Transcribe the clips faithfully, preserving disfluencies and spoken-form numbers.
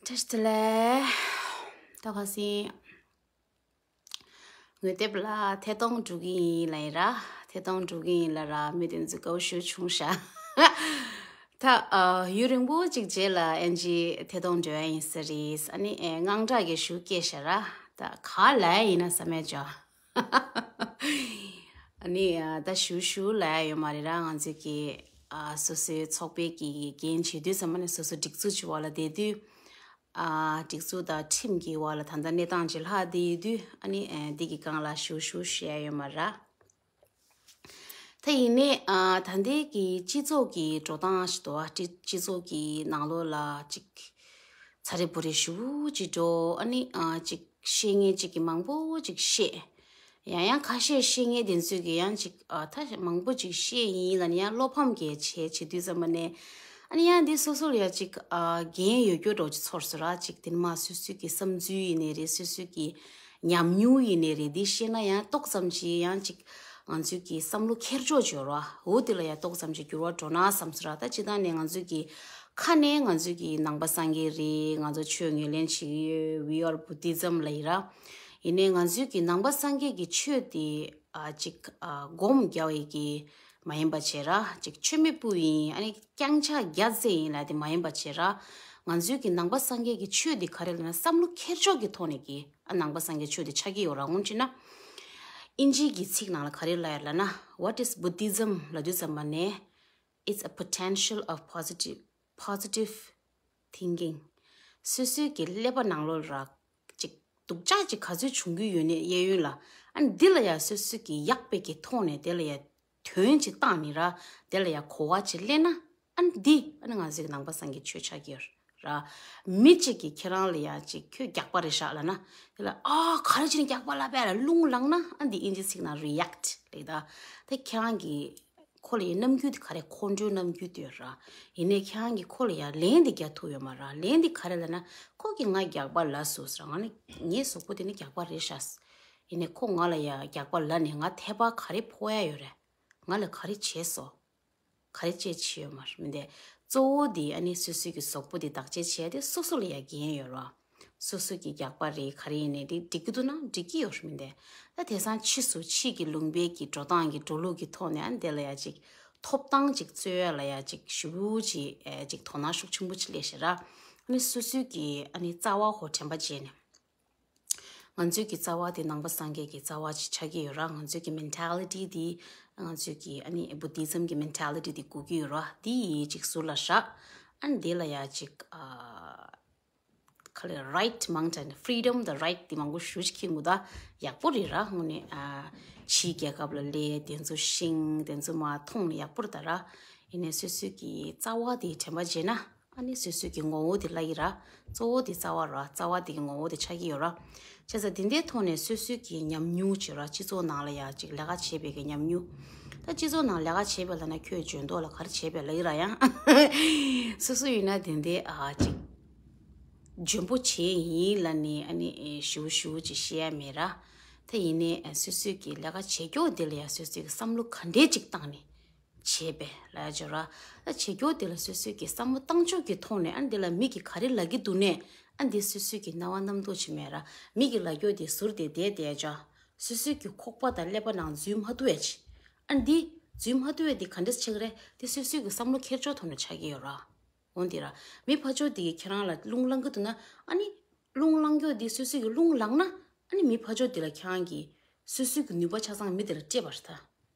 བཀྲ་ཤིས་བདེ་ལེགས། ད་ག་སེ་ངོས་དེབ་ལ་ཐད་གཏོང་འགྲོ་གི་ཡིན་ལབ་ཡིན་ར། ཐད་གཏོང་འགྲོ་གི་ཡིན་ལབ་ར། མི་དེ་ཚོ་དགའ་བོ་ཞེ་པོ་བྱུང་ཤག་ད་ཨ་ཡུན་རིང་པོ་ཅིག་རྗེས་ལ་ཨེན་ཇི་ཐད་གཏོང་འགྲོ་ཡ་ཡིན་ས་རེད། ཨ་ནི་ཨེ་དངངས་སྐྲག་གི་ཞེ་པོ་སྐྱེས་ཤག་ར། ད་ག་ལབ་ཡ་ཡིན་ན་བསམ་ཡ་ཅོ། ཨ་ནི་ཨ་ད་ཞུ་ཞུ་ལབ་ཡ་ཡོད་མ་རེད་ར། ང་ཚོས་ཀྱི་ཨ་སོ་སོའི་ཚོགས་པའི་གི་འགན་བྱེད་དུས་ཙམ་པ་ནས་སོ་སོ་སྒྲིག་འཛུགས་ཀྱི་འོག་ལ་བསྡད་དུས། ཨ་སྒྲིག་འཛུགས་དང་ཁྲིམས་ཀྱི་འོག་ལ་ད་ལྟ་གནས་སྟངས་ཅིག་ལྷག་བསྡད་ཡོད་དུས། ཨ་ནི་ཨ་འདི་གི་སྒང་ལ་ཞུ་ཞུ་བཤད་ཡ་ཡོད་མ་རེད་ར། ད་ཡིན་ནའི་ཨ་ད་ལྟའི་གི་སྤྱི་ཚོགས་ཀྱི་འགྲོ་སྟངས་ཤིག་འདུག་ཨ། སྤྱི་སྤྱི་ཚོགས་ཀྱི་ནང་ལོགས་ལ་ཅིག་ཚ་རེ་བུ་རེ་ཞེ་པོ་ཅིག་འགྲོ། ཨ་ནི་ཨ་ཅིག་བཤད་མཁན་ཅིག་གིས་མང་པོ་ཅིག་བཤད། ཡང་ཡང་ཁ་ཤས་བཤད་མཁན་དེ་ཚོས་ཀྱིས་ཡང་ཅིག་ཨ་ད་མང་པོ་ཅིག་བཤད་ཡིན་ལབ་ནས་ཡང་བློ་ཕམ་གྱི་བྱས་བྱེད་དུས་ཙམ་པ་ནས། ཨ་ནི་ཡང་འདི་སོ་སོ་ལ་ཡང་ཅིག་ཨ་འགན་ཡོད་རྒྱུ་འདྲ་ཅིག་ཚོར་སོང་ར། ཅིག་དེ་ནི་མ་སོ་སོའི་གི་བསམ་ཚུལ་ཡིན་ནའི་རེད། སོ་སོའི་གི་ཉམས་མྱོང་ཡིན་ནའི་རེད། འདི་བཤད་ན་ཡང་ཏོག་ཙམ་ཅིག་ཡང་ཅིག་ང་ཚོའི་གི་བསམ་བློ་འཁྱེར་ཕྱོགས་ཅིག་ཡོད་ར། འོ་དེ་ལ་ཡང་ཏོག་ཙམ་ཅིག་འགྱུར་བ་འགྲོ་ན་བསམ་སོང་ར། ད་སྤྱིར་བཏང་ནས་ང་ཚོའི་གི་ཁ་ནས་ང་ཚོའི་གི་ནང་པ་སངས་རྒྱས་རེད། ང་ཚོ་ཆོས་ངོས་ལེན་བྱེད་ཀྱི་ཡོད། We are Buddhism ལབ་ཡིན་ར། ཡིན་ནའི་ང་ཚོའི་གི་ནང་པ་སངས་རྒྱས་ཀྱི་ཆོས་དེ་ཨ་ཅིག་ཨ་སྒོམ་རྒྱག་པའི་གི་མ་ཡིན་པ་བྱས་ར། ཅིག་མཆོད་མེ་ཕུལ་ཡིན། ཨ་ནི་རྐྱང་ཕྱག་བརྒྱ་རྩེ་ཡིན་ལབ་དེ་མ་ཡིན་པ་བྱས་ར། ང་ཚོའི་གི་ནང་པ་སངས་རྒྱས་ཀྱི་ཆོས་དེ་ག་རེ་ལབ་ན། བསམ་བློ་འཁྱེར་ཕྱོགས་ཀྱི་ཐོག་ནས་གི་ཨ་ནང་པ་སངས་རྒྱས་ཆོས་དེ་ཆགས་ཀྱི་ཡོད་ར། འོང་ཅི་ན་ཨིན་ཇིའི་གི་ཚིག་ནང་ལ་ག་རེ་ལབ་ཡ་ལབ་ན། What is Buddhism ལབ་དུས་ཙམ་པ་ནས། It's a potential of positive positive thinking. སོ་སོའི་གི་ཀླད་པ་ནང་ལོགས་ར་ཅིག་སྡུག་ཅག་ཅིག་ག་ཚོད་བྱུང་གི་ཡོད་ནའི་གཡས་གཡོན་ལ། ཨ་ནི་འདི་ལ་ཡ་སོ་སོའི་གི་ཡག་པའི་གི་ཐོག་ནས་དེ་ལ་ཡ་དོན་ཅིག་བཏང་ནི་ར། དེ་ལ་ཡ་གོ་བ་ཅིག་ལེན་ན། ཨ་ནི་འདི་ཨ་ནི་ང་ཚོའི་གི་ནང་པ་སངས་རྒྱས་ཆོས་ཆགས་ཀྱི་ཡོད་ར། མི་གཅིག་གིས་ཁྱེད་རང་ལ་ཡ་ཅིག་ཁྱོད་རྒྱགས་པ་རེད་ཤག་ལབ་ན། དེ་ལ་ཨ་ག་རེ་བྱས་ནས་རྒྱགས་པ་ལབ་པས་ལབ་རླུང་ལངས་ན། ཨ་འདི་ཨིན་ཇི་ཚིག་ནང་react ལབ་ད། དེ་ཁྱེད་རང་གི་ཁོ་ལ་ཡི་རྣམ་འགྱུར་དེ་ག་རེ། ཁོང་ཁྲོའི་རྣམ་འགྱུར་དེ་ཡོད་ར། ཡིན་ནའི་ཁྱེད་རང་གིས་ཁོ་ལ་ཡ་ལན་དེ་རྒྱག་ཐུབ་ཡོད་མ་ར། ལན་དེ་ག་རེ་ལབ་ན། ཁོ་གིས་ང་རྒྱགས་པ་ལབ་སོང་ཟེར། ང་ནི་ངའི་གཟུགས་པོ་དེ་ནི་རྒྱགས་པ་རེད་ཤག་ཡིན་ནའི་ཁོ་ང་ལ་ཡ་རྒྱགས་པ་ལབ་ནས་ང་ཐད་པ་ག་རེ་ཕོག་ཡ་ཡོད་རེད། ང་ལ་ག་རེ་བྱས་སོང་། ག་རེ་བྱས་བྱས་ཡོད་མ་རེད། མི་འདི་གཙོ་བོ་དེ་ཨ་ནི་སོ་སོའི་གི་གཟུགས་པོ་དེ་བདག་གཅེས་བྱས་ཏེ་སོ་སོ་ལ་ཡ་འགན་ཡོད་ར། སོ་སོ་གི་རྒྱགས་པ་རེད། ག་རེ་ཡིན་ནའི་དེ་འགྲིག་གི་འདུག་ན་འགྲིག་གི་ཡོད་རེད། མི་འདི་ད་དེང་སང་ཕྱིས་སུ་ཕྱིས་ཀྱི་ལུང་པའི་གི་འགྲོ་སྟངས་ཀྱི་འགྲོ་ལུགས་ཀྱི་ཐོག་ནས་ཨ་ནི་དེ་ལ་ཡ་ཅིག་ཐོབ་ཐང་ཅིག་རྩོད་ཡ་ལ་ཡ་ཅིག་ཞེ་པོ་ཅིག་ཨེ་ཅིག་དོ་སྣང་ཤུགས་ཆེན་པོ་ཅིག་སླེབས་ཤག་ར། ཨ་ནི་སོ་སོའི་གི་ཨ་ནི་རྩ་བ་ཧོ་དྲན་པ་བརྗེད་ནས། ང་ཚོའི་གི་རྩ་བ་དེ་ནང་པ་སངས་རྒྱས་ཀྱི་རྩ་བ་ཅིག་ཆགས་ཀྱི་ཡོད་ར། ང་ཚོའི་གི་mentality་དེ། ང་ཚོའི་གི་ཨ་ནི་Buddhism་གི་mentality་དེ་དགོས་ཀྱི་ཡོད་ར། དེ་ཡི་ཅིག་ཟུར་ལ་བཞག་ཨ་ནི་དེ་ལ་ཡ་ཅིག་ཨ་ག་ལེ་right མང་དྲགས་ནས་freedom དང་right དེ་མང་པོ་ཞེ་པོ་ཅིག་ཁྱེར་འདུག་ད། ཡག་པོ་རེད་ར། དངོས་གནས་ཨ་ཕྱིའི་རྒྱལ་ཁབ་ལ་སླེབས། དེ་ཚོ་ཤེས། དེ་ཚོ་མར་མཐོང་ནས་ཡག་པོ་རེད་ད་ར། ཡིན་ནའི་སོ་སོའི་གི་རྩ་བ་དེ་དྲན་པ་བརྗེད་ན། ཨ་ནི་སོ་སོའི་གི་ངོ་བོ་དེ་ལབ་ཀྱི་ར། གཙོ་བོ་དེ་རྩ་བ་ར། རྩ་བ་དེ་གི་ངོ་བོ་དེ་ཆགས་ཀྱི་ཡོད་ར། བྱས་ཙང་དེ་འདྲའི་ཐོག་ནས་སོ་སོའི་གི་ཉམས་མྱོང་བྱས་ར། སྤྱི་ཚོགས་ནང་ལ་ཡ་ཅིག་ལས་ཀ་བྱས་པའི་གི་ཉམས་མྱོང་། ད་སྤྱི་ཚོགས་ནང་ལས་ཀ་བྱས་པ་ལབ་ན་ཁྱོད་འཇོན་མདོག་ལ་ག་རེ་བྱས་པས་ལབ་ཀྱི་ར་ཡང་། སོ་སོ་ཡིན་ན་དེ་འདྲའི་ཨ་ཅིག་འཇོན་པོ་བྱས་ཡིན་ལབ་ནས་ཨ་ནི་ཨེ་ཞེ་པོ་ཞེ་པོ་ཅིག་བཤད་ཡ་མེད་ར། ད་ཡིན་ནའི་ཨ་སོ་སོའི་གི་ལས་ཀ་བྱེད་རྒྱུ་དེ་ལ་ཡ་སོ་སོའི་གི་བསམ་བློ་ག་འདྲས་ཅིག་བཏང་ནས་བྱས་པས་ལབ་ཡ་ཅིག་ཡོད་ར། ད་བྱེད་རྒྱུ་དེ་ལ་སོ་སོའི་གི་བསམ་བློ་བཏང་ཕྱོགས་ཀྱི་ཐོག་ནས་ཨ་ནི་དེ་ལ་མི་གིས་ག་རེ་ལབ་ཀྱི་འདུག་ནས་ཨ་ནི་དེ་སོ་སོའི་གི་རྣ་བ་རྣམ་རྟོག་ཅིག་མེད་ར། མི་གིས་ལབ་རྒྱུ་དེ་ཟུར་དེ་བསྡད་བསྡད་ཡ་ཅིག་སོ་སོའི་གི་ཁོག་པ་དང་ཀླད་པ་ནང་འཛུལ་མ་ཐུབ་ཡ་ཅིག་ཨ་ནི་དེ་འཛུལ་མ་ཐུབ་ཡ་དེ་ག་འདྲས་ཆགས་ཀྱི་རེད། དེ་སོ་སོའི་གི་བསམ་བློ་འཁྱེར་ཕྱོགས་ཐོག་ནས་ཆགས་ཀྱི་ཡོད་ར། འོན་ཏེ་ར། མི་ཕར་ཕྱོགས་དེ་གིས་ཁྱེད་རང་ལ་རླུང་ལངས་ཀྱི་འདུག་ན། ཨ་ནི་རླུང་ལངས་རྒྱུ་དེ་སོ་སོའི་གི་རླུང་ལངས་ན། ཨ་ནི་མི་ཕར་ཕྱོགས་དེ་ལ་ཁྱེད་རང་གིས་སོ་སོའི་གི་ནུས་པ་ཆ་ཚང་མི་དེ་ལ་སྤྲད་པ་རེད་ད།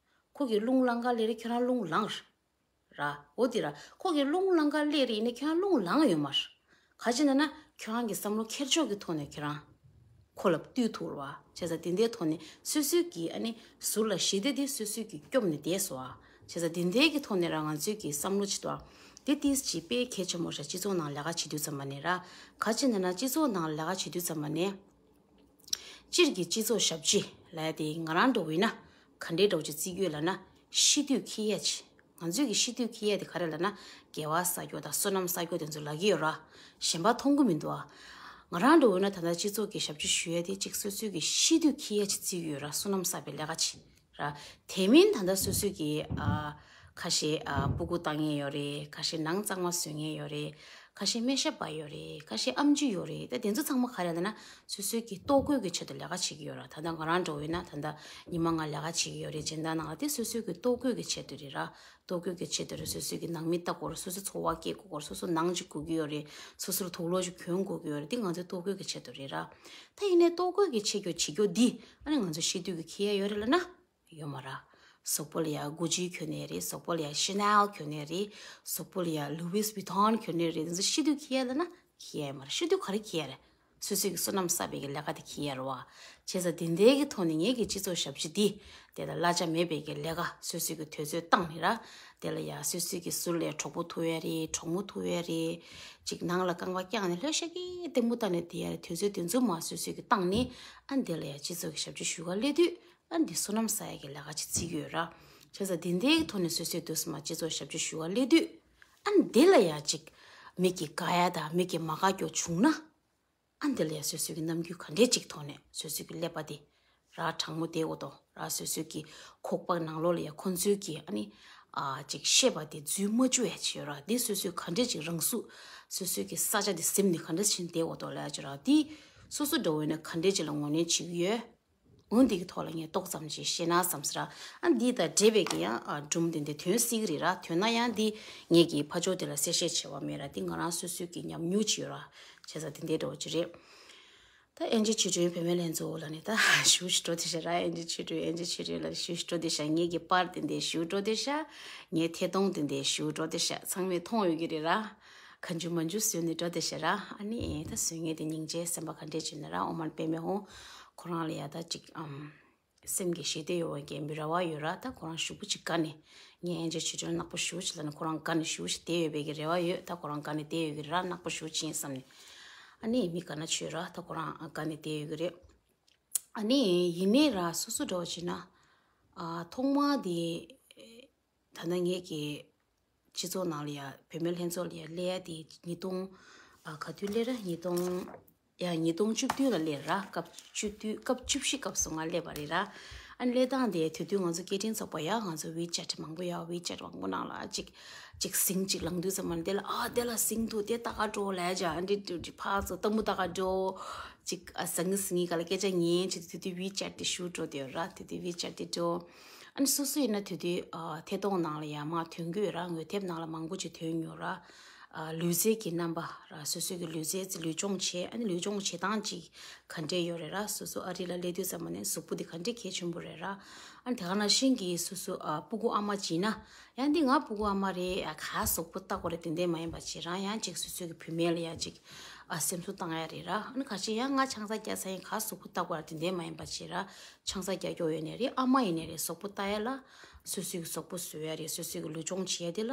ཁོ་གིས་རླུང་ལངས་ག་སླེབས་རེད། ཁྱེད་རང་རླུང་ལངས་ར། འོ་དེ་ར། ཁོ་གིས་རླུང་ལངས་ག་སླེབས་རེད། ཡིན་ནའི་ཁྱེད་རང་རླུང་ལངས་ཡོད་མ་རེད། ག་ཅི་ན་ན་ཁྱོད་རང་གི་བསམ་བློ་འཁྱེར་ཕྱོགས་ཀྱི་ཐོག་ནས་ཁྱེད་རང་ཁོ་ལ་བཏུལ་ཐུབ་རེད་བ། བྱས་ཙང་དེ་འདྲའི་ཐོག་ནས་སོ་སོའི་གི་ཨ་ནི་ཟུར་ལ་ཞི་བདེ་དེ་སོ་སོའི་གི་སྐྱོབ་ནས་བསྡད་སོང་བ། བྱས་ཙང་དེ་འདྲའི་གི་ཐོག་ནས་ར་ང་ཚོའི་གི་བསམ་བློ་ཅིག་ཏུ་དེ་ཏིས་ཅིག་དཔེ་གལ་ཆེན་པོ་རེད། སྤྱི་ཚོགས་ནང་ལས་ཀ་བྱེད་དུས་ཙམ་པ་ནས་ར། ག་ཅི་ན་ན་སྤྱི་ཚོགས་ནང་ལས་ཀ་བྱེད་དུས་ཙམ་པ་ནས། སྤྱིར་གྱི་སྤྱི་ཚོགས་ཞབས་ཕྱི་ལབ་ཡ་དེ་ང་རང་འདྲ་བོ་ཡིན་ན་ག་འདྲའི་འདྲ་བོ་ཅིག་བརྩི་གི་ཡོད་ལབ་ན། སྤྱི་འཐུས་འཁྱེར་ཡ་ཅིག་ང་ཚོའི་གི་སྤྱི་འཐུས་འཁྱེར་ཡ་དེ་ག་རེ་ལབ་ན། དགེ་བ་བསགས་རྒྱུ་དང་བསོད་ནམས་བསགས་རྒྱུ་དེ་ཚོ་ལབ་ཀྱི་ཡོད་ར། གཞན་པ་མཐོང་གི་མི་འདུག་ཨ། ང་རང་འདྲ་བོ་ཡིན་ན་ད་ལྟ་སྤྱི་ཚོགས་ཀྱི་ཞབས་ཕྱི་ཞུ་ཡ་དེ་ཅིག་སོ་སོའི་གི་སྤྱི་འཐུས་འཁྱེར་ཡ་ཅིག་བརྩི་གི་ཡོད་ར། བསོད་ནམས་བསགས་པའི་ལས་ཀ་ཅིག་ར། དེ་མིན་ད་ལྟ་སོ་སོའི་གི་ཨ། ཁ་ཤས་ཨ་སྤུ་གུ་བཏང་མཁན་ཡོད་རེད། ཁ་ཤས་ནང་གཙང་མ་བཟོ་མཁན་ཡོད་རེད། ཁ་ཤས་སྨན་ཞབས་པ་ཡོད་རེད། ཁ་ཤས་ཨེམ་ཆི་ཡོད་རེད། ད་དེ་ཚོ་ཚང་མ་ག་རེ་ལབ་ན་སོ་སོའི་གི་ལྟོ་གོས་ཀྱི་ཆེད་དུ་ལས་ཀ་བྱེད་ཀྱི་ཡོད་ར། ད་ལྟ་ང་རང་འདྲ་བོ་ཡིན་ན་ད་ལྟ་ཉི་མ་ལྔ་ལས་ཀ་བྱེད་ཀྱི་ཡོད་རེད། སྦྱིན་བདག་ནང་ལ་དེ་སོ་སོའི་གི་ལྟོ་གོས་ཀྱི་ཆེད་དུ་རེད་ར། ལྟོ་གོས་ཀྱི་ཆེད་དུ་རེད། སོ་སོའི་གི་ནང་མི་ལྟ་དགོས་རེད། སོ་སོ་འཚོ་བ་སྐྱེལ་དགོས་རེད། སོ་སོ་ནང་ཅིག་དགོས་ཀྱི་ཡོད་རེད། སོ་སོ་ལ་དུག་ལོག་ཅིག་གྱོན་དགོས་ཀྱི་ཡོད་རེད། དེ་ང་ཚོའི་ལྟོ་གོས་ཀྱི་ཆེད་དུ་རེད་ར། ད་ཡིན་ནའི་ལྟོ་གོས་ཀྱི་ཆེད་དུ་བྱེད་རྒྱུ་འདི་ཨ་ནི་ང་ཚོ་ཤི་དུས་ཀྱི་འཁྱེར་ཡ་ཡོད་རེད་ལབ་ན། ཡོད་མ་ར། གཟུགས་པོ་ལ་ཡ་གུ་ཅི་གྱོན་ནའི་རེད། གཟུགས་པོ་ལ་ཡ་ཤེ་ནལ་གྱོན་ནའི་རེད། གཟུགས་པོ་ལ་ཡ་ལུ་ཝིས་བི་ཐོན་གྱོན་ནའི་རེད། དེ་ཚོ་ཤི་དུས་འཁྱེར་ཡ་ལབ་ན་འཁྱེར་ཡ་ཡོད་མ་ར། ཤི་དུས་ག་རེ་འཁྱེར་ཡ་རེད། སོ་སོའི་གི་བསོད་ནམས་བསགས་པའི་གི་ལས་ཀ་དེ་འཁྱེར་ཡ་རེད་བ། བྱས་ཙང་དེ་འདྲའི་གི་ཐོག་ནས་ངེད་ཀྱི་སྤྱི་ཚོགས་ཞབས་ཕྱི་འདི་དེ་ལ་གླ་ཆ་མེད་པའི་གི་ལས་ཀ་སོ་སོའི་གི་དུས་ཚོད་བཏང་ནས་ར། དེ་ལ་ཡ་སོ་སོའི་གི་ཟུར་ལ་གྲོགས་པོ་ཐུག་ཡ་རེད། གྲོགས་མོ་ཐུག་ཡ་རེད། ཅིག་ནང་ལ་རྐང་པ་བརྐྱངས་ནས་ལྷོད་ཤ་ཀི་ལྟད་མོ་ལྟ་ནས་བསྡད་ཡ་རེད། དུས་ཚོད་དེ་ཚོ་མར་སོ་སོའི་གི་བཏང་ནས་ཨ་འདི་ལ་ཡ་སྤྱི་ཚོགས་ཀྱི་ཞབས་ཕྱི་ཞུ་ག་སླེབས་དུས། ཨ་འདི་བསོད་ནམས་བསགས་ཡ་གི་ལས་ཀ་ཅིག་བརྩི་གི་ཡོད་ར། བྱས་ཙང་དེ་འདྲའི་ཐོག་ནས་སོ་སོའི་དུས་སུ་མ་སྤྱི་ཚོགས་ཞབས་ཕྱི་ཞུ་བ་སླེབས་དུས། ཨ་འདི་ལ་ཡ་ཅིག་མི་གི་དགའ་ཡ་དང་མི་གི་མ་དགའ་སྐྱོ་བྱུང་ན། ཨ་འདི་ལ་ཡ་སོ་སོའི་གི་རྣམ་འགྱུར་ག་འདྲའི་ཅིག་ཐོག་ནས་སོ་སོའི་གི་ཀླད་པ་དེ་ར་དྲང་མོ་བསྡད་དགོས་དོ་ར། སོ་སོའི་གི་ཁོག་པ་ནང་ལོགས་ལ་ཡ་ཁོ་ཚོའི་གི་ཨ་ནི་ཨ་ཅིག་བཤད་པ་དེ་འཛུལ་མ་བཅུག་ཡ་ཅིག་ཡོད་ར། འདི་སོ་སོའི་ག་འདྲའི་ཅིག་རང་གཟུགས་སོ་སོའི་གི་ས་ཆ་དེ་ཟིན་ནས་ག་འདྲ་ཞིག་བསྡད་དགོས་དོ་ལབ་ཡ་ཅིག་ར། འདི་སོ་སོ་འདྲ་བོ་ཡིན་ན་ག་འདྲའི་ཅིག་ལ་ངོས་ལེན་བྱེད་ཀྱི་ཡོད། འོ་འདི་གི་ཐོག་ལ་ངས་ཏོག་ཙམ་ཅིག་བཤད་ན་བསམ་སོང་ར། ཨ་འདི་དང་འབྲེལ་བའི་གི་ཡང་ཨ་སྒྲུང་འདི་འདི་དོན་སྲིད་ཀྱི་རེད་ར། དོན་ན་ཡང་འདི་ངས་ཀྱི་ཕ་ཕྱོགས་དེ་ལ་གསལ་བཤད་བྱས་པ་མེད་ར། འདི་ང་རང་སོ་སོའི་གི་ཉམས་མྱོང་ཅིག་ཡོད་ར། བྱས་ཙང་དེ་འདྲའི་འདྲ་བོ་ཅིག་རེད། ད་ཨེན་ཇི་ཆོས་སྒྲོན་བུད་མེད་ལྷན་ཚོགས་ལ་ནི་ད་ཞུ་ཞུ་འགྲོ་དེ་ཤ་ར། ཨེན་ཇི་ཆོས་སྒྲོན་ཨེན་ཇི་ཆོས་སྒྲོན་ལ་ཞུ་ཞུ་འགྲོ་དེ་ཤ། ངས་ཀྱི་པར་དེ་འདི་ཞུ་འགྲོ་དེ་ཤ། ངས་ཐད་གཏོང་དེ་འདི་ཞུ་འགྲོ་དེ་ཤ། ཚང་མས་མཐོང་ཡོད་ཀྱི་རེད་ར། ག་འཇུ་མ་འཇུ་བཟོས་ནས་འགྲོ་དེ་ཤ་ར། ཨ་ནི་ད་བཟོས་ངེས་དེ་སྙིང་རྗེ་སེམས་པ་ག་འདྲས་བྱས་ན་ར། ཨོ་མར་པད་མའི་ཧོང་ཁོ་རང་ལ་ཡ་ད་ཅིག་ཨམ་སེམས་ཀྱི་ཞི་བདེ་ཡོང་བའི་གི་རེ་བ་ཡོད་ར། ད་ཁོ་རང་ཞུ་བུ་ཅིག་དགའ་ནས་ངས་ཨེན་ཇི་ཆོས་སྒྲོན་ནག་པོ་ཞུ་ཅིག་ལ་ནི་ཁོ་རང་དགའ་ནས་ཞུ་ཅིག་བསྡད་ཡོད་པའི་གི་རེ་བ་ཡོད། ད་ཁོ་རང་དགའ་ནས་བསྡད་ཡོད་གི་རེད་ར། ནག་པོ་ཞུ་ཅིག་ཡིན་བསམ་ནས། ཨ་ནི་མི་དགའ་ན་ཆོས་ར། ད་ཁོ་རང་དགའ་ནས་བསྡད་ཡོད་གི་རེད། ཨ་ནི་ཡིན་ནའི་ར་སོ་སོ་འདྲ་བོ་བྱས་ན། ཨ་ཐོག་མ་དེ་ད་ལྟ་ངེད་ཀྱི་སྤྱི་ཚོགས་ནང་ལ་ཡ་བུད་མེད་ལྷན་ཚོགས་ལ་ཡ་སླེབས་ཡ་དེ་ཉིས་སྟོང་ཨ་ག་དུས་སླེབས་ར། ཉིས་སྟོང་ཡ་ཉིས་སྟོང་བཅུ་བདུན་ལ་སླེབས་ར། སྐབས་བཅུ་བདུན་སྐབས་བཅུ་བཞི་སྐབས་སུ་ང་སླེབས་པ་རེད་ར། ཨ་ནི་སླེབས་སྟངས་དེ་དེ་དུས་ང་ཚོ་སྐད་འཕྲིན་ཚོགས་པ་ཡ་ང་ཚོ་ཝི་ཅེཊ་མང་པོ་ཡ་ཝི་ཅེཊ་མང་པོ་ནང་ལ་ཅིག་ཅིག་ཟིང་ཅིག་ལངས་དུས་ཙམ་པ་ནི་དེ་ལ་ཨ་དེ་ལ་ཟིང་འདུག་དེ་ལྟ་ག་འགྲོ་ལབ་ཅིག་ཨ་འདྲི་འདྲི་འདྲི་ཕར་ཚུར་ལྟད་མོ་ལྟ་ག་འགྲོ། ཅིག་ཨ་ཟང་ངི་ཟིང་ངི་ག་ལ་སྐད་ཆ་ཉན་བྱེད་དུས་དེ་དུས་ཝི་ཅེཊ་དེ་ཞུ་འགྲོ་དེ་ཡོད་ར། དེ་དུས་ཝི་ཅེཊ་དེ་འགྲོ། ཨ་ནི་སོ་སོ་ཡིན་ན་དེ་དུས་ཨ་ཐད་གཏོང་ནང་ལ་ཡ་མར་ཐོན་གྱི་ཡོད་ར། ངོ་དེབ་ནང་ལ་མང་པོ་ཅིག་ཐོན་མྱོང་ར། ཨ་ལུས་རྩལ་གྱི་རྣམ་པ་ར། སོ་སོ་གི་ལུས་རྩལ་ལུས་སྦྱོང་བྱེད། ཨ་ནི་ལུས་སྦྱོང་བྱེད་སྟངས་ཅིག་ག་འདྲས་ཡོད་རེད་ར། སོ་སོ་ཨ་རི་ལ་སླེབས་དུས་ཙམ་པ་ནས་གཟུགས་པོ་དེ་ག་འདྲས་གལ་ཆེན་པོ་རེད་ར། ཨ་ནི་དེ་ག་ནང་བཞིན་གྱི་སོ་སོ་ཨ་སྤུ་གུ་ཨ་མ་ཅིག་ཡིན་ན་ཡང་འདི་ང་སྤུ་གུ་ཨ་མ་རེད། ཨ་ག་གཟུགས་པོ་ལྟ་དགོས་རེད་དེ་འདྲས་མ་ཡིན་པ་བྱེད་རང་ཡང་ཅིག་སོ་སོ་གི་བུད་མེད་ལ་ཡ་ཅིག་ཨ་སེམས་གསོ་བཏང་ཡ་རེད་ར། ཨ་ནི་ག་ཅིག་ཡང་ང་ཆང་ས་རྒྱག་ས་ཡིན་ག་གཟུགས་པོ་ལྟ་དགོས་རེད་དེ་འདྲས་མ་ཡིན་པ་བྱེད་ར། ཆང་ས་རྒྱག་རྒྱུ་ཡོད་ནའི་རེད། ཨ་མ་ཡིན་ནའི་རེད། གཟུགས་པོ་ལྟ་ཡ་ལ་སོ་སོ་གི་གཟུགས་པོ་བཟོ་ཡ་རེད། སོ་སོ་གི་ལུས་སྦྱོང་བྱེད་ཡ་དེ་ལ།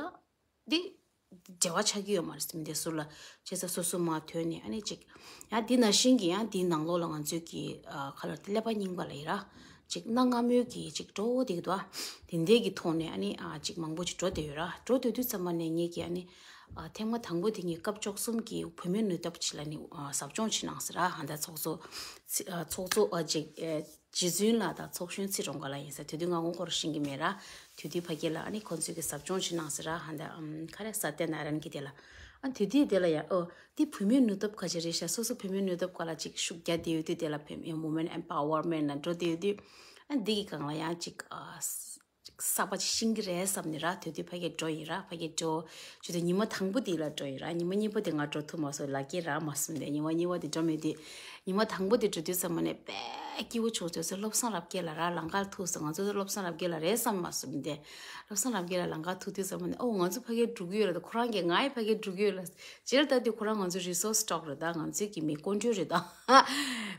འདི་འབྲེལ་བ་ཆགས་ཀྱི་ཡོད་མ་རེད་སེམས་དེ་ཟུར་ལ། བྱས་ཙང་སོ་སོ་མར་ཐོན་ནས་ཨ་ནི་ཅིག་ཡང་འདི་ནང་བཞིན་གྱི་ཡང་འདིའི་ནང་ལོགས་ལ་ང་ཚོའི་གི་ཨ་ག་ལ་ཀླད་པ་རྙིང་པ་ལ་ཡིན་ར། ཅིག་གནའ་སྔ་མོའི་གི་ཅིག་འགྲོ་བོ་དེ་གི་འདུག་ཨ། དེ་འདྲའི་གི་ཐོག་ནས་ཨ་ནི་ཨ་ཅིག་མང་པོ་ཅིག་འགྲོ་བསྡད་ཡོད་ར། འགྲོ་སྡོད་དུས་ཙམ་པ་ནས་ངེད་ཀྱི་ཨ་ནི་ཨ་ཐེངས་མ་དང་པོ་དེ་ངས་སྐབས་བཅུ་གསུམ་གི་བུད་མེད་ནུས་སྟོབས་ཅིག་ལ་ནི་ཨ་ཟབ་སྦྱོང་བྱེད་གནང་ཟེར་ར། ཧ་ད་ཚོགས་གཙོ་ཚོགས་གཙོ་ཨ་ཅིག་ཨ། རྗེ་བཙུན་ལགས་དང་ཚོགས་གཞོན་ཚེ་རིང་དགའ་ལགས་ཡིན་ས། དེ་དུས་ང་ངོ་ཁོ་རང་ཤེས་ཀྱི་མེད་ར། དེ་དུས་ཕ་གི་ལ་ཨ་ནི་ཁོང་ཚོས་ཀྱི་ཟབ་སྦྱོང་བྱེད་གནང་ཟེར་ར། ཧ་འདྲ་ཨམ་ག་རེ་ས་ཏེ་ན་རན་གྱི་དེ་ལ། ཨ་དེ་དུས་དེ་ལ་ཡ་ཨོ་དེ་བུད་མེད་ནུས་སྟོབས་ག་ཅི་རེད་ཤག་སོ་སོ་བུད་མེད་ནུས་སྟོབས་ག་ལ་ཅིག་ཤུགས་རྒྱག་བསྡད་ཡོད་དུས་དེ་ལ་བུད་མེད་women empowerment ལ་འགྲོ་བསྡད་ཡོད་དུས། ཨ་འདི་གི་སྒང་ལ་ཡང་ཅིག་ཨ་ཅིག་གསར་པ་ཅིག་ཤེས་ཀྱི་རེད་བསམ་ནས་ར། དེ་དུས་ཕ་གི་འགྲོ་ཡིན་ར། ཕ་གི་འགྲོ་བྱས་དུས་ཉི་མ་དང་པོ་དེ་ལ་འགྲོ་ཡིན་ར། ཉི་མ་གཉིས་པ་དེ་ང་འགྲོ་ཐུབ་མ་སོང་། ལག་འཁྱེར་རག་མ་སོང་། དེ་ཉི་མ་གཉིས་པ་དེ་འགྲོ་མེད་དུས། ཉི་མ་དང་པོ་དེ་འགྲོ་དུས་ཙམ་པ་ནས་དཔེ་སྐྱིད་པོ་བྱུང་། ཚོ་ཚོ་བློ་བཟང་རབ་རྒྱས་ལགས་ར་ལམ་ཁར་ཐུག་སོང་། ང་ཚོ་བློ་བཟང་རབ་རྒྱས་ལགས་རེད་བསམ་མ་སོང་། དེ་བློ་བཟང་རབ་རྒྱས་ལགས་ལམ་ཁར་ཐུག་དུས་ཙམ་པ་ནས་ཨོ་ང་ཚོ་ཕ་གིར་འགྲོ་གི་ཡོད་ལ། ཁོ་རང་གིས་ང་ཡི་ཕ་གིར་འགྲོ་གི་ཡོད་ལ། སྤྱིར་ལྟ་དུས་ཁོ་རང་ང་ཚོ་རི་སོ་སི་སྟོག་རེད་ད། ང་ཚོའི་གི་མི་ཀོན་ཀྲོལ་རེད་ད།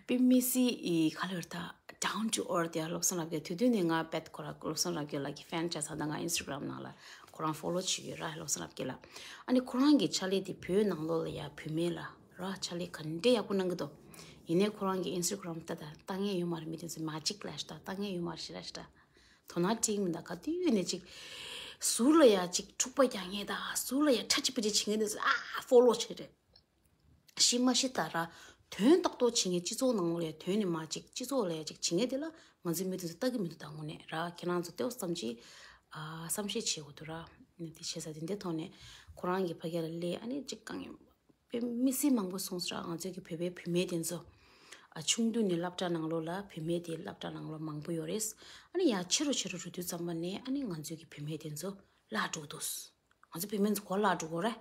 དཔེ་མི་སྲིད་ཨི་ག་ལ་རེད་ད། down to earth ཡ་བློ་བཟང་རབ་རྒྱས། དུས་དུས་ནས་ང་དཔེ་ཁོ་རང་བློ་བཟང་རབ་རྒྱས་ལགས་ཀྱི་ཕེན་ཆགས་ཚར། ད་ང་ཨིན་སི་ཊ་གྷ་རམ་ནང་ལ་ཁོ་རང་ཕོ་ལོ་བྱེད་ཀྱི་ཡོད་ར། བློ་བཟང་རབ་རྒྱས་ལགས། ཨ་ནི་ཁོ་རང་གི་ཕྱག་ལས་དེ་བོད་ནང་ལོགས་ལ་ཡ་བུད་མེད་ལ་ར་ཕྱག་ལས་ག་འདྲས་ཡག་པོ་གནང་གི་འདུག་ཡིན་ནའི་ཁོ་རང་གི་ཨིན་སི་ཊ་གྷ་རམ་ལྟ་ད་ལྟ་མཁན་ཡོད་མ་རེད། མི་དེ་ཚོ་མ་གཅིག་ལ་ཤ་ད་ལྟ་མཁན་ཡོད་མ་རེད། ཤི་ར་ཤི་ར་དོ་སྣང་སྤྲད་མི་འདུག་ག་དུས་ནས་ཅིག་ཟུར་ལ་ཡ་ཅིག་འཁྲུག་པ་རྒྱག་མཁན་ད་ཟུར་ལ་ཡ་ཁྲ་ཆི་པི་ཆི་བྱེད་མཁན་དེ་ཚོ་ཨ་ཕོ་ལོ་བྱེད་རེད། ཤི་མ་ཤི་ད་ར། དོན་ཏོག་ཏོག་བྱེད་མཁན་སྤྱི་ཚོགས་ནང་ལོགས་ལ་ཡ་དོན་ནི་མ་ཅིག་སྤྱི་ཚོགས་ལ་ཡ་ཅིག་བྱེད་མཁན་དེ་ལ་ང་ཚོའི་མི་དེ་ཚོ་ལྟ་གི་མི་འདུག་ད་དངོས་གནས་ར། ཁྱེད་རང་ཚོ་ལྟོས་ཙམ་ཅིག་ ཨ་བསམ་ཤེས་བྱེད་དགོས་འདུག་ར། དེ་བྱས་ཙང་དེ་འདྲའི་ཐོག་ནས་ཁོ་རང་གི་ཕ་གི་ལ་སླེབས། ཨ་ནི་གཅིག་གང་ཡིན་པའི་མི་སེར་མང་པོ་གསུངས་སོང་ར། ང་ཚོའི་གི་བོད་པའི་བུད་མེད་དེ་ཚོ་ཨ་ཆུང་དུས་ནས་སློབ་གྲྭ་ནང་ལོགས་ལ། བུད་མེད་དེ་སློབ་གྲྭ་ནང་ལོགས་མང་པོ་ཡོད་རེད། ཨ་ནི་ཡང་ཆེ་རུ་ཆེ་རུ་འགྲོ་དུས་ཙམ་པ་ནས་ཨ་ནི་ང་ཚོའི་གི་བུད་མེད་དེ་ཚོ་བརླག་འགྲོ་འདུག་ང་ཚོ་བུད་མེད་ཚོ་ག་པར་བརླག་འགྲོ་གི་རེད།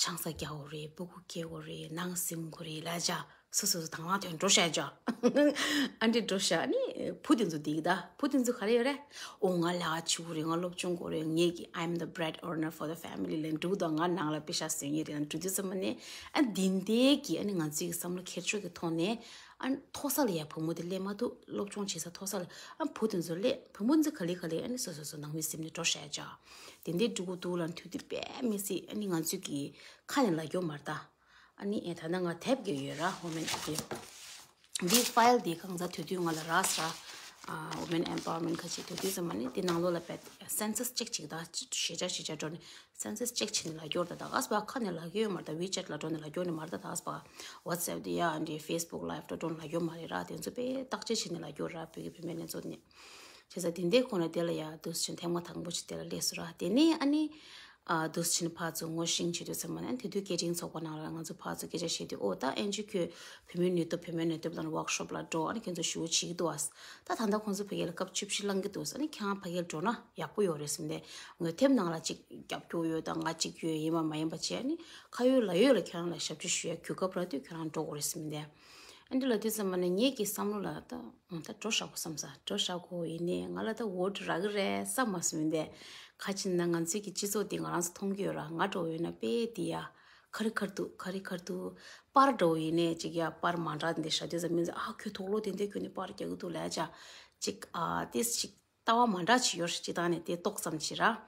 ཆང་ས་རྒྱག་དགོས་རེད། སྤུ་གུ་སྐྱེ་དགོས་རེད། ནང་ཟིན་དགོས་རེད་ལབ་བྱས། སོ་སོ་སོ་དང་བླངས་དོན་འགྲོ་བཞག་བྱས། ཨ་འདྲ་འགྲོ་བཞག་ནི་བུ་དེ་ཚོ་འདི་གི་ད་བུ་དེ་ཚོ་ག་རེ་ཡོད་རེད། ཨོ་ང་ལས་ཀ་བྱེད་དགོས་རེད། ང་སློབ་སྦྱོང་དགོས་རེད། ངེད་ཀྱི་I'm the bread earner for the family ལབ་འདུག་ད་ང་ནང་ལ་པེ་ཤག་བཟོ་མཁན་རེད་ལབ་འགྲོ་དུས་ཙམ་པ་ནས། ཨ་འདི་འདྲའི་གི་ཨ་ནི་ང་ཚོའི་གི་བསམ་བློ་འཁྱེར་ཕྱོགས་ཀྱི་ཐོག་ནས། ཨ་མཐོ་ས་ལ་ཡ་བུ་མོ་དེ་སླེབས་མ་ཐུབ། སློབ་སྦྱོང་བྱེད་ས་མཐོ་ས་ལ། ཨ་བུ་དེ་ཚོ་སླེབས། བུ་མོ་ཚོ་ག་ལེ་ག་ལེ་ཨ་ནི་སོ་སོ་སོ་ནང་མི་ཟིན་ནས་འགྲོ་བཞག་བྱས། དེ་འདྲའི་འགྲོ་གི་འདུག་ལབ་དུས་དེ་དཔེ་མི་སྲིད། ཨ་ནི་ང་ཚོའི་གི་ཁ་ནས་ལབ་རྒྱུ་མ་རེད་ད། ཨ་ནི་ཨེ་ད་ལྟ་ང་དེབ་ཀྱི་ཡོད་ར། Women དེ། འདི་ཕའིལ་དེ་གང་ཟག་དུས་དུས་ང་ལ་རག་སོང་ར། ཨ་Women Empowerment ཁ་ཅིག་དུས་དུས་ཙམ་པ་ནི་དེ་ནང་ལོགས་ལ་བེད་སེན་སས་ཅེག་ཅིག་ད་ཞེ་དྲག་ཞེ་དྲག་འགྲོ་ནས་སེན་སས་ཅེག་བྱས་ནས་ལབ་རྒྱུ་རེད། ད་ག་ས་པ་ཁ་ནས་ལབ་རྒྱུ་ཡོད་མ་རེད། ད་ཝི་ཅེཊ་ལ་འགྲོ་ནས་ལབ་རྒྱུ་ནི་མ་རེད། ད་ག་ས་པ་ཝ་ཊི་སེབ་དེ་ཡ་ཨ་འདྲ་ཕེ་སི་བུག་ལའིབ་འགྲོ་འགྲོ་ནས་ལབ་རྒྱུ་མ་རེད་ར། དེ་ཚོ་དཔེ་བརྟག་དཔྱད་བྱས་ནས་ལབ་རྒྱུ་ར། བོད་ཀྱི་བུད་མེད་ལྷན་ཚོགས་ནས། བྱས་ཙང་དེ་འདྲའི་སྒང་ནས་དེ་ལ་ཡ་འདུག་སེ་བྱས་ཐེངས་མ་དང་པོ་ཅིག་དེ་ལ་སླེབས་སོང་ར། དེ་ནས་ཨ་ནི། ཨ་འདུག་སེ་བྱས་ཕར་ཚུར་ངོ་ཤེས་བྱེད་དུས་ཙམ་པ་ནས་དེ་དུས་སྐད་འཕྲིན་ཚོགས་པ་ནང་ལ་ང་ཚོ་ཕར་ཚུར་སྐད་ཆ་བཤད་དུས། ཨོ་ད་ཨེན་ཇི་ཁྱོད་བུད་མེད་ནུས་སྟོབས་བུད་མེད་ནུས་སྟོབས་དང་ཝོག་ཤོབ་ལ་འགྲོ། ཨ་ནི་ཁྱོད་ཚོ་ཞེ་པོ་བྱེད་ཀྱི་འདུག་ཨ། ད་ད་ལྟ་ཁོང་ཚོ་ཕ་གི་ལ་སྐབས་བཅུ་བཞི་བླང་གི་འདུག་ཨ་ནི་ཁྱེད་རང་ཕ་གི་ལ་འགྲོ་ན་ཡག་པོ་ཡོད་རེད་ཟེར་ནས། ངོ་དེབ་ནང་ལ་ཅིག་རྒྱབ་སྐྱོར་ཡོད་དང་། ང་གཅིག་ཡོད། ཡིན་པ་མ་ཡིན་པ་བྱས། ཨ་ནི་ཁ་ཡོད་ལག་ཡོད་ལ་ཁྱེད་རང་ལ་ཞབས་ཕྱི་ཞུ་ཡ་གོ་སྐབས་རག་དུས་ཁྱེད་རང་འགྲོ་དགོས་རེད་ཟེར་ནས། ཨ་འདི་ལབ་དུས་ཙམ་པ་ནས་ངེད་ཀྱི་བསམ་བློ་ལ་ད་ད་འགྲོ་བཞག་གོ་བསམ་ས། འགྲོ་བཞག་གོ། ཡིན་ནའི་ང་ལ་ད་ཝོ་ཊི་རག་གི་རེད་བསམ་མ་སོང་། ཡིན་ཏེ་ག་ཅི་ན་ང་ཚོའི་གི་སྤྱི་ཚོགས་འདི་ང་རང་ཚོ་མཐོང་གི་ཡོད་ར། ང་འགྲོ་ཡོད་ན་དཔེ་འདི་ཡ་ཁ་རི་ཁ་རི་འདུག་ཁ་རི་ཁ་རི་འདུག་པར་འདྲ་བོ་ཡིན་ནའི་ཅིག་ཡ་པར་མ་འདྲ་འདི་ཤ་དུས་ཙམ་མིན་ཙང་། ཨ་ཁོས་དུག་ལོག་དེ་འདྲ་གྱོན་ནས་པར་རྒྱག་གི་འདུག་ལབ་བྱས་ཅིག་ཨ་ཏིས་ཅིག་ལྟ་བ་མ་འདྲ་ཅིག་ཡོད་རེད། སྤྱིར་བཏང་ནས་དེ་ཏོག་ཙམ་ཅིག་ར།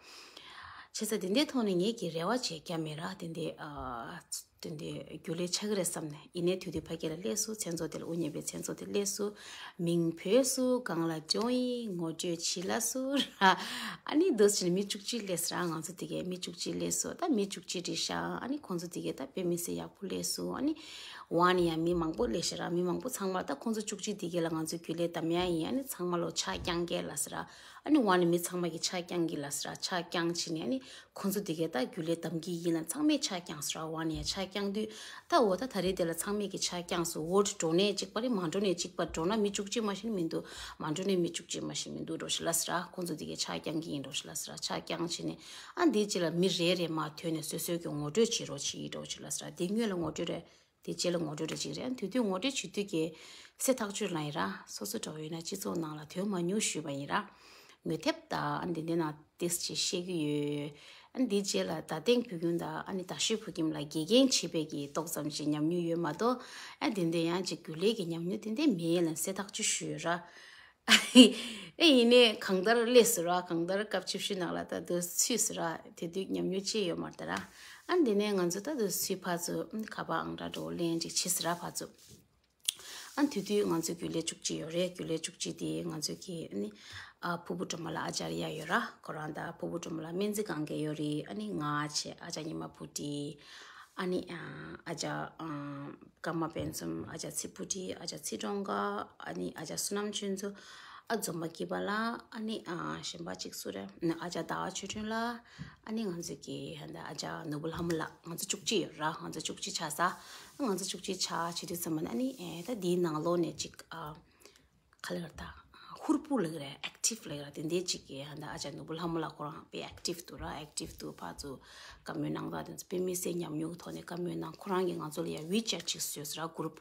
བྱས་ཙང་དེ་འདྲའི་ཐོག་ནས་ངེད་ཀྱིས་རེ་བ་བྱས་རྒྱུ་མེད་ར། དེ་འདྲའི་ཨ་དེ་འདྲའི་རྒྱུན་ལས་ཆགས་ཀྱི་རེད་བསམ་ནས། ཡིན་ནའི་དུས་དུས་ཕ་གི་ལ་སླེབས་སོང་། མཚན་ཚོགས་དེ་ལ་དབུ་བརྙེས་པའི་མཚན་ཚོགས་དེ་སླེབས་སོང་། མིང་བོས་སོང་། སྒང་ལ་ཇོ་ཡིན་ངོ་སྤྲོད་བྱེད་ལབ་སོང་ར། ཨ་ནི་འདུག་སེ་བྱས་ནས་མི་བཅུ་གཅིག་སླེབས་སོང་ར། ང་ཚོ་དེ་གའི་མི་བཅུ་གཅིག་སླེབས་སོང་། ད་མི་བཅུ་གཅིག་རེད་ཤག་ཨ་ནི་ཁོང་ཚོ་དེ་གའི་ད་དཔེ་མི་སྲིད་ཡག་པོ་སླེབས་སོང་། ཨ་ནི་ཝང་ནས་ཡང་མི་མང་པོ་སླེབས་ཤག་ར། མི་མང་པོ་ཚང་མ་ད་ཁོང་ཚོ་བཅུ་གཅིག་དེ་གའི་ལ་ང་ཚོ་རྒྱུན་ལས་གདམ་ཡག་ཡིན། ཨ་ནི་ཚང་མ་ལོ་ཕྱག་བརྐྱང་གི་ལབ་སོང་ར། ཨ་ནི་ཝང་ནས་མི་ཚང་མ་གིས་ཕྱག་བརྐྱང་གི་ལབ་སོང་ར། ཕྱག་བརྐྱང་བྱས་ནས་ཨ་ནི་ཁོང་ཚོ་དེ་གའི་ད་རྒྱུན་ལས་གདམ་གི་ཡིན་ལབ་ཚང་མས་ཕྱག་བརྐྱངས་སོང་ར། ཝང་ནས་ཡང་ཕྱག་བརྐྱང་དུས་ད་འོ་ད་ད་རེས་དེ་ལ་ཚང་མས་གིས་ཕྱག་བརྐྱངས་སོང་། ཝོ་ཊི་འགྲོ་ནའི་གཅིག་པ་རེད། མ་འགྲོ་ནའི་གཅིག་པ། འགྲོ་ན་མི་བཅུ་གཅིག་མ་གཏོགས་མི་འདུག་མ་འགྲོ་ནའི་མི་བཅུ་གཅིག་མ་གཏོགས་མི་འདུག་འདྲ་བོ་ཞིག་ལབ་སོང་ར། ཁོང་ཚོ་དེ་གའི་ཕྱག་བརྐྱང་གི་ཡིན་འདྲ་བོ་ཞིག་ལབ་སོང་ར། ཕྱག་བརྐྱང་བྱས་ནས་ཨ་འདིའི་རྗེས་ལ་མི་རེ་རེ་མར་ཐོན་ནས་སོ་སོའི་གི་ངོ་སྤྲོད་བྱེད་རོགས་བྱེད་འདྲ་བོ་ཞིག་ལབ་སོང་ར། དེ་སྔོན་ལ་ངོ་སྤྲོད་རེད། དེ་རྗེས་ལ་ངོ་སྤྲོད་རེ་ཅིག་རེད། དེ་དུས་ངོ་སྤྲོད་བྱེད་དུས་ཀྱི་སེ་ཐག་ཆོད་ལབ་ཡིན་ར། སོ་སོ་འདྲ་བོ་ཡིན་ན་སྤྱི་ཚོགས་ནང་ལ་ཐོན་མ་མྱོང་ཞུས་པ་ཡིན་ར། ངོ་དེབ་དང་ཨ་འདི་འདྲའི་ནང་ཏིས་ཅིག་ཤེས་ཀྱི་ཡོད། ཨ་འདིའི་རྗེས་ལ་ད་ཐེངས་བོད་ཁྱིམ་དང་ཨ་ནི་རྡ་ཤོད་བོད་ཁྱིམ་ལ་དགེ་རྒན་བྱེད་པའི་གི་ཏོག་ཙམ་ཅིག་ཉམས་མྱོང་ཡོད་མ་གཏོགས། ཨ་དེ་འདྲའི་ཡང་ཅིག་རྒྱུན་ལས་ཀྱི་ཉམས་མྱོང་དེ་འདྲའི་མེད་ལབ་སེ་ཐག་ཆོད་ཞུས་ཡོད་ར། ཨེ་ཡིན་ནའི་གང་ལྟར་སླེབས་སོང་ར། གང་ལྟར་སྐབས་བཅུ་བཞི་ནང་ལ་ད་དུང་ཚུད་སོང་ར། དེ་དུས་ཉམས་མྱོང་ཅི་ཡོད་མ་རེད་ད་ར། ཨ་འདི་ནས་ང་ཚོ་ད་དུང་ཚུད་ཕར་ཚུར་ཁ་པར་ཨང་གྲངས་འདྲ་བོ་ལེན་ཅིག་བྱས་སོང་ར་ཕར་ཚུར། ཨ་དེ་དུས་ང་ཚོའི་རྒྱུན་ལས་བཅུ་གཅིག་ཡོད་རེད། རྒྱུན་ལས་བཅུ་གཅིག་དེ་ང་ཚོའི་གི་ཨ་ནི་ཨ་ཕུར་བུ་སྒྲོལ་མ་ལགས་ཨ་ཅཱརྱ་ཡོད་ར། ཁོ་རང་དང་ཕུར་བུ་སྒྲོལ་མ་ལགས་སྨན་རྩིས་སྒང་ག་ཡོད་རེད། ཨ་ནི་ང་བྱས་ཨ་ཅག་ཉི་མ་བུ་ཊི། ཨ་ནི་ཨ་ཅག་ཨ་ཀརྨ་དཔལ་འཛོམས། ཨ་ཅག་ཚེ་བུ་ཊི། ཨ་ཅག་ཚེ་སྒྲོལ་དཀར། ཨ་ནི་ཨ་ཅག་བསོད་ནམས་ཆོས་མཚོ། ཨ་འཛོམས་པ་སྐྱིད་པ་ལགས། ཨ་ནི་ཨ་གཞན་པ་གཅིག་སུ་རེད། ཨ་ཅག་ཟླ་བ་ཆོས་སྒྲོན་ལགས། ཨ་ནི་ང་ཚོའི་གི་ཧན་ད་ཨ་ཅག་ནོར་བུ་ལྷ་མོ་ལགས། ང་ཚོ་བཅུ་གཅིག་ཡོད་ར། ང་ཚོ་བཅུ་གཅིག་ཆགས་ས། ང་ཚོ་བཅུ་གཅིག་ཆགས་བྱེད་དུས་ཙམ་པ་ནི་ཨ་ནི་ཨེ་ད་འདིའི་ནང་ལོགས་ནས་གཅིག་ཨ། ག་ལབ་དགོས་རེད་ད། ཧུར་པོ་ལབ་ཀྱི་རེད། ཨེག་ཊིབ་ལབ་ཀྱི་རེད། དེ་འདྲའི་ཅིག་གིས་ཧན་ད་ཨ་ཅག་ནོར་བུ་ལྷ་མོ་ལགས་ཁོ་རང་དཔེ་ཨེག་ཊིབ་འདུག་ར། ཨེག་ཊིབ་འདུག་ཕར་ཚུར་བཀའ་མོལ་གནང་སྟངས་དེ་ཚོ་དཔེ་མི་སྲིད་ཉམས་མྱོང་གི་ཐོག་ནས་བཀའ་མོལ་གནང་། ཁོ་རང་གིས་ང་ཚོ་ལ་ཡ་ཝི་ཅེཊ་ཅིག་བཟོས་སོང་ར། གུ་རུབ།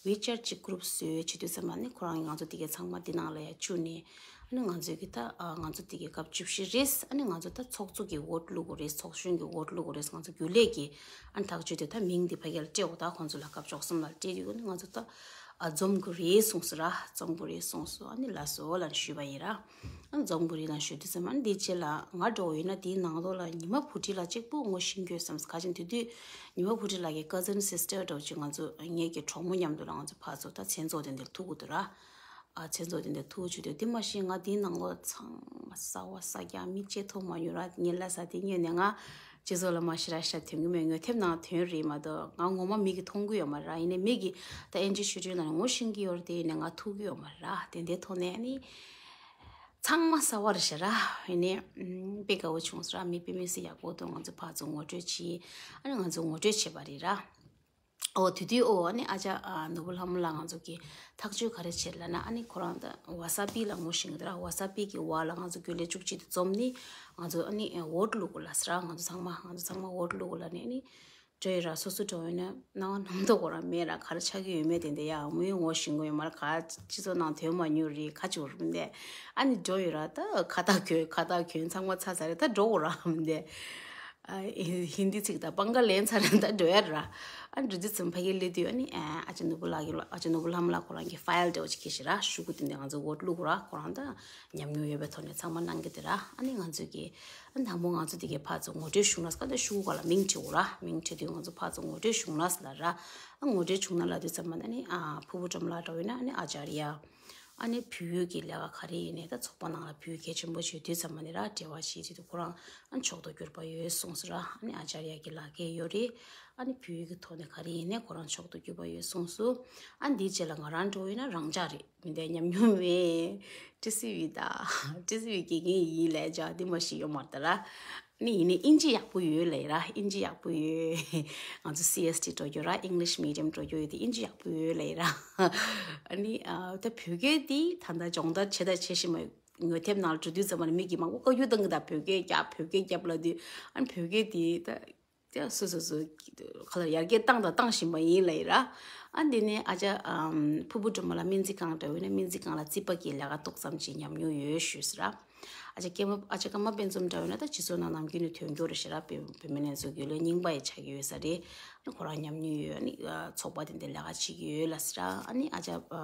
ཝི་ཅེཊ་ཅིག་གུ་རུབ་བཟོས་བྱེད་དུས་ཙམ་པ་ནི་ཁོ་རང་གིས་ང་ཚོ་དེ་གའི་ཚང་མ་དེ་ནང་ལ་ཡ་བཅུག་ནས། ཨ་ནི་ང་ཚོའི་གི་ད་ཨ་ང་ཚོ་དེ་གའི་སྐབས་བཅུ་བཞི་རེད། ཨ་ནི་ང་ཚོ་ད་ཚོགས་གཙོ་གི་ཝོ་ཊི་བླུག་དགོས་རེད། ཚོགས་གཞོན་གྱི་ཝོ་ཊི་བླུག་དགོས་རེད། ང་ཚོ་རྒྱུན་ལས་ཀྱི་ཨ་ནི་ཐག་གཅོད་དེ་ད་མིང་དེ་ཕ་གི་ལ་སྤྲད་དགོས། ད་ཁོང་ཚོ་ལ་སྐབས་བཅུ་གསུམ་ལ་སྤྲད་དུས་ཨ་ནི་ང་ཚོ་ད། ཨ་འཛོམས་དགོས་རེད་གསུངས་སོང་ར། འཛོམས་དགོས་རེད་གསུངས་སོང་། ཨ་ནི་ལགས་སོ་ལབ་ཞུས་པ་ཡིན་ར། ཨ་འཛོམས་དགོས་རེད་ལབ་ཞུ་དུས་ཙམ་པ་ཨ་ནི་འདིའི་རྗེས་ལ་ང་འདྲ་བོ་ཡིན་ན་དེའི་ནང་ལོགས་ལ་ཉི་མ་བུ་ཊི་ལགས་གཅིག་པུ་ངོ་ཤེས་ཀྱི་ཡོད་བསམ། ག་ཅིག་དེ་དུས་ཉི་མ་བུ་ཊི་ལགས་ཀྱི་ཀ་ཛིན་སི་སི་ཊར་འདྲ་བོ་ཅིག་ང་ཚོ་ངེད་ཀྱི་གྲོགས་མོ་མཉམ་དུ་ལ་ང་ཚོ་ཕར་ཚུར་ད་མཚན་ཚོགས་དེ་འདིར་ཐུག་གི་འདུག་ར། ཨ་མཚན་ཚོགས་དེ་འདིར་ཐུག་བྱེད་དུས་དེ་མ་གཞི་ང་དེའི་ནང་ལོགས་ཚང་མ་གསར་པ་གསར་རྐྱང་མི་གཅིག་མཐོང་མ་མྱོང་ར། ངས་ལབ་ས་དེ་སྔོན་ནས་ང་སྤྱི་ཚོགས་ལ་མ་ཞེ་དྲག་ཞེ་དྲག་ཐོན་གྱི་མེད། ངོ་དེབ་ནང་ཐོན་རེད་མ་གཏོགས་ང་ངོ་མ་མིག་གིས་མཐོང་གི་ཡོད་མ་རེད་ར། ཡིན་ནའི་མིག་གིས་ད་ཨེན་ཇི་ཞུ་དུས་ན་ངོ་ཤེས་ཀྱི་ཡོད་རེད་དེ། ཡིན་ནའི་ང་ཐུག་གི་ཡོད་མ་རེད་ར། དེ་འདྲའི་ཐོག་ནས་ཨ་ནི་ ཚང་མ་གསར་བ་རེད་ཤག་ར། ཡིན་ནའི་ཨམ། དཔེ་དགའ་བོ་བྱུང་སོང་ར། མི་དཔེ་མི་སྲིད་ཡག་པོ་འདུག་ང་ཚོ་ཕར་ཚུར་ངོ་སྤྲོད་བྱས། ཨ་ནི་ང་ཚོ་ངོ་སྤྲོད་བྱས་པ་རེད་ར། ཨོ་དེ་དུས་ཨོ་ཨ་ནི་ཨ་ཅག་ཨ་ནོར་བུ་ལྷ་མོ་ལགས་ང་ཚོ་གི་ཐག་གཅོད་ག་རེ་བྱས་ལབ་ན། ཨ་ནི་ཁོ་རང་ད་ཝ་ས་པི་ལ་ངོ་ཤེས་ཀྱི་འདུག་ར། ཝ་ས་པི་གི་ཝ་ལ་ང་ཚོ་རྒྱུན་ལས་བཅུ་གཅིག་དེ་འཛོམས་ནི་ང་ཚོ་ཨ་ནི་ཝོ་ཊི་བླུག་དགོས་ལབ་སོང་ར། ང་ཚོ་ཚང་མ་ང་ཚོ་ཚང་མ་ཝོ་ཊི་བླུག་དགོས་ལབ་ནས། ཨ་ནི་འགྲོ་ཡོད་ར། སོ་སོ་འགྲོ་ཡོད་ན་སྣང་བ་སྣང་དོགས་ཁོ་རང་མེད་ར། ག་རེ་ཆགས་ཀྱི་ཡོད་མེད་དེ་འདྲ་ཡ་མུ་ཡུ་ངོ་ཤེས་ཀྱི་ཡོད་མ་རེད། ག་སྤྱི་ཚོགས་ནང་ཐོན་མ་མྱོང་རེད། ག་ཅིག་རུ་མི་འདས། ཨ་ནི་འགྲོ་ཡོད་ར། ད་ཁ་བཏགས་གྱོན་ཁ་བཏགས་གྱོན་ཚང་མ་ཚར་ཚར་རེད། ད་འགྲོ་དགོས་ར་མི་འདས། ཨ་ཧིན་དི་ཚིག་དང་པང་ག་ལེན་ཚར་རེད། ད་འགྲོ་ཡ་ར། ཨ་ནི་འགྲོ་དུས་ཙམ་ཕ་གི་སླེབས་དུས་ཨ་ནི་ཨ་ཨ་ཅག་ནོར་བུ་ལགས་ཀྱི་ཨ་ཅག་ནོར་བུ་ལྷ་མོ་ལགས་ཁོ་རང་གི་ཕ་ཡལ་འདྲ་བོ་ཅིག་ཁྱེར་ཤག་ར། ཤོག་གུ་དེ་འདྲ་ང་ཚོ་ཝོ་ཊི་བླུག་དགོས་ར། ཁོ་རང་ད་ཉམས་མྱོང་ཡོད་པའི་ཐོག་ནས་ཚང་མ་གནང་གི་དེ་ར། ཨ་ནི་ང་ཚོ་གི་ཨ་ནི་དང་པོ་ང་ཚོ་དེ་གའི་ཕར་ཚུར་ངོ་སྤྲོད་ཞུ་ན་ཟེར་ག་འདི་ཤོག་གུ་ག་ལ་མིང་བྲིས་དགོས་ར། མིང་བྲིས་དུས་ང་ཚོ་ཕར་ཚུར་ངོ་སྤྲོད་ཞུ་ན་ཟེར་ལབ་ར། ཨ་ངོ་སྤྲོད་ཞུ་ན་ལབ་དུས་ཙམ་པ་ཨ་ནི་ཨ་ཕུར་བུ་སྒྲོལ་མ་ལགས་འདྲ་བོ་ཡིན་ན་ཨ་ནི་ཨ་ཅར་ཡ། ཨ་ནི་བོད་ཡིག་གི་ལས་ཀ་ག་རེ་ཡིན་ནའི་ད་ཚོགས་པ་ནང་ལ་བོད་ཡིག་གལ་ཆེན་པོ་ཞིག་ཡོད་དུས་ཙམ་པ་ཨ་ནི་ར། འབྲེལ་བ་བྱེད་དུས་ཁོ་རང་ཨ་ནི་མཆོག་ཏུ་གྱུར་པ་ཡོད་གསུངས་སོང་ར། ཨ་ནི་ཨ་ཅར་ཡ་གི་ལག་འཁྱེར་ཡོད་རེད། ཨ་ནི་བོད་ཡིག་གི་ཐོག་ནས་ག་རེ་ཡིན་ནའི་ཁོ་རང་མཆོག་ཏུ་གྱུར་པ་ཡོད་གསུངས་སོང་། ཨ་ནི་འདིའི་རྗེས་ལ་ང་རང་འདྲ་བོ་ཡིན་ན་རང་འཇགས་རེད། མི་འདའི་ཉམས་མྱོང་མེད། ཊི་སི་ཝི་ད། ཊི་སི་ཝི་དགེ་རྒན་ཡིན་ལས་འཇགས་འདི་མ་ཞིག་ཡོད་མ་རེད་ད་ར། ནི་ཡིན་ནའི་ཨིན་ཇི་ཡག་པོ་ཡོད་ལབ་ཡིན་ར། ཨིན་ཇི་ཡག་པོ་ཡོད། ང་ཚོ་སི་ཨེས་ཊི་འགྲོ་རྒྱུ་ར། English medium འགྲོ་རྒྱུ་ཡོད་དེ་ཨིན་ཇི་ཡག་པོ་ཡོད་ལབ་ཡིན་ར། ཨ་ནི་ཨ་ད་བོད་སྐད་འདི་ད་ལྟ་སྦྱོང་བརྡར་བྱེད་ད་བྱེད་བཞིན་པ། ངོ་དེབ་ནང་ལ་འགྲོ་དུས་ཙམ་པ་ནི་མི་གིས་མང་པོ་བཀའ་བཀྱོན་བཏང་གི། ད་བོད་སྐད་རྒྱབ་བོད་སྐད་རྒྱབ་ལབ་དུས་ཨ་ནི་བོད་སྐད་འདི་ད། དེ་སོ་སོ་སོ་ག་ལ་ཡར་རྒྱས་བཏང་དང་བཏང་བཞིན་པ་ཡིན་ལབ་ཡིན་ར། ཨ་འདི་ནས་ཨ་ཅག་ཨམ་ཕུར་བུ་སྒྲོལ་མ་ལགས་སྨན་རྩིས་ཁང་འདྲ་བོ་ཡིན་ན་སྨན་རྩིས་ཁང་ལ་རྩིས་པ་གི་ལས་ཀ་ཏོག་ཙམ་ཅིག་ཉམས་མྱོང་ཡོད་ཞུས་སོང་ར། ཨ་ཅག་ཀརྨ་ཨ་ཅག་ཀརྨ་དཔལ་འཛོམས་འདྲ་བོ་ཡིན་ན་ད་སྤྱི་ཚོགས་ནང་ནམ་རྒྱུན་ནས་ཐོན་རྒྱུ་རེད་ཤག་ར། བོད་བོད་སྨན་ལྷན་ཚོགས་རྒྱུན་ལས་རྙིང་པ་ཡི་ཆགས་ཀྱི་ཡོད་ས་རེད། ཨ་ནི་ཁོ་རང་ཉམས་མྱོང་ཡོད། ཨ་ནི་ཨ་ཚོགས་པ་དེ་འདྲ་ལས་ཀ་བྱེད་ཀྱི་ཡོད་ལབ་སོང་ར། ཨ་ནི་ཨ་ཅག་ཨ་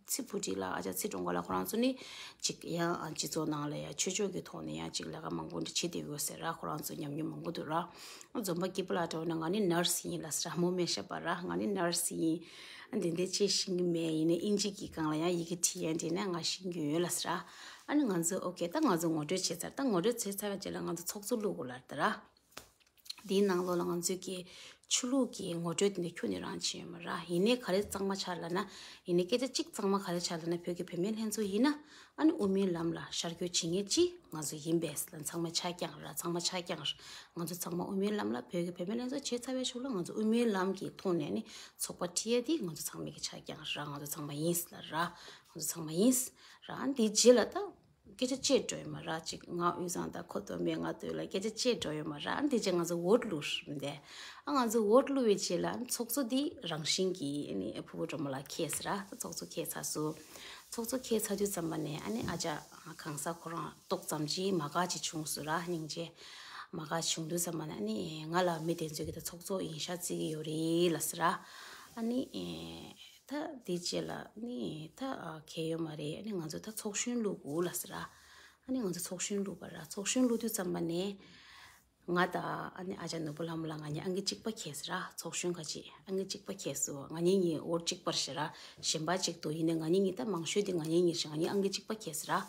ཚེ་ཕུ་ཊི་ལགས་ཨ་ཅག་ཚེ་སྒྲོལ་དཀར་ལགས་ཁོ་རང་ཚོ་ནི་ཅིག་ཡང་ཨ་སྤྱི་ཚོགས་ནང་ལ་ཡང་ཆོས་ཕྱོགས་ཀྱི་ཐོག་ནས་ཡང་ཅིག་ལས་ཀ་མང་པོ་འདྲ་བྱེད་བསྡད་ཡོད་ཟེར་ར། ཁོ་རང་ཚོ་ཉམས་མྱོང་མང་པོ་འདུག་ར། འཛོམས་པ་སྐྱིད་པོ་ལགས་འདྲ་བོ་ན་ང་ནི་ནར་སི་ཡིན་ལབ་ཟེར་ར། མོ་མེ་ཤ་པ་ར། ང་ནི་ནར་སི་ཡིན། ཨ་འདི་འདྲ་ཅིག་ཤེས་ཀྱི་མེད། ཡིན་ནའི་ཨིན་ཇི་གི་སྒང་ལ་ཡང་ཡི་གེ་བྲིས་ཡ་འདྲི་ན་ང་ཤེས་ཀྱི་ཡོད་ལབ་ཟེར་ར། ཨ་ནི་ང་ཚོ་ཨོ་ཀེ་ད་ང་ཚོ་ངོ་སྤྲོད་བྱས་ཚར། ད་ངོ་སྤྲོད་བྱས་ཚར་བའི་རྗེས་ལ་ང་ཚོ་ཚོགས་གཙོ་བླུག་དགོས་ལབ་ད་ར། འདིའི་ནང་ལོགས་ལ་ང་ཚོས་ཀྱི་ཆོས་ལུགས་ཀྱི་ངོ་སྤྲོད་དེ་འདྲ་ཁྱོན་ནས་རང་བྱས་ཡོད་མ་རེད། ཡིན་ནའི་ག་རེ་གཙང་མ་ཆགས་ལབ་ན། ཡིན་ནའི་སྐད་ཆ་གཅིག་གཙང་མ་ག་རེ་ཆགས་ལབ་ན། བོད་ཀྱི་བུད་མེད་ལྷན་ཚོགས་ཡིན་ན་ཨ་ནི་དབུ་མའི་ལམ་ལ་ཤར་བསྐྱོད་བྱེད་མཁན་གཅིག་ང་ཚོ་ཡིན་པས་ལབ། ཚང་མ་ཆ་རྐྱང་རེད། ཚང་མ་ཆ་རྐྱང་རེད། ང་ཚོ་ཚང་མ་དབུ་མའི་ལམ་ལ་བོད་ཀྱི་བུད་མེད་ལྷན་ཚོགས་བྱས་ཚར་བའི་གཞུག་ལ་ང་ཚོ་དབུ་མའི་ལམ་གྱི་ཐོག་ནས་ནི་ཚོགས་པ་ཁྲིད་ཡ་དེ་ང་ཚོ་ཚང་མ་གི་ཆ་རྐྱང་རེད། ང་ཚོ་ཚང་མ་ཡིན་ལབ་ར། ང་ཚོ་ཚང་མ་ཡིན་ར། ཨ་ནི་དེའི་རྗེས་ལ་ད། སྐད་ཆ་བཤད་འགྲོ་ཡོད་མ་རེད། ཅིག་ང་དབུས་གཙང་དང་ཁོ་སྟོད་སྨད་ང་སྟོད་ལ་སྐད་ཆ་བཤད་འགྲོ་ཡོད་མ་རེད། ཨ་ནི་དེ་རྗེས་ང་ཚོ་ཝོ་ཊི་བླུགས་རེད་དེ། ཨ་ང་ཚོ་ཝོ་ཊི་བླུགས་པའི་རྗེས་ལ་ཨ་ནི་ཚོགས་གཙོ་འདི་རང་བཞིན་གྱིས་ཨ་ནི་ཕུར་བུ་སྒྲོལ་མ་ལགས་འཁེལ་སོང་ར། ད་ཚོགས་གཙོ་འཁེལ་ཚར་སོང་། ཚོགས་གཙོ་འཁེལ་ཚར་དུས་ཙམ་པ་ནས་ཨ་ནི་ཨ་ཅག་གང་ཟག་ཁོ་རང་ཏོག་ཙམ་ཅིག་མ་དགའ་ཅིག་བྱུང་སོང་ར། སྙིང་རྗེ་མ་དགའ་བྱུང་དུས་ཙམ་པ་ནས་ཨ་ནི་ང་ལ་མི་དེ་ཚོས་ཀྱིས་ད་ཚོགས་གཙོ་ཡིན་ཤག་བརྩི་གི་ཡོད་རེད་ལབ་སོང་ར། ཨ་ནི། ད་དེ་རྗེས་ལ་ནི་ད་གལ་ཡོད་མ་རེད། ཨ་ནི་ང་ཚོ་ད་ཚོགས་གཞོན་བླུག་དགོས་ལབ་ཟེར་ར། ཨ་ནི་ང་ཚོ་ཚོགས་གཞོན་བླུག་པ་ར། ཚོགས་གཞོན་བླུག་དུས་ཙམ་པ་ནས་ང་དང་ཨ་ནི་ཨ་ཅག་ནོར་བུ་ལྷ་མོ་ལགས་ང་གཉིས་ཨང་ཀི་གཅིག་པ་འཁེལ་ཟེར་ར། ཚོགས་གཞོན་ཁ་ཅིག་ཨང་ཀི་གཅིག་པ་འཁེལ་སོང་། ང་གཉིས་གཉིས་ཝོ་ཊི་གཅིག་པ་རེད་ཟེར་ར། གཞན་པ་གཅིག་འདུག་ཡིན་ནའི་ང་གཉིས་གཉིས་ད་མང་ཤོས་དེ་ང་གཉིས་གཉིས་རེད། ང་གཉིས་ཨང་ཀི་གཅིག་པ་འཁེལ་ཟེར་ར།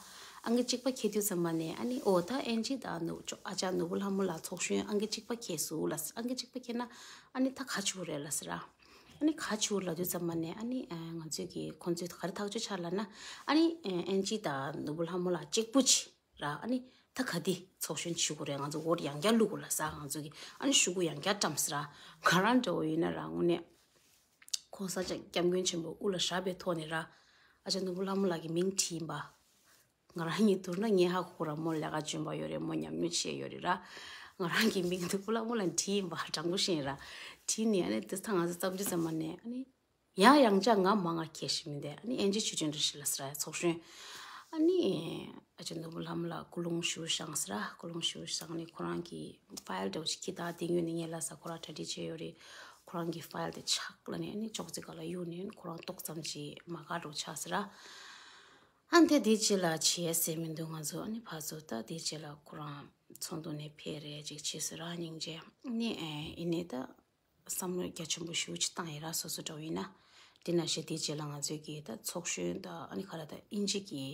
ཨང་ཀི་གཅིག་པ་འཁེལ་དུས་ཙམ་པ་ནས་ཨ་ནི་ཨོ་ད་ཨེན་ཇི་དང་ནུ་ཨ་ཅག་ནོར་བུ་ལྷ་མོ་ལགས་ཚོགས་གཞོན་ཨང་ཀི་གཅིག་པ་འཁེལ་སོང་ལབ་ཟེར། ཨང་ཀི་གཅིག་པ་འཁེལ་ན་ཨ་ནི་ད་ག་བྱེད་དགོས་རེད་ལབ་ཟེར་ར། ཨ་ནི་ག་བྱེད་དགོས་ལབ་དུས་ཙམ་པ་ནས་ཨ་ནི་ཨ་ང་ཚོས་ཀྱིས་ཁོང་ཚོས་ག་རེ་ཐག་གཅོད་བྱས་ལབ་ན། ཨ་ནི་ཨ་ཨེན་ཇི་དང་ནོར་བུ་ལྷ་མོ་ལགས་གཅིག་པུ་བྱེད་ར། ཨ་ནི་ད་ག་དེ་ཚོགས་གཞོན་བྱེད་དགོས་རེད། ང་ཚོ་ཝོ་ཊི་ཡང་བསྐྱར་བླུག་དགོས་ལབ་ཟེར། ང་ཚོ་གིས་ཨ་ནི་ཤོག་གུ་ཡང་བསྐྱར་བཀྲམ་ཟེར་ར། ང་རང་འདྲ་བོ་ཡིན་ན་ར་དངོས་གནས་གོང་ས་སྐྱབས་མགོན་ཆེན་པོ་དབུ་ལ་བཞག་པའི་ཐོག་ནས་ར། ཨ་ཅག་ནོར་བུ་ལྷ་མོ་ལགས་ཀྱི་མིང་བྲིས་ཡིན་པ། ང་རང་གཉིས་བསྡུར་ན་ངས་ཧ་གོ་ར། མོ་ལས་ཀ་འཇོན་པ་ཡོད་རེད། མོ་ཉམས་མྱོང་ཆེ་ཡོད་རེད་ར། ང་རང་གི་མིང་དུ་ཕུ་ལ་མོ་ལ་བྲིས་ཡིན་པ་དྲང་པོ་བཤད་ཡིན་ར། བྲིས་ནས་ཨ་ནི་དེ་ཐང་ང་ཚོ་བརྩམས་དུས་ཙམ་པ་ནས་ཨ་ནི་ཡང་ཡང་བསྐྱར་ང་མང་ང་ཁྱེར་ཞིག་མི་འདུག་ཨ་ནི་ཨེན་ཇི་ཆོས་སྒྲོན་བཀྲ་ཤིས་ལགས་ཟེར་ར་ཚོགས་གཞོན། ཨ་ནི་ཨ་ཅག་ནོར་བུ་ལྷ་མོ་ལགས་སྐུ་རླུང་ཞུ་བཞེངས་ཟེར་ར། སྐུ་རླུང་ཞུ་བཞེངས་ནས་ཁོ་རང་གི་ཕ་ཡལ་འདྲ་བོ་ཞིག་ཁྱི་དག་དེ་ཉོས་ནས་ངས་ལབ་ས་ཁོ་རང་གྲ་སྒྲིག་བྱས་ཡོད་རེད། ཁོ་རང་གི་ཕ་ཡལ་དེ་ཆག་ལབ་ནས་ཨ་ནི་ཅོག་ཙེ་སྒང་ལ་གཡུགས་ནས་ཁོ་རང་ཏོག་ཙམ་ཅིག་མ་དགའ་འདྲ་བོ་ཆགས་ཟེར་ར། ཨ་ནི་དེ་རྗེས་ལ་བྱས་ཟེར་མི་འདུག་ང་ཚོ་ཨ་ནི་ཕར་ཚུར་ད་དེ་རྗེས་ལ་ཁོ་རང་ཚོགས་འདུ་ནས་ཕེབས་རེད་ཅིག་བྱས་ཟེར་ར། སྙིང་རྗེ་ནི་ཨེ་ཡིན་ནའི་ད་བསམ་བློ་རྒྱ་ཆེན་པོ་ཞེ་པོ་ཅིག་བཏང་ཡིན་ར། སོ་སོ་འདྲ་བོ་ཡིན་ན། དེ་ནང་བཞིན་དེ་རྗེས་ལ་ང་ཚོའི་གི་ད་ཚོགས་གཞོན་ད་ཨ་ནི་ག་རེ་ད་ཨིན་ཇི་གི་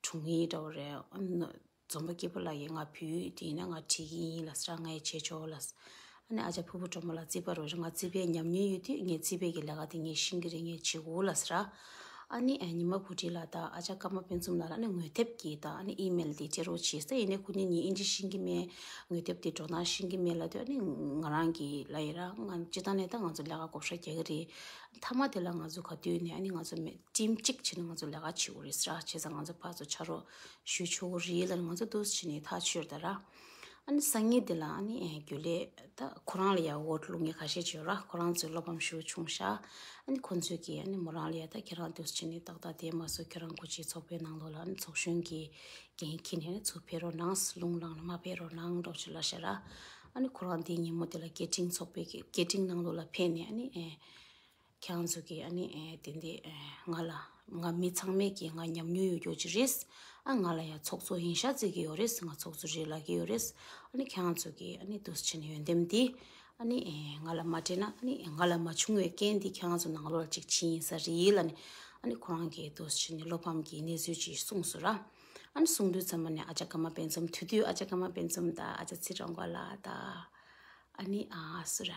དྲུང་ཡིག་འདྲ་བོ་རེད། ཨ་ནི་འཛོམས་པ་སྐྱིད་པོ་ལགས་ཀྱིས་ང་བོད་ཡིག་དེ་ཡིན་ན་ང་བྲིས་ཀྱི་ཡིན་ལབ་ཟེར་ར། ང་ཡིས་བྱས་ཆོག་ལབ་ཟེར། ཨ་ནི་ཨ་ཅག་ཕུར་བུ་སྒྲོལ་མ་ལགས་རྩིས་པ་རོགས་རེད། ང་རྩིས་པའི་ཉམས་མྱོང་ཡོད་དུས་ངས་རྩིས་པའི་གི་ལས་ཀ་དེ་ངས་ཤེས་ཀྱི་རེད། ངས་བྱེད་དགོས་ལབ་ཟེར་ར། ཨ་ནི་ཨ་ཉི་མ་བུ་ཁྲིད་ལགས་དང་ཨ་ཅག་ཀརྨ་དཔལ་འཛོམས་ལགས་ལ་ཨ་ནི་ངོ་དེབ་ཀྱི་དང་ཨ་ནི་ཨི་མེལ་དེ་སྤྲད་རོགས་བྱེད་ཟེར། ཡིན་ནའི་ཁོ་གཉིས་ཨིན་ཇི་ཤེས་ཀྱི་མེད། ངོ་དེབ་དེ་འགྲོ་སྟངས་ཤེས་ཀྱི་མེད་ལབ་དུས་ཨ་ནི་ང་རང་གིས་ལབ་ཡིན་ར། ང་སྤྱིར་བཏང་ནས་ད་ང་ཚོ་ལས་ཀ་བགོ་བཤའ་རྒྱག་གི་རེད། མཐའ་མ་དེ་ལ་ང་ཚོ་ག་དུས་ནས་ཨ་ནི་ང་ཚོ་མི་ཊིམ་གཅིག་བྱས་ནས་ང་ཚོ་ལས་ཀ་བྱེད་དགོས་རེད་ཟེར་ར། བྱས་ཙང་ང་ཚོ་ཕར་ཚུར་ཕྱག་རོགས་ཞུ་ཆོག་གི་རེད་ལབ་ནས་ང་ཚོ་འདུག་སེ་བྱས་ནས་ཐག་ཆོད་ད་ར། ཨ་ནི་སང་ཉིན་དེ་ལ་ཨ་ནི་ཨེ་རྒྱུན་ལས་ད་ཁོ་རང་ལ་ཡ་འོ་བླུག་མཁན་ཁ་ཤས་ཅིག་ཡོད་ར། ཁོ་རང་ཚོའི་བློ་ཕམ་ཞེ་པོ་བྱུང་ཤག་ཨ་ནི་ཁོ་ཚོས་ཀྱིས་ཨ་ནི་མོ་རང་ལ་ཡ་ད་ཁྱེད་རང་འདུག་སེ་བྱས་ནས་ཏག་ཏག་བསྡད་མ་སོང་། ཁྱེད་རང་སྐུ་མཁྱེན་ཚོགས་པའི་ནང་ལོགས་ལ་ཨ་ནི་ཚོགས་གཞོན་གྱི་འགན་འཁྱེར་ནས་ཨ་ནི་ཚུར་ཕེབས་རོགས་གནང་། ལུང་བླངས་ནས་མར་ཕེབས་རོགས་གནང་འདྲ་པོ་ཅིག་ལབ་ཤག་ར། ཨ་ནི་ཁོ་རང་དེའི་ཉིན་མོ་དེ་ལ་སྐད་འཕྲིན་ཚོགས་པའི་གི་སྐད་འཕྲིན་ནང་ལོགས་ལ་ཕེབས་ནས་ཨ་ནི་ཨེ་ཁྱེད་རང་ཚོ་གིས་ཨ་ནི་ཨེ་དེ་འདི་ཨེ་ང་ལ་ང་མི་ཚང་མས་ཀྱིས་ང་ཉམས་མྱོང་ཡོད་རྒྱུ་ཅིག་རེད། ཨ་ང་ལ་ཡང་ཚོགས་གཙོ་ཡིན་ཤག་བརྩི་གི་ཡོད་རེད། ང་ཚོགས་གཙོ་རེད་ལབ་ཀྱི་ཡོད་རེད། ཨ་ནི་ཁྱེད་རང་ཚོ་གིས་ཨ་ནི་འདུག་སེ་བྱས་ནས་འོས་འདེམས་འདི་ཨ་ནི་ཨེ་ང་ལ་མ་སྤྲད་ན་ཨ་ནི་ང་ལ་མ་བྱུང་བའི་རྐྱེན་འདི་ཁྱེད་རང་ཚོ་ནང་ལོགས་ལ་ཅིག་ཕྱིན་ཡིན་ས་རེད་ལབ་ནས་ཨ་ནི་ཁོ་རང་གིས་འདུག་སེ་བྱས་ནས་བློ་ཕམ་གྱི་གནས་ཚུལ་ཅིག་གསུངས་སོང་ར། ཨ་ནི་གསུངས་དུས་ཙམ་པ་ནས་ཨ་ཅག་ཀརྨ་དཔལ་འཛོམས། དེ་དུས་ཨ་ཅག་ཀརྨ་དཔལ་འཛོམས་དང་ཨ་ཅག་ཚེ་རིང་དགའ་ལགས་དང་ཨ་ནི་ཨ་སུ་ར།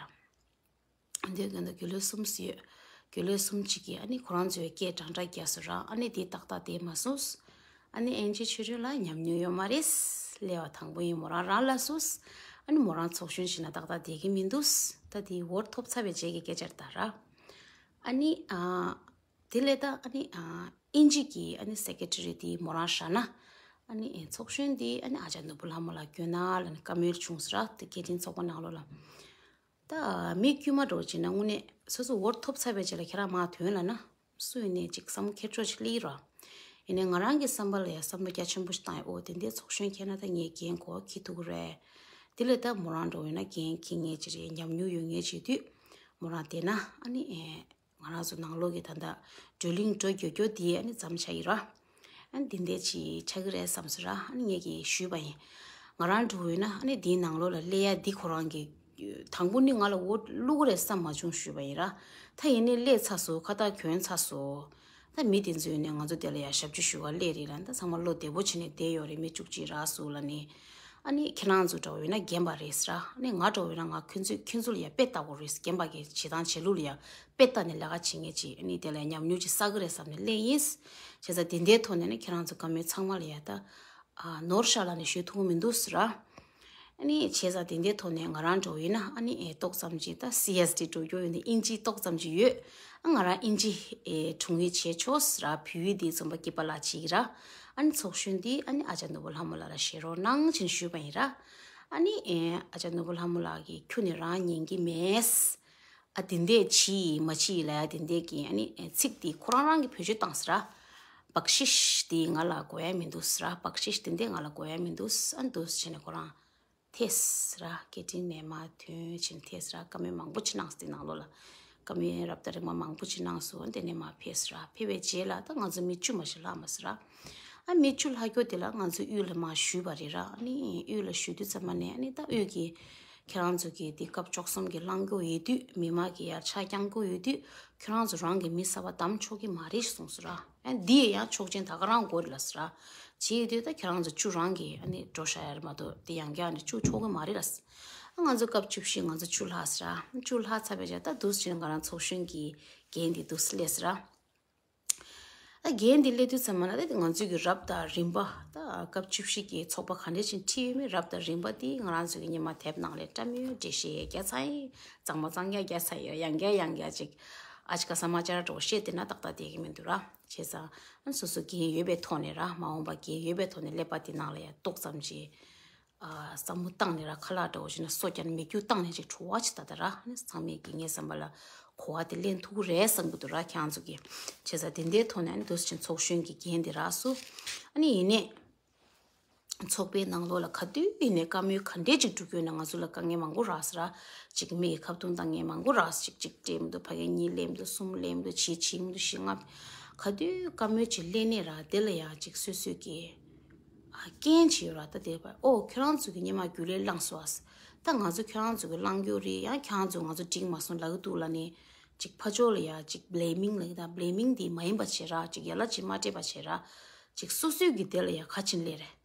འདི་ག་འདི་རྒྱུན་ལས་གསུམ་ཡོད། རྒྱུན་ལས་གསུམ་གཅིག་གིས་ཨ་ནི་ཁོ་རང་ཚོའི་སྐད་འདྲ་འདྲ་རྒྱག་སོང་ར། ཨ་ནི་དེ་ཏག་ཏག་བསྡད་མ་སོང་། ཨ་ནི་ཨེན་ཅི་ཆོས་སྒྲོན་ལགས་ཉམས་མྱོང་ཡོད་མ་རེད། སླེབས་པ་དང་པོ་ཡིན། མོ་རང་རང་ལ་སོང་། ཨ་ནི་མོ་རང་ཚོགས་གཞོན་ཞིག་ན་ཏག་ཏག་བསྡད་ཀྱི་མི་འདུག་ད་དེ་འོ་ཐོབ་ཚར་བའི་རྗེས་ཀྱི་སྐད་ཆ་རེད་ད་ར། ཨ་ནི་ཨ་དེ་ལས་ད་ཨ་ནི་ཨ་ཨིན་ཇི་གི་ཨ་ནི་སེ་ཀེ་ཊི་རི་དེ་མོ་རང་བཞག་ན། ཨ་ནི་ཨེ་ཚོགས་གཞོན་དེ་ཨ་ནི་ཨ་ཅག་ནོར་བུ་ལྷ་མོ་ལ་བསྐྱོན་ན་ལབ་ནས་བཀའ་མོལ་བྱུང་སོང་ར། དེ་སྐད་འཕྲིན་ཚོགས་པ་ནང་ལོགས་ལ། ད་མི་དཀྱུས་མ་འདྲ་བོ་བྱས་ན་དངོས་གནས་སོ་སོ་འོ་ཐོབ་ཚར་བའི་རྗེས་ལ་ཁྱེད་རང་མར་ཐོན་ལབ་ན་སུ་ཡིན་ནའི་ཅིག་བསམ་བློ་འཁྱེར་ཕྱོགས་ཅིག་སླེབས་ཀྱི་རེད། ཡིན་ནའི་ང་རང་གི་བསམ་པ་ལ་ཡང་བསམ་བློ་རྒྱ་ཆེན་པོ་ཞིག་བཏང་ཡོད། འོ་དེ་འདྲའི་ཚོགས་གཞོན་འཁྱེར་ན་ད་ངས་འགན་ཁུར་འཁྱེར་ཐུབ་ཀྱི་རེད། དེ་ལས་ད་མོ་རང་འདྲ་བོ་ཡིན་ན་འགན་འཁྱེར་མཁན་ཅིག་རེད། ཉམས་མྱོང་ཡོད་མཁན་ཅིག་དུས་མོ་རང་བསྡད་ན་ཨ་ནི་ཨེ་ང་རང་ཚོ་ནང་ལོགས་ཀྱི་ད་ལྟ་བགྲོ་གླེང་འགྲོ་རྒྱུ་རྒྱུ་དེ་ཨ་ནི་མཚམས་ཆགས་ཀྱི་རེད། ཨ་ནི་འདི་འདྲ་ཅིག་ཆགས་ཀྱི་རེད་བསམ་སོང་ར། ཨ་ནི་ངས་ཀྱིས་ཞུས་པ་ཡིན། ང་རང་འདྲ་བོ་ཡིན་ན་ཨ་ནི་འདིའི་ནང་ལོགས་ལ་སླེབས་ཡ་འདི་ཁོ་རང་གི་དང་པོ་ནི་ང་ལ་འོ་བླུག་གི་རེད་བསམ་མ་བྱུང་ཞུས་པ་ཡིན་ར། ད་ཡིན་ནའི་སླེབས་ཚར་སོང་། ཁ་བཏགས་གྱོན་ཚར་སོང་། ད་མི་དེ་ཚོས་ནས་ང་ཚོ་དེ་ལ་ཡ་ཞབས་ཕྱི་ཞུ་ག་སླེབས་རེད་ལབ། ད་ཚང་མ་བློ་བདེ་པོ་བྱས་ནས་བསྡད་ཡོད་རེད། མི་བཅུ་གཅིག་རག་སོང་ལབ་ནས། ཨ་ནི་ཁྱེད་རང་ཚོ་འདྲ་བོ་ཡིན་ན་རྒན་པ་རེད་ཟེར་ར། ཨ་ནི་ང་འདྲ་བོ་ཡིན་ན་ང་ཁྱོད་ཚོ་ཁྱོད་ཚོ་ལ་ཡ་དཔེ་ལྟ་དགོས་རེད། རྒན་པ་གི་བྱེད་སྟངས་བྱེད་ལུགས་ལ་ཡ་དཔེ་ལྟ་ནས་ལས་ཀ་བྱེད་མཁན་ཅིག་ཨ་ནི་དེ་ལ་ཡ་ཉམས་མྱོང་ཅིག་བསགས་ཀྱི་རེད་བསམ་ནས་སླེབས་ཡིན། བྱས་ཙང་དེ་འདྲའི་ཐོག་ནས་ནི་ཁྱེད་རང་ཚོ་བཀའ་མོལ་ཚང་མ་ལ་ཡ་ད་ཨ་ནོར་ཤག་ལབ་ནས་ཞུ་ཐུབ་ཀྱི་མི་འདུག་ཟེར་ར། ཨ་ནི་བྱས་ཙང་དེ་འདྲའི་ཐོག་ནས་ང་རང་འདྲ་བོ་ཡིན་ན་ཨ་ནི་ཨེ་ཏོག་ཙམ་ཅིག་ད་སི་ཨེས་ཌི་འགྲོ་རྒྱུ་ཡོད་ནི་ཨིན་ཇི་ཏོག་ཙམ་ཅིག་ཡོད། ཨ་ང་རང་ཨིན་ཇི་ཨེ་དྲུང་ཡིག་བྱས་ཆོག་ཟེར་ར། བོད་ཡིག་འདི་རྩོམ་པ་སྐྱིད་པ་ལགས་བྱེད་ཀྱི་ར། ཨ་ནི་ཚོགས་གཞོན་འདི་ཨ་ནི་ཨ་ཅག་ནོར་བུ་ལྷ་མོ་ལགས་ལ་བཞེས་རོགས་གནང་བྱས་ནས་ཞུས་པ་ཡིན་ར། ཨ་ནི་ཨེ་ཨ་ཅག་ནོར་བུ་ལྷ་མོ་ལགས་ཀྱིས་ཁྱོན་ནས་རང་ཉན་གྱི་མེད། ཨ་དེ་འདྲས་བྱེད་མ་བྱེད་ལབ་ཡ་དེ་འདྲས་ཀྱི་ཨ་ནི་ཨེ་ཚིག་འདི་ཁོ་རང་རང་གིས་བེད་སྤྱོད་བཏང་ཟེར་ར། བཀྲ་ཤིས་འདི་ང་ལ་དགོས་ཡ་མི་འདུག་ཟེར་ར། བཀྲ་ཤིས་དེ་འདྲས་ང་ལ་དགོས་ཡ་མི་འདུག་ཨ་འདུག་བྱས་ནས་ཁོ་རང་ཐད་ཟེར་ར། སྐད་འཕྲིན་ནས་མར་ཐོན་བྱས་ནས་ཐད་ཟེར་ར། བཀའ་མོལ་མང་པོ་ཅིག་གནང་སོང་དེ་ནང་ལོགས་ལ། བཀའ་མོལ་རབ་དང་རིམ་པ་མང་པོ་ཅིག་གནང་སོང་། དེ་ནས་མར་ཕེབས་ཟེར་ར། ཕེབས་པའི་རྗེས་ལ་ད་ང་ཚོ་མི་བཅུ་མ་ཞིག་ལྷག་མ་ཟེར་ར། ཨ་མི་བཅུ་ལྷག་རྒྱུ་དེ་ལ་ང་ཚོ་དབུས་ལ་མར་ཞུས་པ་རེད་ར། ཨ་ནི་དབུས་ལ་ཞུ་དུས་ཙམ་པ་ནས་ཨ་ནི་ད་དབུས་ཀྱི་ཁྱེད་རང་ཚོ་གི་དེ་སྐབས་བཅུ་གསུམ་གྱི་གླེང་རྒྱུ་ཡོད་དུས། མི་མང་གི་ཡར་ཆ་རྐྱང་རྒྱུ་ཡོད་དུས། ཁྱེད་རང་ཚོ་རང་གི་མི་གསར་པ་བདམས་ཆོག་གི་མ་རེད་གསུངས་སོང་ར། ཨ་འདི་ཡང་ཆོག་མཆན་ད་ག་རང་དགོས་རེད་ལབ་ཟེར་ར། བྱས་ཡོད་དུས་ད་ཁྱེད་རང་ཚོ་བཅུ་རང་གིས་ཨ་ནི་འགྲོ་ཤག་ཡ་རེད་མ་གཏོགས་དེ་ཡང་བསྐྱར་ནས་བཅུ་ཆོག་གི་མ་རེད་ལབ་ཟེར། ཨ་ང་ཚོ་སྐབས་བཅུ་བཞི། ང་ཚོ་བཅུ་ལྷག་ཟེར་ར། བཅུ་ལྷག་ཚར་བའི་རྗེས་ད་འདུག་སེ་བྱས་ནས་ང་རང་ཚོགས་གཞོན་གྱི་འགན་དེ་འདུག་སེ་སླེབས་ཟེར་ར། ཨ་འགན་འདི་སླེབས་དུས་ཙམ་པ་ན་ད་ང་ཚོའི་གི་རབ་དང་རིམ་པ་ད་སྐབས་བཅུ་བཞི་གི་ཚོགས་པ་ག་འདྲས་ཅིག་ཁྲིད་ཡོད་མེད། རབ་དང་རིམ་པ་དེ་ང་རང་ཚོའི་གི་སྔོན་མ་དེབ་ནང་ལ་བཀྲམ་ཡོད། འགྲེལ་བཤད་རྒྱག་ཚར་ཡིན། གཙང་མ་གཙང་རྐྱང་རྒྱག་ཚར་ཡོད། ཡང་བསྐྱར་ཡང་བསྐྱར་ཅིག་ཨ་ཅིག་ག་ས་མ་བཅར་འགྲོ་བཤད་དེ་ན་ཏག་ཏག་བསྡད་ཀྱི་མི་འདུག་ར། བྱས་ཙང་ཨ་སོ་སོ་འགན་ཡོད་པའི་ཐོག་ནས་ར། མ་འོངས་པ་འགན་ཡོད་པའི་ཐོག་ནས་སླེབས་པ་དེ་ནང་ལ་ཡང་ཏོག་ཙམ་ཅིག་ཨ་བསམ་བློ་བཏང་ནས་ར། ཁ་ལག་འདྲ་བོ་བྱས་ན་སོ་བརྒྱབ་ནས་མིག་ཆུ་བཏང་ནས་ཅིག་བྲོ་བ་ཅིག་ད་ལྟ་ར། ཨ་ནི་ཚང་མས་ཀྱིས་ངའི་བསམ་པ་ལ་གོ་བ་དེ་ལེན་ཐུབ་ཀྱི་རེད་བསམ་གྱི་འདུག་ར། ཁྱེད་རང་ཚོ་གིས། བྱས་ཙང་དེ་འདྲའི་ཐོག་ནས་ཨ་ནི་འདུག་སེ་ཚོགས་གཞོན་གྱི་འགན་དེ་རག་སོང་། ཨ་ནི་ཡིན་ནའི་ཚོགས་པའི་ནང་ལོགས་ལ་ག་དུས་ཡིན་ནའི་བཀའ་མོལ་ག་འདྲས་ཅིག་སྒྲུབ་རྒྱུ་ཡིན་ན་ང་ཚོ་ལ་དཀའ་ངལ་མང་པོ་རག་སོང་ར། ཅིག་མི་གི་ཁ་བརྡུང་བཏང་མཁན་མང་པོ་རག་སོང་། ཅིག་གཅིག་སྤྲད་མི་འདུག་ཕ་གི་གཉིས་སླེབས་མི་འདུག་གསུམ་སླེབས་མི་འདུག་བཞི་བྱེད་མི་འདུག་བཞི་ལྔ། ག་དུས་བཀའ་མོལ་ཅིག་སླེབས་ནའི་ར། དེ་ལ་ཡང་ཅིག་སོ་སོས་ཀྱི་ཨ་རྐྱེན་ཅིག་ཡོད་ར། ད་དེ་བ་ཨོ་ཁྱོད་རང་ཚོ་གི་སྔོན་མ་རྒྱུན་ལས་བླངས་སོང་ཨ། ད་ང་ཚོ་ཁྱོད་རང་ཚོ་གི་བླང་རྒྱུ་རེད། ཡང་ཁྱོད་རང་ཚོ་ང་ཚོ་འགྲིག་མ་སོང་ལབ་ཀྱི་འདུག་ལབ་ནས་ཅིག་ཕར་ཕྱོགས་ལ་ཡ་ཅིག་བི་ལེ་མིང་ལབ་ཀྱི། ད་བི་ལེ་མིང་དེ་མ་ཡིན་པ་བྱས་ར། ཅིག་ཡ་ལ་ཅིག་མ་སྤྲད་པ་བྱས་ར། ཅིག་སོ་སོའི་གི་དེ་ལ་ཡ་ག་ཅིག་སླེབས་རེད།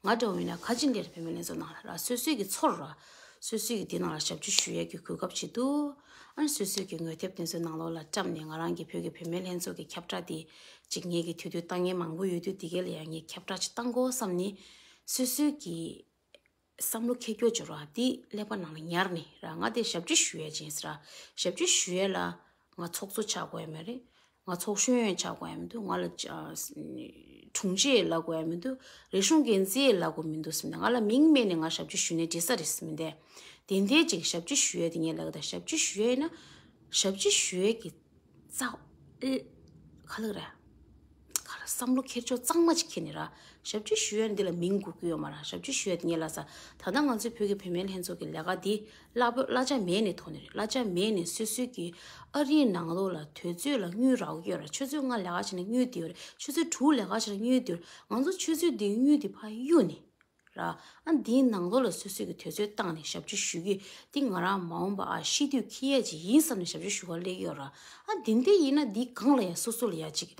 ང་འདྲ་བོ་ཡིན་ན་ག་ཅིག་སླེབས་རེད། བུད་མེད་ལྷན་ཚོགས་ནང་ལ་ར། སོ་སོའི་གི་ཚོར་ར། སོ་སོས་ཀྱི་དེ་ནང་ལ་ཞབས་ཕྱི་ཞུ་ཡས་ཀྱི་གོ་སྐབས་ཅིག་འདུག་ཨ་ནི་སོ་སོས་ཀྱི་ངོས་དེབ་དེ་ཚོའི་ནང་ལོགས་ལ་བཀྲམ་ནས་ང་རང་གི་བོད་ཀྱི་བུད་མེད་ལྷན་ཚོགས་ཀྱི་ཁྱབ་བསྒྲགས་དེ་ཅིག་ངེད་ཀྱི་དུས་དུས་བཏང་མཁན་མང་པོ་ཡོད་དུས་དེ་ག་ལ་ཡང་ངས་ཁྱབ་བསྒྲགས་ཅིག་བཏང་དགོས་བསམ་ནས་སོ་སོས་ཀྱི་བསམ་བློ་འཁྱེར་སྐྱོར་བྱོས་ར་དེ་ཀླད་པ་ནང་ལ་ཉར་ནས་ར་ང་དེ་ཞབས་ཕྱི་ཞུ་ཡས་ཅིག་ཡིན་ཟེར་ར་ཞབས་ཕྱི་ཞུ་ཡས་ལ་ང་ཚོགས་གཙོ་ཆགས་དགོས་ཡ་མ་རེད། ང་ཚོགས་གཞོན་ཡང་ཆགས་དགོས་ཡ་མི་འདུག་ང་ལ་ཨ་དྲུང་ཆེ་ལབ་དགོས་ཡ་མི་འདུག་རིག་གཞུང་འགན་འཛིན་ལབ་དགོས་མི་འདུག་ཟེར་ནས་ང་ལ་མིང་སྨྲས་ནས་ང་ཞབས་ཕྱི་ཞུས་ནས་འགྲིག་ས་རེད་ཟེར་མི་འདས། དེ་འདྲའི་ཅིག་ཞབས་ཕྱི་ཞུ་ཡས་དེ་ངས་ལབ་ད་ཞབས་ཕྱི་ཞུ་ཡས་ན་ཞབས་ཕྱི་ཞུ་ཡས་ཀྱི་རྩ་ཨེ་ག་ལབ་རེད། ག་ལ་བསམ་བློ་འཁྱེར་ཕྱོགས་གཙང་མ་ཅིག་འཁྱེར་ནས་ར་ཞབས་ཕྱི་ཞུ་ཡས་འདི་ལ་མིང་དགོས་ཀྱི་ཡོད་མ་རེད། ཞབས་ཕྱི་ཞུ་ཡས་དེ་ངས་ལབ་ས་ད་ལྟ་ང་ཚོའི་བོད་ཀྱི་བུད་མེད་ལྷན་ཚོགས་ཀྱི་ལས་ཀ་འདི་གླ་པོ་གླ་ཆ་མེད་ནས་ཐོག་ནས་རེད། གླ་ཆ་མེད་ནས་སོ་སོའི་གི་ཨ་རིའི་ནང་ལོགས་ལ་དུས་ཚོད་ལ་དངུལ་རག་གི་ཡོད་རེད། ཆུ་ཚོད་ལྔ་ལས་ཀ་བྱས་ན་དངུལ་དེ་ཡོད་རེད། ཆུ་ཚོད་དྲུག་ལས་ཀ་བྱས་ན་དངུལ་དེ་ཡོད་རེད། ང་ཚོ་ཆུ་ཚོད་འདིའི་དངུལ་དེ་ཕར་གཡུག་ནས་ར་ཨ་འདིའི་ནང་ལོགས་ལ་སོ་སོའི་གི་དུས་ཚོད་བཏང་ནས་ཞབས་ཕྱི་ཞུ་གི་འདི་ང་རང་མ་འོངས་པ་ཨ་ཤི་དུས་འཁྱེར་ཡས་ཅིག་ཡིན་བསམ་ནས་ཞབས་ཕྱི་ཞུ་ག་སླེབས་ཀྱི་ཡོད་ར། ཨ་འདི་འདྲ་ཡིན་ན་འདིའི་སྒང་ལ་ཡ་སོ་སོ་ལ་ཡ་ཅིག་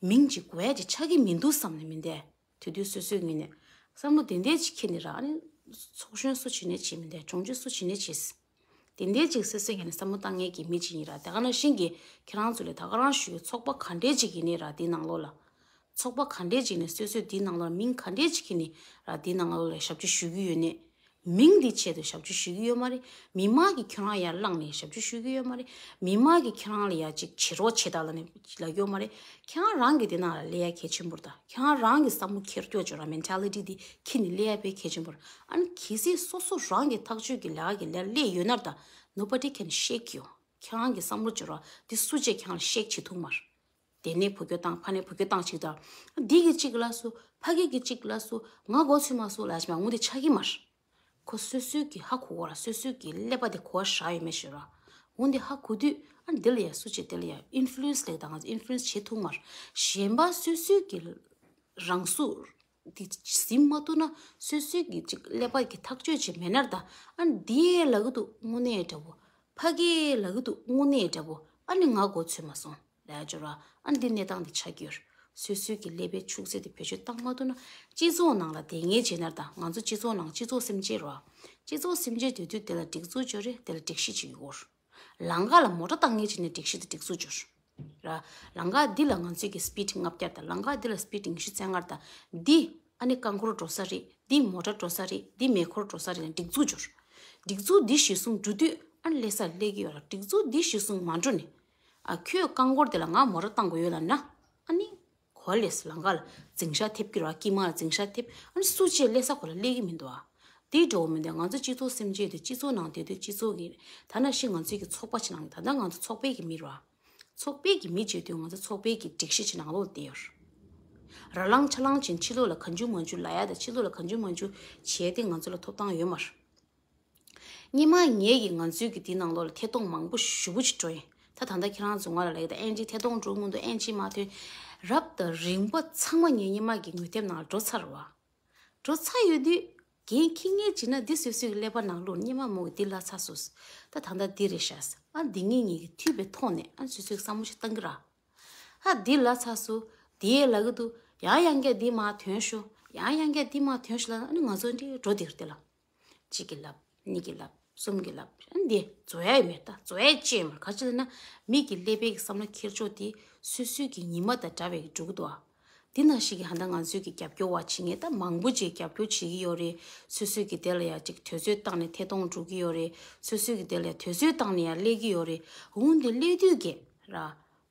མིང་ཅིག་དགོས་ཡ་ཅིག་ཆགས་ཀྱི་མི་འདུག་བསམ་ནས་མི་འདས། དེ་དུས་སོ་སོའི་ངོས་ནས་བསམ་བློ་དེ་འདྲས་ཅིག་འཁྱེར་ནས་ར་ཨ་ནི་ཚོགས་གཞོན་སུ་བྱེད་ནས་བྱེད་མི་འདས། དྲུང་ཆེ་སུ་བྱེད་ནས་བྱེད། དེ་འདྲས་ཅིག་སོ་སོའི་ངོས་ནས་བསམ་བློ་བཏང་མཁན་གྱི་མི་ཅིག་ཡིན་ར། དེ་ག་ནང་བཞིན་གྱི་ཁྱེད་རང་ཚོ་ལས་ད་ག་རང་ཞུ་གི་ཚོགས་པ་ག་འདྲས་ཅིག་ཡིན་ནའི་ར་དེའི་ནང་ལོགས་ལ། ཚོགས་པ་ག་འདྲས་ཅིག་ནས་སོ་སོའི་དེའི་ནང་ལོགས་ལ་མིང་ག་འདྲས་ཅིག་འཁྱེར་ནས་ར་དེའི་ནང་ལོགས་ལ་ཞབས་ཕྱི་ཞུ་གི་ཡོད་ནས། མིང་འདི་ཆེད་དུ་ཞབས་ཕྱི་ཞུ་གི་ཡོད་མ་རེད། མི་མང་གིས་ཁྱོད་རང་ཡར་བསླངས་ནས་ཞབས་ཕྱི་ཞུ་གི་ཡོད་མ་རེད། མི་མང་གིས་ཁྱོད་རང་ལ་ཡར་ཅིག་བྱེད་རོགས་བྱེད་དང་ལབ་ནས་ལབ་ཀྱི་ཡོད་མ་རེད། ཁྱེད་རང་རང་གི་དེ་ནང་ལ་སླེབས་ཡ་གལ་ཆེན་པོ་རེད་ད། ཁྱེད་རང་རང་གི་བསམ་བློ་འཁྱེར་སྐྱོར་བྱེད་ར་མེན་ཊེ་ལི་ཊི་འདི་འཁྱེར་ནས་སླེབས་ཡ་དཔེ་གལ་ཆེན་པོ་རེད། ཨ་ནི་གལ་སྲིད་སོ་སོ་རང་གི་ཐག་གཅོད་ཀྱི་ལས་ཀ་གི་ལས་སླེབས་ཡོད་ན་ད་nobody can shake you. ཁྱེད་རང་གི་བསམ་བློ་བྱེད་ར་འདི་སུ་གཅིག་ཁྱེད་རང་ལ་ཤེག་བྱེད་ཐུབ་མ་རེད། དེ་ནས་བུ་སྐྱོ་བཏང་ཕ་ནས་བུ་སྐྱོ་བཏང་ཅིག་དང་། འདི་གི་གཅིག་ལ་སུ་ཕ་གི་གི་གཅིག་ལ་སུ་ང་མགོ་ཚོས་མ་སོང་ལ་ཞིག་མ་འོང་དེ་ཆགས་ཀྱི་མ་རེད། ཁོ་སོ་སོའི་གི་ཧ་གོ་གོ་ར་སོ་སོའི་གི་ཀླད་པ་དེ་གོ་བ་བཞག་ཡོད་མེད་ཤོད་ར། འོང་དེ་ཧ་གོ་དུས་ཨ་འདི་ལ་ཡ་སུ་བྱེད་དེ་ལ་ཡ་ཨིན་ཕུ་ལུ་ཨེན་སི་ལེགས་དང་ང་ཚོ་ཨིན་ཕུ་ལུ་ཨེན་སི་བྱེད་ཐུབ་མ་རེད། གཞན་པ་སོ་སོའི་གི་རང་སུ་དེ་ཟིན་མ་ཐུབ་ན་སོ་སོའི་གི་ཅིག་ཀླད་པ་གི་ཐག་གཅོད་ཅིག་མེད་ན་ད་ཨ་འདི་ལ་གི་འདུག་དངོས་གནས་འདྲ་པོ། ཕ་གི་ལ་གི་འདུག་དངོས་གནས་འདྲ་པོ། ཨ་ནི་ང་མགོ་ཚོས་མ་སོང་། ལས་སྦྱོར་བ། ཨ་འདི་གནས་སྟངས་འདི་ཆགས་ཀྱི་ཡོད། སོ་སོའི་གི་ཀླད་པའི་ཆུག་ཚད་དེ་བེད་སྤྱོད་བཏང་མ་ཐུབ་ན། སྤྱི་ཚོགས་ནང་ལ་བསྡད་ངེས་བྱས་ན་ད་ང་ཚོ་སྤྱི་ཚོགས་ནང་སྤྱི་ཚོགས་སེམས་ཅན་རེད་བ། སྤྱི་ཚོགས་སེམས་ཅན་དེ་དུས་དེ་ལ་སྒྲིག་འཛུགས་སྦྱོར་རེད། དེ་ལ་སྒྲིག་གཞི་ཅིག་ཡོད། ལམ་ཁ་ལ་མོ་ཊ་བཏང་ངེས་བྱས་ནས་སྒྲིག་གཞི་དེ་སྒྲིག་འཛུགས་སྦྱོར། ར། ལམ་ཁ་འདི་ལ་ང་ཚོའི་གི་སི་པིཌ་ལྔ་བརྒྱ་དང་ལམ་ཁ་འདི་ལ་སི་པིཌ་ཉི་ཤུ་རྩ་ལྔ་དང་འདི་ཨ་ནི་རྐང་འཁོར་འགྲོ་ས་རེད། འདི་མོ་ཊ་འགྲོ་ས་རེད། འདི་མེ་འཁོར་འགྲོ་ས་རེད་ལ་སྒྲིག་འཛུགས་སྦྱོར། སྒྲིག་འཛུགས་འདི་གཞིར་བཟུང་འགྲོ་དུས་ཨ་ནི་སླེབས་ས་སླེབས་ཀྱི་ཡོད་ར། སྒྲིག་འཛུགས་འདི་གཞིར་བཟུང་མ་འགྲོ་ནས། ཨ་ཁྱོད་རྐང་འཁོར་དེ་ལ་ང་མོ་ཊ་བཏང་དགོས་ཡོད་ལབ་ན། ཨ་ནི། གོ་ལས་ལམ་ཁ་ལ་འཛིང་ཤག་ཐེབས་ཀྱི་ར། དཀྱིལ་མ་ལ་འཛིང་ཤག་ཐེབས། ཨ་ནི་སུ་གཅིག་སླེབས་ས་གོ་ལ་སླེབས་ཀྱི་མི་འདུག་ཨ། དེ་འགྲོ་བ་མི་འདུག་ང་ཚོ་སྤྱི་ཚོགས་སེམས་ཅན་དེ་སྤྱི་ཚོགས་ནང་བསྡད་དུས་སྤྱི་ཚོགས་ཀྱི་ད་ནང་བཞིན་ང་ཚོའི་གི་ཚོགས་པ་ཅིག་ནང་ད་ལྟ་ང་ཚོ་ཚོགས་པའི་གི་མི་ར། ཚོགས་པའི་གི་མི་བྱེད་དུས་ང་ཚོ་ཚོགས་པའི་གི་སྒྲིག་གཞི་ཅིག་ནང་ལོགས་བསྡད་ཡོད། ར་ལངས་ཆ་ལངས་ཅིག་ཕྱི་ལོགས་ལ་གང་བྱུང་མང་བྱུང་ལབ་ཡ་དང་ཕྱི་ལོགས་ལ་གང་བྱུང་མང་བྱུང་བྱས་ཏེ་ང་ཚོ་ལ་ཐོབ་ཐང་ཡོད་མ་རེད། སྔོན་མ་ངེད་ཀྱིས་ང་ཚོའི་གི་དེའི་ནང་ལོགས་ལ་ཐད་གཏོང་མང་པོ་ཞེ་པོ་ཅིག་འགྲོ་ཡིན། ད་ད་ལྟ་ཁྱེད་རང་ཚོ་ང་ལ་ལབ་ཀྱི་འདུག་ཨེན་ཅི་ཐད་གཏོང་འགྲོ་མི་འདུག་ཨེན་ཅི་མ་ཐོན། རབ་དང་རིམ་པ་ཚང་མ་ངས་སྔོན་མ་གི་ངོས་དེབ་ནང་ལ་འགྲོ་ཚར་བ། འགྲོ་ཚར་ཡོད་དུས་འགན་འཁྱེར་མཁན་བྱས་ན་འདི་སོ་སོའི་གི་ཀླད་པ་ནང་བླུགས། སྔོན་མ་མོ་གི་འདི་ལབ་ཚར་སོང་། ད་ད་ལྟ་འདི་རེད་ཤག་ཨ་འདི་ངེད་གཉིས་ཀྱི་འཐུས་པའི་ཐོག་ནས་ཨ་སོ་སོའི་བསམ་བློ་ཞིག་བཏང་གི་ར། ཧ་འདི་ལབ་ཚར་སོང་། འདི་ལབ་ཀྱི་འདུག་ཡང་ཡང་བསྐྱར་འདི་མར་ཐོན་ཤོག་ཡང་ཡང་བསྐྱར་འདི་མར་ཐོན་ཤོག་ལབ་ན་ཨ་ནི་ང་ཚོ་འདི་འགྲོ་འདི་རེད་དེ་ལ། གཅིག་གིས་ལབ། གཉིས་ཀྱིས་ལབ། གསུམ་གྱིས་ལབ། ཨ་འདི་རྫོགས་ཡ་ཡོད་མེད། ད་རྫོགས་ཡ་ཅི་ཡོད་མ་རེད། ག་ཅི་ལབ་ན་མི་གི་ཀླད་པའི་གི་བསམ་བློ་འཁྱེར་ཕྱོགས་དེ་སོ་སོའི་གི་ཉི་མ་དང་འདྲ་བའི་གི་འགྲོ་གི་འདུག་ཨ། འདི་ནང་བཞིན་གྱི་ཧ་ད་ང་ཚོའི་གི་རྒྱབ་སྐྱོར་བ་བྱེད་མཁན་ད་མང་པོ་ཅིག་རྒྱབ་སྐྱོར་བྱེད་ཀྱི་ཡོད་རེད། སོ་སོའི་གི་དེ་ལ་ཡ་ཅིག་དུས་ཚོད་བཏང་ནས་ཐད་གཏོང་འགྲོ་གི་ཡོད་རེད། སོ་སོའི་གི་དེ་ལ་ཡ་དུས་ཚོད་བཏང་ནས་ཡ་སླེབས་ཀྱི་ཡོད་རེད། འོང་དེ་སླེབས་དུས་གི་ར།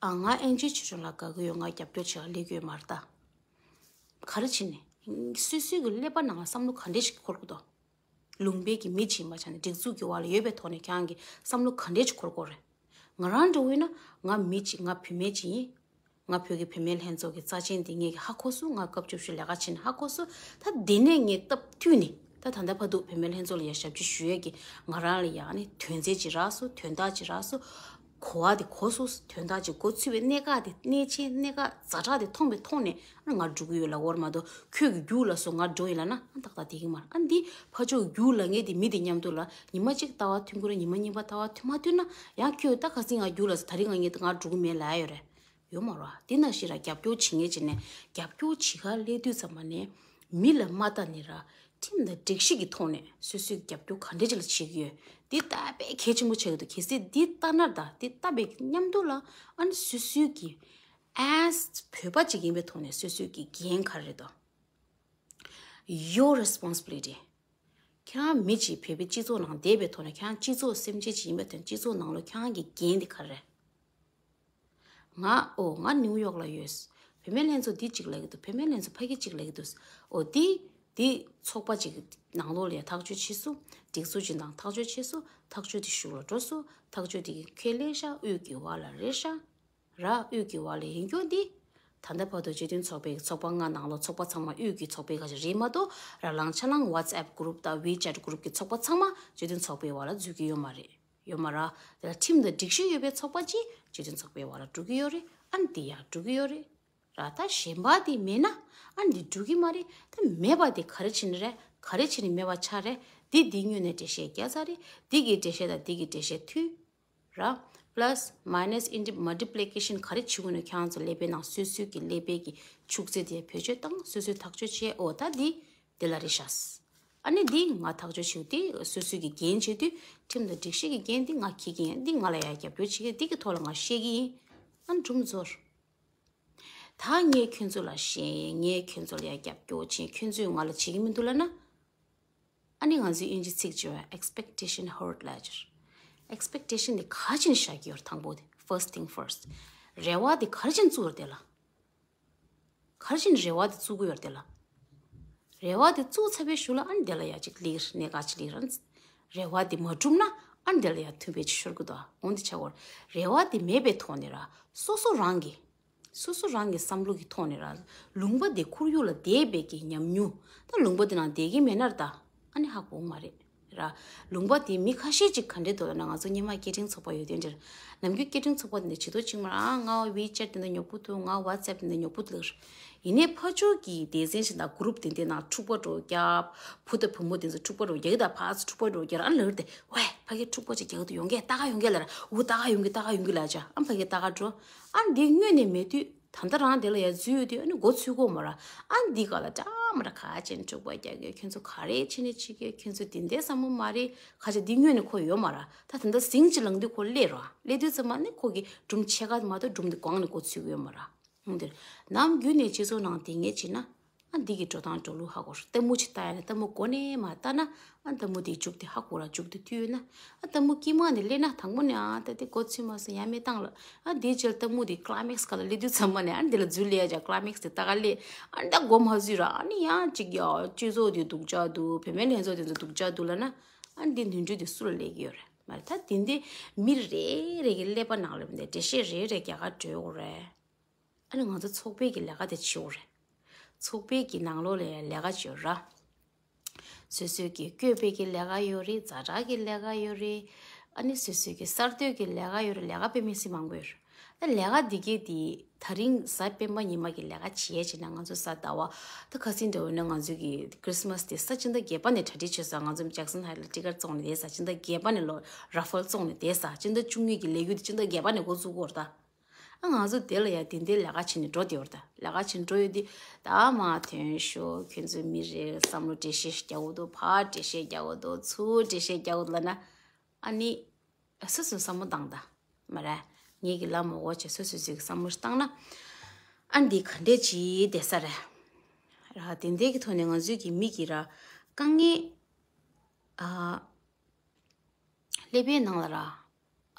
ཨ་ང་ཨེན་ཅི་ཆོས་སྒྲོན་ལགས་དགའ་གི་ཡོད། ང་རྒྱབ་སྐྱོར་བྱེད་ག་སླེབས་ཀྱི་ཡོད་མ་རེད་ད། ག་རེ་བྱས་ནས། སོ་སོའི་གི་ཀླད་པ་ནང་ལ་བསམ་བློ་ག་འདྲས་ཞིག་འཁོར་གི་འདུག་ལུང་པའི་གི་མི་ཅིག་ཡིན་པ་ཆ་ནས་སྒྲིག་འཛུགས་ཀྱི་བར་ལ་ཡོད་པའི་ཐོག་ནས་ཁྱེད་རང་གི་བསམ་བློ་ག་འདྲས་ཞིག་འཁོར་གི་ཡོད་རེད། ང་རང་འདྲ་བོ་ཡིན་ན་ང་མི་ཅིག་ང་བུད་མེད་ཅིག་ཡིན། ང་བོད་ཀྱི་བུད་མེད་ལྷན་ཚོགས་ཀྱི་རྩ་ཆེན་འདི་ངས་ཀྱི་ཧ་གོ་སོང་། ང་སྐབས་བཅུ་བཞི་ལས་ཀ་བྱེད་ནས་ཧ་གོ་སོང་། ད་འདི་ནས་ངས་སྟབས་བསྟུན་ནས་ད་ད་ལྟ་བར་དུ་བུད་མེད་ལྷན་ཚོགས་ལ་ཡ་ཞབས་ཕྱི་ཞུ་ཡས་ཀྱི་ང་རང་ལ་ཡ་ནི་དོན་ཚན་ཅིག་རག་སོང་། དོན་དག་ཅིག་རག་སོང་། གོ་བ་དེ་གོ་སོང་། དོན་དག་ཅིག་གོ་ཚུད་པའི་གནད་འགག་དེ་གནད་ཆེན་གནད་འགག་ཛ་དྲག་དེ་མཐོང་བའི་ཐོག་ནས་ང་འགྲོ་གི་ཡོད་ལབ་པ་མ་གཏོགས་ཁྱོད་ཀྱི་རྒྱུགས་ལ་སོང་ང་འགྲོ་ཡིན་ལབ་ན་ཨ་ཏག་ཏག་དེ་གི་མ་རེད། ཨ་འདི་ཕར་ཕྱོགས་རྒྱུགས་ལ་ངས་དེ་མི་དེ་མཉམ་དུ་ལ་ཉི་མ་གཅིག་ལྟ་བ་མཐུན་གྱི་རེད། ཉི་མ་གཉིས་པ་ལྟ་བ་མཐུན་མ་མཐུན་ན་ཡང་ཁྱོད་ད་ག་ཚིག་ང་རྒྱུགས་ལ་སོང་། ད་རིང་ང་ངས་ང་འགྲོ་གི་མེད་ལབ་ཡ་ཡོད་རེད། ཡོད་མ་རེད། དེ་ནང་བཞིན་ར་རྒྱབ་སྐྱོར་བྱེད་མཁན་བྱས་ནས་རྒྱབ་སྐྱོར་བྱེད་ག་སླེབས་དུས་ཙམ་པ་ནས་མི་ལ་མ་ལྟ་ནས་ར་ ཁྲིམས་དང་སྒྲིག་གཞི་གི་ཐོག་ནས་སོ་སོས་རྒྱབ་སྐྱོར་ག་འདྲ་ཅིག་ལ་བྱེད་ཀྱི་ཡོད། འདི་ལྟ་བས་གལ་ཆེན་པོ་ཆགས་ཀྱི་འདུག་གལ་སྲིད་འདི་ལྟ་ན་ད་འདི་ལྟ་བའི་མཉམ་དུ་ལ་ཨ་ནི་སོ་སོའི་གི་as བོད་པ་ཅིག་ཡིན་པའི་ཐོག་ནས་སོ་སོའི་གི་འགན་ག་རེ་རེད་དོ། Your responsibility. ཁྱེད་རང་མི་གཅིག་བོད་པའི་སྤྱི་ཚོགས་ནང་བསྡད་པའི་ཐོག་ནས་ཁྱེད་རང་སྤྱི་ཚོགས་སེམས་ཅན་ཅིག་ཡིན་པའི་ཐོག་ནས་སྤྱི་ཚོགས་ནང་ལ་ཁྱེད་རང་གི་འགན་དེ་ག་རེ་རེད། ང་ཨོ་ང་ནིའུ་ཡོག་ལ་ཡོད། བུད་མེད་ལྷན་ཚོགས་འདི་གཅིག་ལབ་ཀྱི་འདུག་བུད་མེད་ལྷན་ཚོགས་ཕ་གི་གཅིག་ལབ་ཀྱི་འདུག་ཨོ་འདི་འདི་ཚོགས་པ་གཅིག་ནང་ལོགས་ལ་ཡ་ཐག་གཅོད་བྱས་སོང་། སྒྲིག་འཛུགས་གཅིག་ནང་ཐག་གཅོད་བྱས་སོང་། ཐག་གཅོད་དེ་གཞུག་ལ་འགྲོ་སོང་། ཐག་གཅོད་དེ་གི་ཁས་ལེན་ཤག་དབུས་ཀྱི་བར་ལ་རེད་ཤག་ར་དབུས་ཀྱི་བར་ལ་ཡིན་རྒྱུ་འདི། ད་ལྟ་བར་དུ་སྤྱི་མཐུན་ཚོགས་པའི་ཚོགས་པ་ལྔ་ནང་ལོགས་ཚོགས་པ་ཚང་མ་དབུས་ཀྱི་ཚོགས་པའི་ཁ་ཤས་རེད་མ་གཏོགས་ར་ལང་ཆ་ལང་WhatsApp group དང་WeChat group གི་ཚོགས་པ་ཚང་མ་སྤྱི་མཐུན་ཚོགས་པའི་བར་ལ་འཛུལ་གྱི་ཡོད་མ་རེད། ཡོད་མ་ར། དེ་ལ་ཁྲིམས་དང་སྒྲིག་གཞི་ཡོད་པའི་ཚོགས་པ་ཅིག་སྤྱི་མཐུན་ཚོགས་པའི་བར་ལ་འགྲོ་གི་ཡོད་རེད། ཨ་ནི་དེ་ཡང་འགྲོ་གི་ཡོད་རེད། ར་ད་གཞན་པ་དེ་མེད་ན་ཨ་ནི་འདི་འགྲོ་གི་མ་རེད། ད་མེད་པ་དེ་ག་རེ་བྱེད་ནི་རེད། ག་རེ་བྱེད་ནི་མེད་པ་ཆགས་རེད། འདི་འདི་སྔོན་ནས་འགྲེལ་བཤད་བརྒྱབ་ཚར་རེད། འདི་གི་འགྲེལ་བཤད་དང་འདི་གི་འགྲེལ་བཤད་མཐུད། ར། plus minus indi- multiplication ག་རེ་བྱེད་དགོས་ན་ཁྱེད་རང་ཚོ་ཀླད་པའི་ནང་སོ་སོའི་གི་ཀླད་པའི་གི་ཕྱུགས་རྫས་དེ་བེད་སྤྱོད་བཏང་སོ་སོའི་ཐག་གཅོད་བྱས། ཨོ་ད་འདི་འདི་ལ་རེད་ཤག་ཨ་ནི་འདི་ང་ཐག་གཅོད་བྱེད་དུས་སོ་སོའི་གི་འགན་བྱེད་དུས་ཁྲིམས་དང་སྒྲིག་གཞི་གི་འགན་འདི་ང་འཁྱེར་གི་ཡིན། འདི་ང་ལ་ཡང་རྒྱབ་སྐྱོར་བྱེད་ཀྱི་འདི་གི་ཐོག་ལ་ང་བཤད་ཀྱི་ཡིན། ཨ་ནི་སྒྲུང་རྫོར། ད་ངས་ཁྱོད་ཚོ་ལ་བཤད། ངས་ཁྱོད་ཚོ་ལ་ཡང་རྒྱབ་སྐྱོར་བྱེད། ཁྱོད་ཚོས་ང་ལ་བྱེད་ཀྱི་མི་འདུག་ལབ་ན། ཨ་ནི་ང་ཚོའི་དབྱིན་ཇི་ཚིག་ཅིག་ཡོད། Expectation hurt ལབ་ཅིག Expectation དེ་ག་རེ་བྱས་ནས་བཞག་གི་ཡོད་རེད། དང་པོ་དེ་first thing first རེ་བ་དེ་ག་རེ་བྱས་ནས་བཙུགས་ཡོད་རེད་དེ་ལ། ག་རེ་བྱས་ནས་རེ་བ་དེ་བཙུགས་ཀྱི་ཡོད་རེད་དེ་ལ། རེ་བ་དེ་བཙུགས་ཚར་བའི་གཞུག་ལ་ཨ་ནི་དེ་ལ་ཡ་ཅིག་ལིར་གནད་འགག་ཅིག་ལིར། ཨ་ནི་རེ་བ་དེ་མ་འགྲུབ་ན་ཨ་ནི་དེ་ལ་ཡ་མཐུན་པའི་ཅིག་ཤོར་གི་འདུག་འོང་དེ་ཆ་བོར་རེ་བ་དེ་མེད་པའི་ཐོག་ནས་ར་སོ་སོ་རང་གི་སོ་སོ་རང་གི་བསམ་བློ་གི་ཐོག་ནས་ར། ལུང་པ་དེ་ཁོར་ཡུག་ལ་བསྡད་པའི་གི་ཉམས་མྱོང་། ད་ལུང་པ་དེ་ནང་བསྡད་ཀྱི་མེད་ན་ར་ད་ཨ་ནི་ཧ་གོ་མ་རེད་ར། ལུང་པ་དེ་མི་ཁ་ཤས་ཅིག་ག་འདྲས་འདུག་ལབ་ན། ང་ཚོ་སྔོན་མ་སྐད་འཕྲིན་ཚོགས་པ་ཡོད་དུས་འདིར་ནམ་རྒྱུན་སྐད་འཕྲིན་ཚོགས་པ་དེ་འདྲ་བྱེད་དོ་ཅིག་མ་ར། ཨ་ང་WeChat དེ་འདྲ་ཉོབ་པོ་འདུག་ང་WhatsApp དེ་འདྲ་ཉོབ་པོ་འདུག་ཡིན་ནའི་ཕར་ཕྱོགས་ཀྱི་སྡེ་ཚན་ཞིག་དང་group དེ་འདྲའི་ནང་འཁྲུག་པ་འགྲོ་རྒྱབ། བུ་དང་བུ་མོ་དེ་ཚོ་འཁྲུག་པ་འགྲོ་རྒྱག་གི་ད་ཕར་ཚུར་འཁྲུག་པ་འགྲོ་རྒྱག་ཨ་ལར་ཏེ་ཝེ་ཕ་གི་འཁྲུག་པ་ཅིག་རྒྱག་གི་འདུག་ཡོང་གི་ད་ག་ཡོང་གི་ལར། འུ་ད་ག་ཡོང་གི་ད་ག་ཡོང་གི་ལ་ཅག་ཨ་ཕ་གི་ད་ག་འགྲོ། ཨ་འདི་དངོས་གནས་མེད་དུས་ད་ལྟ་རང་དེ་ལ་ཡ་འཛུལ་ཡོད་དུས་ཨ་ནི་མགོ་ཚུད་གོ་མ་ར། ཨ་འདི་ག་ལ་ཅག་མ་ར་ཁ་ཅན་འཁྲུག་པ་རྒྱག་གི་ཁྱོད་ཚོ་ག་རེ་བྱེད་ནས་བྱེད་གི་ཁྱོད་ཚོ་དེ་འདྲའི་བསམ་བློ་མ་རེད། ཁ་ཅག་འདི་དངོས་གནས་ཁོ་ཡོད་མ་ར། ད་ད་ལྟ་ཟིང་ཅིག་ལངས་དུས་ཁོ་སླེབས་ར་སླེབས་དུས་ཙམ་པ་ནི་ཁོ་གི་སྒྲུང་ཆེ་ག་མ་གཏོགས་སྒྲུང་དེ་གོང་ནས་མགོ་ཚུད་གི་ཡོད་མ་ར། ཧུང་དེར། ནམ་རྒྱུན་ནས་སྤྱི་ཚོགས་ནང་དེ་ངས་བྱས་ན། ཨ་འདི་གི་འགྲོ་སྟངས་འགྲོ་ལུགས་ཧ་གོ་ར། ལྟད་མོ་ཅིག་ལྟ་ཡ་ན་ལྟད་མོ་མགོ་ནས་མ་ལྟ་ན། ཨ་ལྟད་མོ་དེའི་མཇུག་དེ་ཧ་གོ་ར་མཇུག་དེ་མཐུད་ཡོད་ན། ཨ་ལྟད་མོ་དཀྱིལ་མ་ནས་སླེབས་ན་དང་པོ་ནས་ཨ་ད་དེ་མགོ་ཚུད་མ་སོང་ཡ་མེད་བཏང་ལ། ཨ་དེའི་རྗེས་ལྟད་མོ་དེ་climax ག་ལ་སླེབས་དུས་ཙམ་པ་ནས་ཨ་འདི་ལ་འཛུལ་ལེ་ཡ་ཅག climax དེ་ལྟ་ག་སླེབས། ཨ་ད་མགོ་མ་ཚུད་ར་ཨ་ནི་ཡང་ཅིག་ཡ་སྤྱི་ཚོགས་དེ་སྡུག་ཅག་འདུག་བུད་མེད་ལྷན་ཚོགས་དེ་ཚོ་སྡུག་ཅག་འདུག་ལབ་ན། ཨ་འདི་ནོར་འཁྲུལ་དེ་སུ་ལ་སླེབས་ཀྱི་ཡོད་རེད་མ་རེད། ད་དེ་འདི་མི་རེ་རེ་གི་ཀླད་པ་ནང་ལ་འདི་འགྲེལ་བཤད་རེ་རེ་རྒྱག་ག་འགྲོ་དགོས་རེད། ཨ་ནི་ང་ཚོ་ཚོགས་པའི་གི་ལས་ཀ་དེ་བྱེད་དགོས་རེད། ཚོགས་པའི་གི་ནང་ལོགས་ལ་ཡང་ལས་ཀ་བྱེད་ར། སོ་སོའི་གི་བསྐོས་པའི་གི་ལས་ཀ་ཡོད་རེད། ཛ་དྲག་གི་ལས་ཀ་ཡོད་རེད། ཨ་ནི་སོ་སོའི་གི་གསར་གཏོད་ཀྱི་ལས་ཀ་ཡོད་རེད། ལས་ཀ་དཔེ་མི་སྲིད་མང་པོ་ཡོད་རེད། ད་ལས་ཀ་འདི་གས་དེ་ད་རིང་གཟའ་སྤེན་པ་ཉི་མ་གི་ལས་ཀ་བྱེད་ཡས་བྱས་ན་ང་ཚོ་གཟའ་ཟླ་བ་ད་ཁ་སང་འདྲ་བོ་ན་ང་ཚོའི་གི་Christmas དེ་ས་སྤྱི་ཟླ་བརྒྱད་པ་ནས་གྲ་སྒྲིག་བྱས་ས། ང་ཚོ་Jackson Heights ལ་ཊི་ཀེཊ་བཙོང་ནས་བསྡད་ས། སྤྱི་ཟླ་བརྒྱད་པ་ནས་ལོ་raffle བཙོང་ནས་བསྡད་ས། སྤྱི་ཟླ་བཅུ་གཉིས་ཀྱི་ལས་འགུལ་དེ་སྤྱི་ཟླ་བརྒྱད་པ་ནས་འགོ་བཙུགས་ཀྱི་ཡོད་རེད་ད། ཨ་ང་ཚོ་དེ་ལ་ཡ་དེ་འདྲའི་ལས་ཀ་བྱེད་ནས་འགྲོ་བསྡད་ཡོད་རེད་ད། ལས་ཀ་བྱེད་འགྲོ་ཡོད་དུས་ད་མ་ཐོན་ཤོག་ཁྱོད་ཚོ་མི་རེ་བསམ་བློ་འགྲེལ་བཤད་རྒྱག་དགོས་འདུག་ཕར་འགྲེལ་བཤད་རྒྱག་དགོས་འདུག་ཚུར་འགྲེལ་བཤད་རྒྱག་དགོས་འདུག་ལབ་ན། ཨ་ནི་སོ་སོས་བསམ་བློ་བཏང་ད། མ་རེད། ངེད་ཀྱི་ལབ་མ་དགོས་བྱས་སོ་སོ་སོས་བསམ་བློ་ཞིག་བཏང་ན། ཨ་འདི་ག་འདྲས་ཅིག་བསྡད་ས་རེད། ར་དེ་འདྲའི་གི་ཐོག་ནས་ང་ཚོའི་གི་མི་གི་ར་དཀའ་ངལ་ཨ། ཀླད་པའི་ནང་ལ་ར།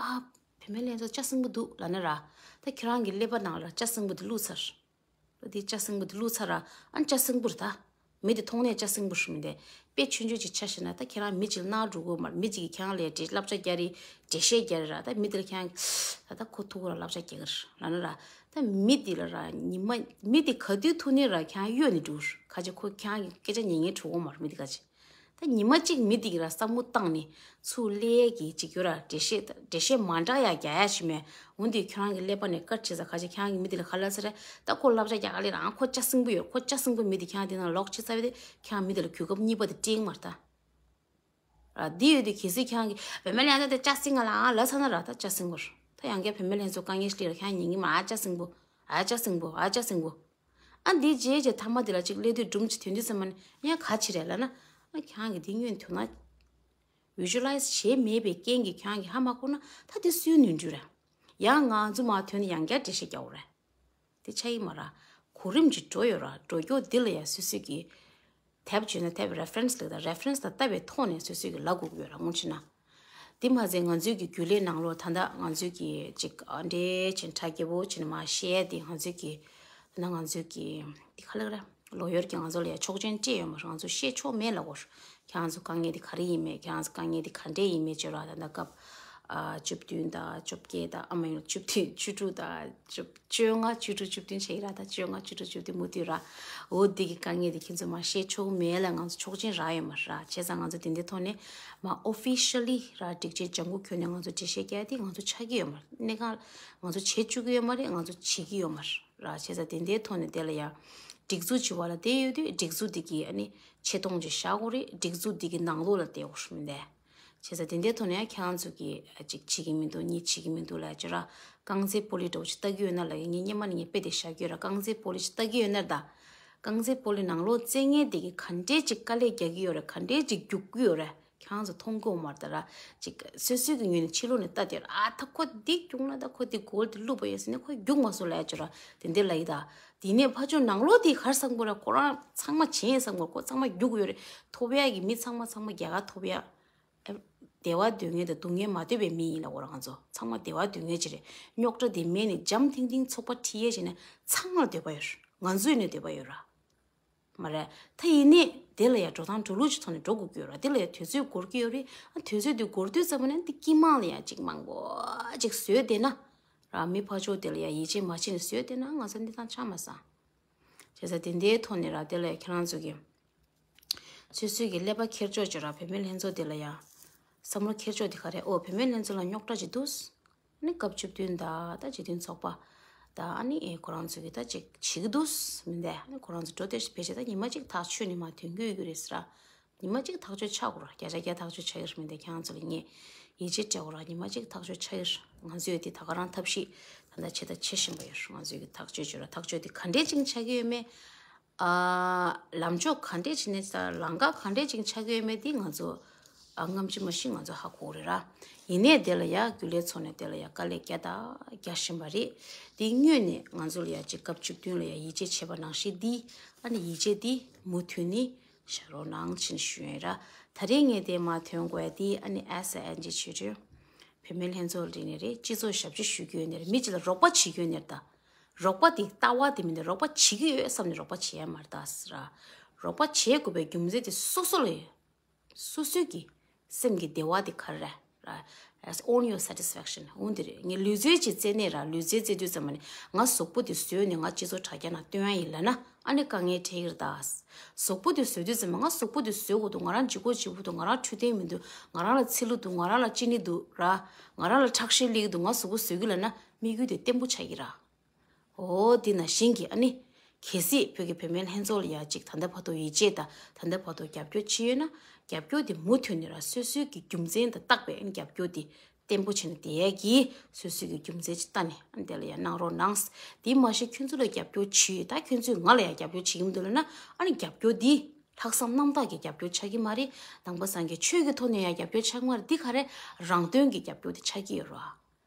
ཨ། བུད་མེད་ལྷན་ཚོགས་ལྕགས་སྲིན་པོ་འདུག་ལབ་ན་ར། ད་ཁྱེད་རང་གི་ཀླད་པ་ནང་ལ་ལྕགས་སྲིན་པོ་དེ་བླུགས་ཚར། ད་དེ་ལྕགས་སྲིན་པོ་དེ་བླུགས་ཚར་ར། ཨ་ནི་ལྕགས་སྲིན་པོ་རེད་ད། མི་དེ་མཐོང་ནས་ལྕགས་སྲིན་པོ་ཞིག་མི་འདུག་དཔེ་ཆུང་ཆུང་ཅིག་ཆ་བཞག་ན་ད་ཁྱེད་རང་མི་གཅིག་ལ་མནར་འགྲོ་གི་ཡོད་མ་རེད། མི་གཅིག་གིས་ཁྱེད་རང་ལ་འདྲི་བསླབ་བྱ་རྒྱག་རེད། འགྲེལ་བཤད་རྒྱག་རེད་ར། ད་མི་དེ་ལ་ཁྱེད་རང་ད་ད་ཁོ་ཐུག་གི་ར་བསླབ་བྱ་རྒྱག་གི་རེད་ལབ་ན་ར། ད་མི་དེ་ལ་ར་ཉི་མ་མི་དེ་ག་དུས་ཐུག་ནའི་ར་ཁྱེད་རང་གཡོལ་ནས་འགྲོ་གི་རེད། ག་ཅི་ཁོ་ཁྱེད་རང་གི་སྐད་ཆ་ཉན་མཁན་འགྲོ་གི་ཡོད་མ་རེད་མི་དེ་ག་ཅི། ད་ཉི་མ་གཅིག་མི་དེ་གིས་ར་བསམ་བློ་བཏང་ནས་ཚུར་ལས་ཀྱི་ཅིག་ཡོད་ར། འགྲེལ་བཤད་འགྲེལ་བཤད་མ་འདྲ་ཡ་རྒྱག་ཡ་ཞིག་མེད། འོན་ཏེ་ཁྱོད་རང་གི་ཀླད་པ་ནས་བཀར་བྱེད་ས་ཁ་ཤས་ཁྱེད་རང་གི་མི་དེ་ལ་ག་ལ་ཟེར་ར། ད་ཁོ་བསླབ་བྱ་རྒྱག་ག་ལེ་རང་ཁོ་ལྕགས་སྲིན་པོ་ཡོད། ཁོ་ལྕགས་སྲིན་པོ་མི་དེ་ཁྱེད་རང་དེ་ནང་ལོག་བྱེད་ས་བས་དེ་ཁྱེད་རང་མི་དེ་ལ་གོ་སྐབས་གཉིས་པ་དེ་སྤྲད་མ་རེད་ད། ར་འདི་ཡོད་དེ་གལ་སྲིད་ཁྱེད་རང་གི་བུད་མེད་ལ་ཡང་ད་དེ་ལྕགས་སྲིན་ང་ལ་ཨང་ལ་ས་ན་ར་ད་ལྕགས་སྲིན་པོ་ར། ད་ཡང་བསྐྱར་བུད་མེད་ལྷན་ཚོགས་དཀའ་ངལ་སླེབས་ར་ཁྱེད་རང་ཉན་གི་མ། ཨ་ལྕགས་སྲིན་པོ། ཨ་ལྕགས་སྲིན་པོ། ཨ་ལྕགས་སྲིན་པོ། ཨ་འདི་རྗེས་རྗེས་ཐ་མ་དེ་ལ་ཅིག་སླེབས་དུས་སྒྲུང་ཅིག་ཐོན་དུས་ཙམ་པ་ནས་ཡང་ག་ཅི་རེད་ལབ་ན། ཨ་ཁྱེད་རང་གིས་འདི་སྔོན་ཐོས་ན། visualize་བྱས་མེད་པའི་རྐྱེན་གྱིས་ཁྱེད་རང་གིས་ཧ་མ་གོ་ན་ད་དེ་སུའི་ནོར་འཁྲུལ་རེད། ཡང་ང་ཚོ་མར་ཐོན་ནས་ཡང་བསྐྱར་འགྲེལ་བཤད་རྒྱག་དགོས་རེད། དེ་ཆགས་ཀྱི་མ་རེད། གོ་རིམ་གྱིས་འགྲོ་ཡོད་རེད། འགྲོ་རྒྱུ་འདི་ལ་ཡང་སོ་སོ་གིས་དེབ་བརྗོད་ན་དེབ་reference་ལ་ད་reference་དང་ལྟ་བའི་ཐོག་ནས་སོ་སོ་གིས་ལབ་དགོས་ཀྱི་ཡོད་རེད། དངོས་གནས་བྱས་ན། དེ་མ་ཟད་ང་ཚོའི་གི་རྒྱུན་ལས་ནང་ལོགས་ད་ལྟ་ང་ཚོའི་གི་ཅིག་ཨ་འདྲེ་ཆེན་ཁྲ་རྒྱལ་པོ་ཆེན་མ་བཤད་དེ་ང་ཚོའི་གི་ད་ལྟ་ང་ཚོའི་གི་དེ་ག་ལབ་ར་ལོ་ཡོར་གྱི་ང་ཚོ་ལ་ཡ་ཆོག་མཆན་སྤྲད་ཡོད་མ་རེད། ང་ཚོ་བཤད་ཆོག་མེད་ལབ་གོ། ཁྱེད་རང་ཚོ་དཀའ་ངལ་དེ་ག་རེ་ཡིན་མེད། ཁྱེད་རང་ཚོ་དཀའ་ངལ་དེ་ག་འདྲས་ཡིན་མེད་བརྗོད་ར། ད་ལྟ་སྐབས་ཨ་བཅུ་བདུན་དང་བཅོ་བརྒྱད་དང་ཨ་མ་ཡོང་བཅུ་བདུན་བཅུ་དྲུག་དང་བཅུ་བཅོ་ལྔ་བཅུ་དྲུག་བཅུ་བདུན་བྱས་ཡིན་ར། ད་བཅོ་ལྔ་བཅུ་དྲུག་བཅུ་བདུན་མུ་མཐུད་ར། འོ་འདི་གི་དཀའ་ངལ་དེ་ཁྱེད་ཚོ་མ་བཤད་ཆོག་མེད་ལ་ང་ཚོ་ཆོག་མཆན་རག་ཡོད་མ་རེད། བྱས་ཙང་ང་ཚོ་དེ་འདྲའི་ཐོག་ནས་མ་officially་ར་སྒྲིག་ཆས་ལྗང་གུ་གྱོན་ནས་ང་ཚོ་འགྲེལ་བཤད་རྒྱག་དེ་ང་ཚོ་ཆགས་ཀྱི་ཡོད་མ་རེད། གནས་སྟངས་ང་ཚོ་བྱེད་བཅུག་གི་ཡོད་མ་རེད། ང་ཚོ་བྱེད་ཀྱི་ཡོད་མ་རེད་ར། བྱས་ཙང་དེ་འདྲའི་ཐོག་ནས་དེ་ལ་ཡང་སྒྲིག་འཛུགས་བྱེད་པ་ལ་བསྡད་ཡོད་དུས་སྒྲིག་འཛུགས་དེ་གིས་ཨ་ནི་ཆེ་མཐོང་ཅིག་བཞག་དགོས་རེད། སྒྲིག་འཛུགས་འདི་གི་ནང་ལོགས་ལ་བསྡད་དགོས་རེད་མི་འདུག་བྱས་ཙང་དེ་འདྲའི་ཐོག་ནས་ཡང་ཁྱེད་རང་ཚོ་གིས་ཅིག་བྱེད་ཀྱི་མི་འདུག་གཉིས་བྱེད་ཀྱི་མི་འདུག་ལབ་ཅིག་ར། རྐང་རྩེད་སྤོ་ལོ་འདྲ་བོ་ཅིག་ལྟ་གི་ཡོད་ན་ལབ་ཡ། ངས་སྔོན་མ་ནས་ངས་དཔེ་དེ་བཞག་གི་ཡོད་ར། རྐང་རྩེད་སྤོ་ལོ་ཅིག་ལྟ་གི་ཡོད་ན་ར། ད་རྐང་རྩེད་སྤོ་ལོའི་ནང་ལོགས་རྩེད་མཁན་དེ་གིས་ག་འདྲས་ཅིག་དཀའ་ལས་རྒྱག་གི་ཡོད་རེད། ག་འདྲས་ཅིག་རྒྱུག་གི་ཡོད་རེད། ཁྱེད་རང་ཚོ་མཐོང་གི་ཡོད་མ་རེད་ད་ར། ཅིག་སོ་སོའི་གི་ངོས་ནས་ཕྱི་ལོགས་ནས་ལྟ་དེ་ར། ཨ་ད་ཁོ་འདི་རྒྱུགས་ན་ད་ཁོ་འདི་གོལ་དེ་བླུགས་པ་ཡོད་ཟེར་ནས་ཁོ་རྒྱུགས་མ་སོང་ལབ་ཡ་ཅིག་ར། དེ་འདྲས་ལབ་ཡི་ད། དེ་ནས་ཕར་ཕྱོགས་ནང་ལོགས་དེ་ག་རེ་བསམ་གི་རེད། ཁོ་རང་ཚང་མ་བྱས་བསམ་གི་རེད། ཁོ་ཚང་མ་རྒྱུག་གི་ཡོད་རེད། ཐོབ་ཡག་གི་མི་ཚང་མ་ཚང་མ་རྒྱ་གར་ཐོབ་ཡག་ཨ་བདེ་བ་འདོད་མཁན་དང་སྡུག་བསྔལ་མ་འདོད་པའི་མི་ཡིན་ལབ་གོ་ར། ང་ཚོ་ཚང་མ་བདེ་བ་འདོད་མཁན་ཅིག་རེད། རྙོག་དྲ་དེ་མེད་ནས་འཇམ་ཐིང་ཐིང་ཚོགས་པ་ཁྲིད་ཡས་བྱས་ནས་ཚང་མར་འདོད་པ་ཡོད་རེད། ང་ཚོས་ནས་འདོད་པ་ཡོད་ར། མ་རེད། ད་ཡིན་ནའི་དེ་ལ་ཡང་འགྲོ་སྟངས་འགྲོ་ལུགས་ཅིག་ཐོག་ནས་འགྲོ་དགོས་ཀྱི་ཡོད་ར། དེ་ལ་ཡང་དུས་ཚོད་འགོར་གྱི་ཡོད་རེད། ཨ་དུས་ཚོད་དེ་འགོར་དུས་ཙམ་པ་ནས་འདི་དཀྱིལ་མ་ལ་ཡང་ཅིག་མང་པོ་ཅིག་བཟོས་བསྡད་ན་ར། མི་ཕར་ཕྱོགས་དེ་ལ་ཡང་ཡིད་ཆེས་མ་བྱས་ནས་བཟོས་བསྡད་ན་ང་ཚོ་གནས་སྟངས་ཆགས་མ་སོང་། བྱས་ཙང་དེ་འདྲའི་ཐོག་ནས་ར། དེ་ལ་ཡང་ཁྱེད་རང་ཚོ་གི་སོ་སོའི་གི་ཀླད་པ་འཁྱེར་ཕྱོགས་ཅིག་ར། བུད་མེད་ལྷན་ཚོགས་དེ་ལ་ཡང་བསམ་བློ་འཁྱེར་ཕྱོགས་དེ་ག་རེ། ཨོ་བུད་མེད་ལྷན་ཚོགས་ལ་རྙོག་དྲ་ཅིག་འདུག་ཨ་ནི་སྐབས་བཅུ་བདུན་དང་ད་བརྗོད་དོན་ཚོགས་པ་དང་ཨ་ནི་ཨེ་ཁོ་རང་ཚོ་གི་ད་ཅིག་བྱེད་ཀྱི་འདུག་མི་འདས། ཨ་ནི་ཁོ་རང་ཚོ་འགྲོ་དེ་ཕལ་ཆེར་ད་ཉི་མ་གཅིག་ཐག་ཆོད་ནས་མར་ཐོན་གྱི་ཡོད་ཀྱི་རེད་ཟེར་ར། ཉི་མ་གཅིག་ཐག་གཅོད་ཆགས་དགོས་ར། བརྒྱ་ཆ་བརྒྱ་ཐག་གཅོད་ཆགས་ཀྱི་རེད་མི་འདས། ཁྱེད་རང་ཚོ་ལ་ངས་ཡིད་ཆེས་སྤྲད་དགོས་ར། ཉི་མ་གཅིག་ཐག་གཅོད་ཆགས་ཀྱི་རེད། ང་ཚོས་དེ་ད་ག་རང་ཐབས་ཤེས་ད་ལྟ་བྱེད་ད་བྱེད་བཞིན་པ་ཡོད་རེད། ང་ཚོས་ཀྱི་ཐག་གཅོད་བྱོས་ར། ཐག་གཅོད་དེ་ག་འདྲས་ཅིག་ཆགས་ཀྱི་ཡོད་མེད། ཨ་ལམ་ཕྱོགས་ག་འདྲས་ཅིག་ནས་ད་ལམ་ཁ་ག་འདྲས་ཅིག་ཆགས་ཀྱི་ཡོད་མེད་དེ་ང་ཚོ་ཨ་སྔ་ཕྱི་མ་ཤེས། ང་ཚོ་ཧ་གོ་གི་རེད་ར། ཡིན་ནའི་དེ་ལ་ཡ་རྒྱུན་ལས་ཚོགས་ནས་དེ་ལ་ཡ་དཀའ་ལས་རྒྱག་ད་རྒྱག་བཞིན་པ་རེད། དེ་སྔོན་ནས་ང་ཚོ་ལ་ཡ་ཅིག་སྐབས་བཅུ་བདུན་ལ་ཡ་ཡིད་ཆེས་བྱས་པ་ནང་བཞིན་འདི་ཨ་ནི་ཡིད་ཆེས་འདི་མུ་མཐུད་ནས་བཞག་རོགས་གནང་ཕྱིན་ཞུ་ཡིན་ར། ད་རེས་ངས་དེ་མར་ཐོན་དགོས་ཡ་དེ་ཨ་ནི་ཨེས་ཨེན་ཇི་ཆོས་སྒྲོན་བུད་མེད་ལྷན་ཚོགས་རིག་ནས་རེད། སྤྱི་ཚོགས་ཞབས་ཕྱི་ཞུ་རྒྱུ་ཡོད་ནས་རེད། མི་གཅིག་ལ་རོགས་པ་བྱེད་རྒྱུ་ཡོད་ནས་རེད། ད་རོགས་པ་དེ་ལྟ་བ་དེ་མིན་ཏེ་རོགས་པ་བྱེད་ཀྱི་ཡོད་བསམ་ནས་རོགས་པ་བྱེད་ཡ་མ་རེད་ད་ཟེར་ར། རོགས་པ་བྱེད་དགོས་པའི་རྒྱུ་མཚན་དེ་སོ་སོ་ལ་ཡོད། སོ་སོའི་གི་སེམས་ཀྱི་བདེ་བ་དེ་ག་རེ་རེད་ར། As own your satisfaction. འོ་འདི་རེད། ངས་ལུས་རྩལ་ཅིག་རྩེ་ནས་ར། ལུས་རྩལ་རྩེ་དུས་ཙམ་པ་ནས་ང་གཟུགས་པོ་དེ་བཟོས་ནས་ང་སྤྱི་ཚོགས་དྲ་རྒྱ་ནང་སྟོན་ཡ་ཡིན་ལབ་ན་ཨ་ནི་དཀའ་ངལ་འཕྲད་ཀྱི་རེད་ད། གཟུགས་པོ་དེ་བཟོས་དུས་ཙམ་པ་ང་གཟུགས་པོ་དེ་བཟོས་དགོས་འདུག་ང་རང་ལྗིད་ཁོག་ལྗིད་པོ་འདུག་ང་རང་འཕྲོད་བསྟེན་མི་འདུག་ང་རང་ལ་ཚིལ་ལུ་འདུག་ང་རང་ལ་ཅི་ནི་འདུག་ར། ང་རང་ལ་ཁྲག་ཤེད་སླེབས་ཀྱི་འདུག་ང་གཟུགས་པོ་བཟོས་ཀྱི་ལབ་ན་དམིགས་ཡུལ་དེ་བརྟན་པོ་ཆགས་ཀྱི་ར། འོ་དེ་ནང་བཞིན་གྱི་ཨ་ནི། གལ་སྲིད་བོད་ཀྱི་བུད་མེད་ལྷན་ཚོགས་ལ་ཡ་ཅིག་ད་ལྟ་བར་དུ་ཡིད་ཆེས་དང་ད་ལྟ་བར་དུ་རྒྱབ་སྐྱོར་བྱས་ཡོད་ན་རྒྱབ་སྐྱོར་དེ་མུ་མཐུད་ནས་ར་སོ་སོའི་གི་རྒྱུ་མཚན་དང་བཏགས་པའི་ཨ་ནི་རྒྱབ་སྐྱོར་དེ་བརྟན་པོ་བྱས་ནས་བསྡད་ཡས་ཀྱི་སོ་སོའི་གི་རྒྱུ་མཚན་ཅིག་བལྟས་ནས་ཨ་ནི་དེ་ལ་ཡ་གནང་རོགས་གནང་། དེ་མ་གཞི་ཁྱོད་ཚོ་ལ་རྒྱབ་སྐྱོར་བྱས་ད་ཁྱོད་ཚོས་ང་ལ་ཡ་རྒྱབ་སྐྱོར་བྱེད་ཀྱི་མི་འདུག་ལབ་ན་ཨ་ནི་རྒྱབ་སྐྱོར་འདི་ལྷག་བསམ་རྣམ་དག་གི་རྒྱབ་སྐྱོར་ཆགས་ཀྱི་མ་རེད། ནང་པ་སངས་རྒྱས་ཆོས་ཀྱི་ཐོག་ནས་ཡ་རྒྱབ་སྐྱོར་ཆགས་ཀྱི་མ་རེད། འདི་ག་རེ་རང་དོན་གྱི་རྒྱབ་སྐྱོར་དེ་ཆགས་ཀྱི་ཡོད་རེད།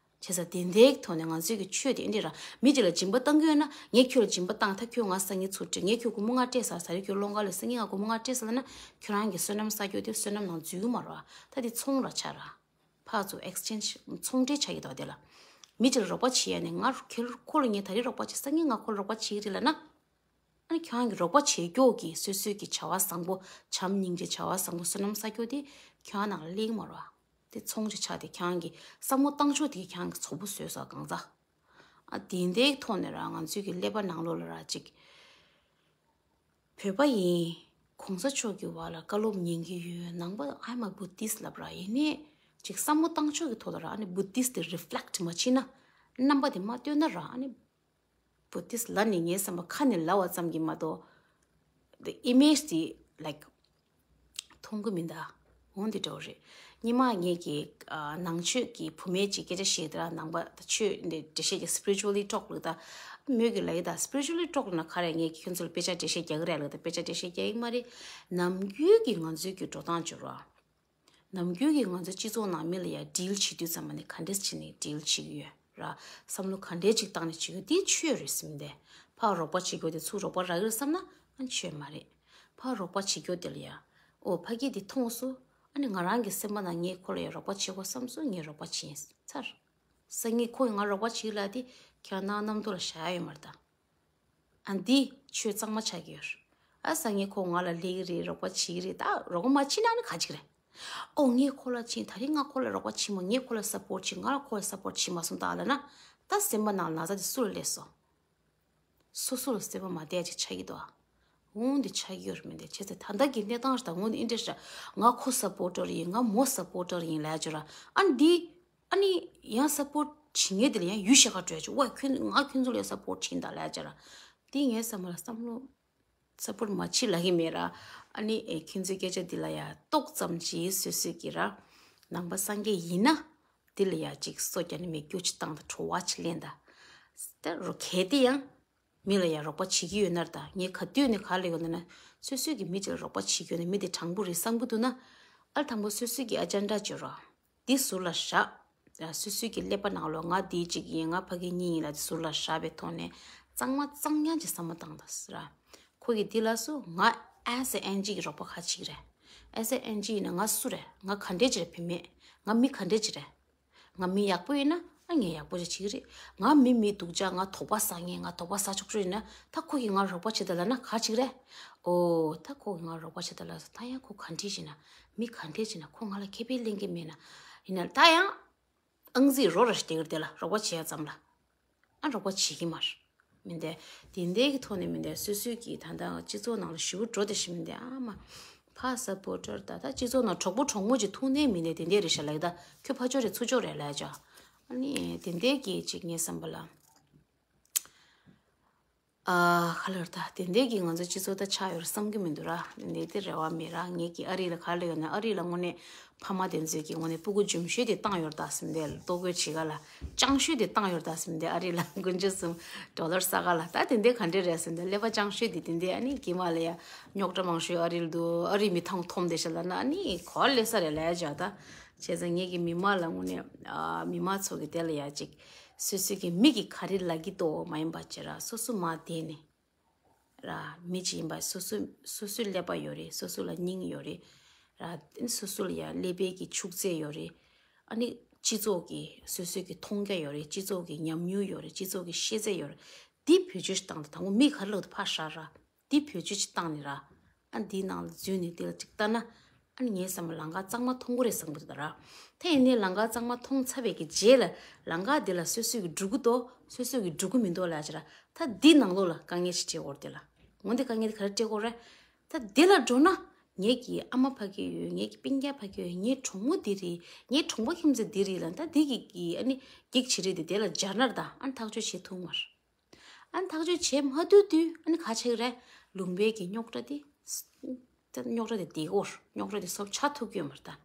བྱས་ཙང་དེ་འདྲའི་ཐོག་ནས་ང་ཚོའི་གི་ཆོས་དེ་འདི་ར། མི་གཅིག་ལ་སྦྱིན་པ་བཏང་གི་ཡོད་ན་ངས་ཁྱོད་ལ་སྦྱིན་པ་བཏང་། ད་ཁྱོད་ང་སང་ཉིན་ཚུར་སྤྲད། ངས་ཁྱོད་སྒོར་མོ་ལྔ་སྤྲད་ཟེར། ད་རེས་ཁྱོད་ལོ་འགའ་ལ་སང་ཉིན་ང་སྒོར་མོ་ལྔ་སྤྲད་ཟེར་ལབ་ན་ཁྱོད་རང་གི་བསོད་ནམས་བསགས་རྒྱུ་དེ་བསོད་ནམས་ནང་འཛུལ་གི་མ་རེད་བ། ད་དེ་ཚོང་ར་ཆགས་ར། ཕར་ཚུར་ཨེག་སི་ཅེན་ཇི་ཚོང་འབྲེལ་ཆགས་ཀྱི་འདུག་དེ་ལ། མི་གཅིག་ལ་རོགས་པ་བྱེད་ཡ་ནས་ང་ཁྱོད་ཁོ་ལ་ངས་ད་རེས་རོགས་པ་བྱེད། སང་ཉིན་ང་ཁོ་ལ་རོགས་པ་བྱེད་ཀྱི་རེད་ལབ་ན། ཨ་ནི་ཁྱེད་རང་གི་རོགས་པ་བྱེད་རྒྱུ་གི་སོ་སོའི་གི་བྱ་བ་བཟང་པོ་བྱམས་སྙིང་རྗེ་བྱ་བ་བཟང་པོ་བསོད་ནམས་བསགས་རྒྱུ་དེ་ཁྱེད་རང་ནང་ལ་སླེབས་ཀྱི་མ་རེད་བ། དེ་ཚོང་ཅིག་ཆགས་ཏེ་ཁྱེད་རང་གི་བསམ་བློ་བཏང་ཕྱོགས་དེ་གིས་ཁྱེད་རང་གི་གཟུགས་པོ་བཟོས་སོང་གང་ཟག་ཨ་དེ་འདྲའི་ཐོག་ནས་ར་ང་ཚོའི་གི་ཀླད་པ་ནང་ལོགས་ལ་ར་ཅིག་བོད་པ་ཡིན། གོང་ས་མཆོག་གི་བར་ལ་བཀའ་སློབ་ཉན་གྱི་ཡོད། ནང་པ་I'm a Buddhist་ལབ་ར། ཡིན་ནའི་ཅིག་བསམ་བློ་བཏང་ཕྱོགས་ཀྱི་ཐོག་ལ་ར་ཨ་ནི་Buddhist་དེ་reflect་མ་བྱེད་ན། རྣམ་པ་དེ་མ་སྟོན་ན་ར་ཨ་ནི། བུ་དིས་ལ་ནི་ངའི་བསམ་པ་ཁ་ནས་ལབ་པ་ཙམ་གྱིས་མ་གཏོགས། The image དེ་like མཐོང་གི་མི་འདུག་འོ་འདི་འདྲ་བོ་རེད། སྔོན་མ་ངེད་ཀྱི་ཨ་ནང་ཆོས་ཀྱི་བུ་མེད་ཅིག་སྐད་ཆ་བཤད་དེ་ར། ནང་པ་ད་ཆོས་འདི་འགྲེལ་བཤད་ཀྱི་spiritually talk ལ་ད་མོས་ཀྱི་ལ་ཡི་ད་spiritually talk ལ་ན་ག་རེ་ངེད་ཀྱི་ཁྱོད་ཚོ་ལ་དཔེ་ཆ་འགྲེལ་བཤད་རྒྱག་གི་རེད་ལ། ད་དཔེ་ཆ་འགྲེལ་བཤད་རྒྱག་གི་མ་རེད། ནམ་རྒྱུན་གྱི་ང་ཚོའི་གི་འགྲོ་སྟངས་བྱོས་ར། ནམ་རྒྱུན་གྱི་ང་ཚོ་སྤྱི་ཚོགས་ནང་མི་ལ་ཡ་deal བྱེད་དུས་ཙམ་པ་ནས་ག་འདྲས་བྱས་ནས་deal བྱེད་ཀྱི་ཡོད་ར། བསམ་བློ་ག་འདྲས་ཅིག་བཏང་ནས་བྱེད་ཀྱི་འདི་ཆོས་རེད་བསམ་སྟེ། ཕར་རོགས་པ་བྱེད་རྒྱུ་དེ་ཚུར་རོགས་པ་རག་གི་རེད་བསམ་ན་ཨ་ཆོས་མ་རེད། ཕར་རོགས་པ་བྱེད་རྒྱུ་དེ་ལ་ཡ། ཨོ་ཕ་གི་འདི་མཐོང་སོང་། ཨ་ནི་ང་རང་གི་སེམས་པ་ནང་ངས་ཁོ་ལ་ཡ་རོགས་པ་བྱེད་དགོས་བསམ་སོང་། ངས་རོགས་པ་བྱེད་ཚར། སང་ཉིན་ཁོ་ཡིས་ང་རོགས་པ་བྱེད་ལ་དེ་ཁྱེད་རང་ནང་གནམ་ཐོག་ལ་བཞག་ཡ་ཡོད་མ་རེད་ད། ཨ་འདི་ཆོས་གཙང་མ་ཆགས་ཀྱི་ཡོད་རེད། ཨ་སང་ཉིན་ཁོ་ང་ལ་སླེབས་ཀྱི་རེད། རོགས་པ་བྱེད་ཀྱི་རེད། ད་རོགས་པ་མ་བྱེད་ན་ཨ་ནི་ག་ཅིག་རེད། ཨོ་ངས་ཁོ་ལ་བྱིན། ད་རིང་ང་ཁོ་ལ་རོགས་པ་བྱེད་མོ། ངས་ཁོ་ལ་support བྱེད། ང་ལ་ཁོ་ལ་support བྱེད་མ་སོང་ད་ལབ་ན། ད་སེམས་པ་ནང་ན་ཚ་དེ་སུ་ལ་སླེབས་སོང་། སོ་སོ་ལ་སེམས་པ་མ་བདེ་ཡ་ཅིག་ཆགས་ཀྱི་འདུག་ཨ། འོང་འདི་ཆགས་ཀྱི་ཡོད་རེད་མི་འདུག་བྱས་ཙང་ད་ལྟ་གི་གནས་སྟངས་ད་འོང་འདི་འདྲ་ཞིག་ང་ཁོ་supporter ཡིན། ང་མོ་supporter ཡིན་ལབ་ཡ་ཅིག་ར། ཨ་འདི་ཨ་ནི་ཡང་support བྱེད་མཁན་དེ་ལ་ཡང་ཡུལ་ཤ་ཁ་སྤྲོད་ཅིག་ཝེ་ཁྱོད་ང་ཁྱོད་ཚོ་ལ་support བྱེད་ད་ལབ་ཡ་ཅིག་ར། འདི་ངའི་བསམ་པ་ལ་བསམ་བློ་support མ་བྱེད་ལབ་ཀྱི་མེད་ར། ཨ་ནི་ཨེ་ཁྱོད་ཚོའི་སྐད་ཆ་འདི་ལ་ཡ་ཏོག་ཙམ་ཅིག་སོ་སོས་ཀྱི་ར། ནང་པ་སངས་རྒྱས་ཡིན་ན་འདི་ལ་ཡ་ཅིག་སོ་རྒྱ་ནི་མེད་རྒྱུ་ཅིག་བཏང་ད་བྲོ་བ་ཅིག་ལེན་ད། ད་རོ་གལ་ཏེ་ཡང་མི་ལ་ཡ་རོགས་པ་བྱེད་ཀྱི་ཡོད་ན་ར། ད་ངས་ག་དུས་ནས་ག་ལ་ཡོད་ན་ན་སོ་སོས་ཀྱི་མི་ཅིག་ལ་རོགས་པ་བྱེད་ཀྱི་ཡོད་ན་མི་དེ་དྲང་པོ་རེད་བསམ་གྱི་འདུག་ན། ཨ་དང་པོ་སོ་སོས་ཀྱི་agenda བརྗོད་རོགས། འདི་ཟུར་ལ་བཞག་ཡ། སོ་སོའི་གི་ཀླད་པ་ནང་ལོགས་ང་འདི་གཅིག་ཡིན། ང་ཕ་གི་གཉིས་ཡིན་ལབ་དེ་ཟུར་ལ་བཞག་པའི་ཐོག་ནས་གཙང་མ་གཙང་རྐྱང་ཅིག་བསམ་བློ་བཏང་དང་ཟེར་ར། ཁོ་གིས་འདི་ལབ་སོང་། ང་as a N G གི་རོགས་པ་ག་བྱེད་ཀྱི་རེད། as a N G ཡིན་ན་ང་སུ་རེད། ང་ག་འདྲས་ཅིག་རེད། བུད་མེད། ང་མི་ག་འདྲས་ཅིག་རེད། ང་མི་ཡག་པོ་ཡིན་ན་ཨ་ངས་ཡག་པོ་ཅིག་བྱེད་ཀྱི་རེད། ང་མི་མི་སྡུག་ཅག་ང་དོགས་པ་ཟ་མཁན། ང་དོགས་པ་ཟ་ཆོག་ཆོག་ཡིན་ན་ད་ཁོ་གིས་ང་རོགས་པ་བྱེད་དང་ལབ་ན་ག་བྱེད་ཀྱི་རེད། ཨོ་ད་ཁོ་གིས་ང་རོགས་པ་བྱེད་དང་ལབ་སོང་། ད་ཡང་ཁོ་ག་འདྲས་ཅིག་ན། མི་ག་འདྲས་ཅིག་ན་ཁོ་ང་ལ་ཁེ་ཕན་ལེན་གྱི་མེད་ན། ཡིན་ན་ད་ཡང་ཨང་རྩིས་རོ་ར་ཞིག་སྟེར་གྱི་རེད། དེ་ལ་རོགས་པ་བྱེད་ཡ་ཙམ་ལ་ཨ་རོགས་པ་བྱེད་ཀྱི་མ་རེད། མི་འདི་དེ་འདྲའི་གི་ཐོག་ནས་མི་འདི་སོ་སོའི་གི་ད་ལྟ་སྤྱི་ཚོགས་ནང་ལ་ཞེ་པོ་འགྲོ་བསྡད་ཤག་མི་འདི་ཨ་མ་ཕར་supporter ད་ལྟ་སྤྱི་ཚོགས་ནང་གྲོགས་པོ་གྲོགས་མོ་ཅིག་ཐུག་ནའི་མི་འདི་དེ་འདྲས་རེད་ཤག་ལབ་ཀྱི། ད་ཁྱོད་ཕར་ཕྱོགས་རེད་ཚུར་ཕྱོགས་རེད་ལབ་ཡ་ཅིག་ཨ་ནི་དེ་འདྲའི་གི་ཅིག་ངའི་བསམ་པ་ལ། ཨ་ག་ལེར་ད་དེ་འདྲའི་གི་ང་ཚོ་སྤྱི་ཚོགས་ད་ཆགས་ཡོད་རེད་བསམ་གྱི་མི་འདུག་ར། དེ་འདྲའི་དེ་རེ་བ་མེད་ར། ངེད་ཀྱི་ཨ་རི་ལ་ག་ལེར་ཡོད་ན་ཨ་རི་ལ་དངོས་གནས་ཕ་མ་དེ་ཚོས་ཀྱི་དངོས་གནས་སྤུ་གུ་འཇོམས་ཤོས་དེ་བཏང་ཡོད་ད་བསམ་དེ་ལྟོ་གོས་བྱེད་ག་ལ་སྤྱང་ཤོས་དེ་བཏང་ཡོད་ད་བསམ་དེ་ཨ་རི་ལ་དགུན་ཆུ་གསུམ་ཌོ་ལར་ས་ག་ལ་ད་དེ་འདྲའི་ག་འདྲའི་རེད་བསམ་དེ་ཀླད་པ་སྤྱང་ཤོས་དེ་དེ་འདྲའི་ཨ་ནི་ཀྱི་མ་ལ་ཡ་རྙོག་དྲ་མང་ཤོས་ཨ་རི་ལ་འདུག་ཨ་རི་མི་ཐང་འཐོམ་བསྡད་ཤག་ལབ་ན་ཨ་ནི་གོ་ལེ་ས་རེད་ལབ་ཡ་ཅིག་ད་བྱས་ཙང་ངེད་ཀྱི་མི་མང་ལ་དངོས་གནས་ཨ་མི་མང་ཚོ་གི་དེ་ལ་ཡ་ཅིག་སོ་སོའི་གི་མི་གི་ག་རེ་ལབ་ཀྱི་འདུག་མ་ཡིན་པ་བྱས་ར་སོ་སོ་མ་བསྡད་ནས་ར། མི་གཅིག་ཡིན་པ་སོ་སོ་སོ་སོའི་ཀླད་པ་ཡོད་རེད། སོ་སོ་ལ་སྙིང་ཡོད་རེད་ར། སོ་སོ་ལ་ཡ་ཀླད་པའི་གི་ཕྱུགས་ཚད་ཡོད་རེད། ཨ་ནི་སྤྱི་ཚོགས་ཀྱི་སོ་སོའི་གི་མཐོང་རྒྱ་ཡོད་རེད། སྤྱི་ཚོགས་ཀྱི་ཉམས་མྱོང་ཡོད་རེད། སྤྱི་ཚོགས་ཀྱི་ཤེས་ཚད་ཡོད་རེད། འདི་བེད་སྤྱོད་ཞིག་བཏང་དང་དང་པོ་མི་ག་རེ་ལབ་འདུག་ཕར་བཞག་ར། འདི་བེད་སྤྱོད་ཅིག་བཏང་ནས་ར། ཨ་འདིའི་ནང་ལ་འཛུལ་ནས་འདི་ལ་ཅིག་ལྟ་ན། ཨ་ནི་ངའི་བསམ་པར་ལམ་ཁ་གཙང་མ་མཐོང་གི་རེད་བསམ་གྱི་འདུག་ད་ར། དེ་ཡིན་ནའི་ལམ་ཁ་གཙང་མ་མཐོང་ཚར་བའི་གི་རྗེས་ལ་ལམ་ཁ་འདི་ལ་སོ་སོས་ཀྱི་འགྲོ་གི་འདུག་སོ་སོས་ཀྱི་འགྲོ་གི་མི་འདུག་ལབ་ཅིག་ར། ད་འདི་ནང་ལོགས་ལ་དཀའ་ངལ་ཞིག་འཕྲད་ཀྱི་ཡོད་རེད་དེ་ལ། འོ་འདི་དཀའ་ངལ་འདི་ག་རེ་འཕྲད་ཀྱི་ཡོད་རེད། ད་འདི་ལ་འགྲོ་ན་ངེད་ཀྱི་ཨ་མ་ཕ་གི་ཡོད། ངེད་ཀྱི་སྤུན་ཀྱག་ཕ་གི་ཡོད། ངའི་གྲོགས་མོ་འདི་རེད། ངའི་གྲོང་པ་ཁྱིམ་མཚེས་འདི་རེད་ལབ། ད་འདི་གི་གི་ཨ་ནི་གེགས་བྱེད་རིགས་དེ་དེ་ལ་སྦྱར་ན་ར། ད་ཨ་ནི་ཐག་གཅོད་བྱེད་ཐུབ་མ་རེད། ཨ་ནི་ཐག་གཅོད་བྱེད་མ་ཐུབ་དུས་ཨ་ནི་ག་བྱེད་ཀྱི་རེད། ལུང་པའི་གི་རྙོག་དྲ་དེ། ད་རྙོག་དྲ་དེ་བསྡད་ཀྱི་ཡོད་རེད། རྙོག་དྲ་དེ་སོབ་ཆགས་ཐུབ་ཀྱི་ཡོད་མ་རེད་ད།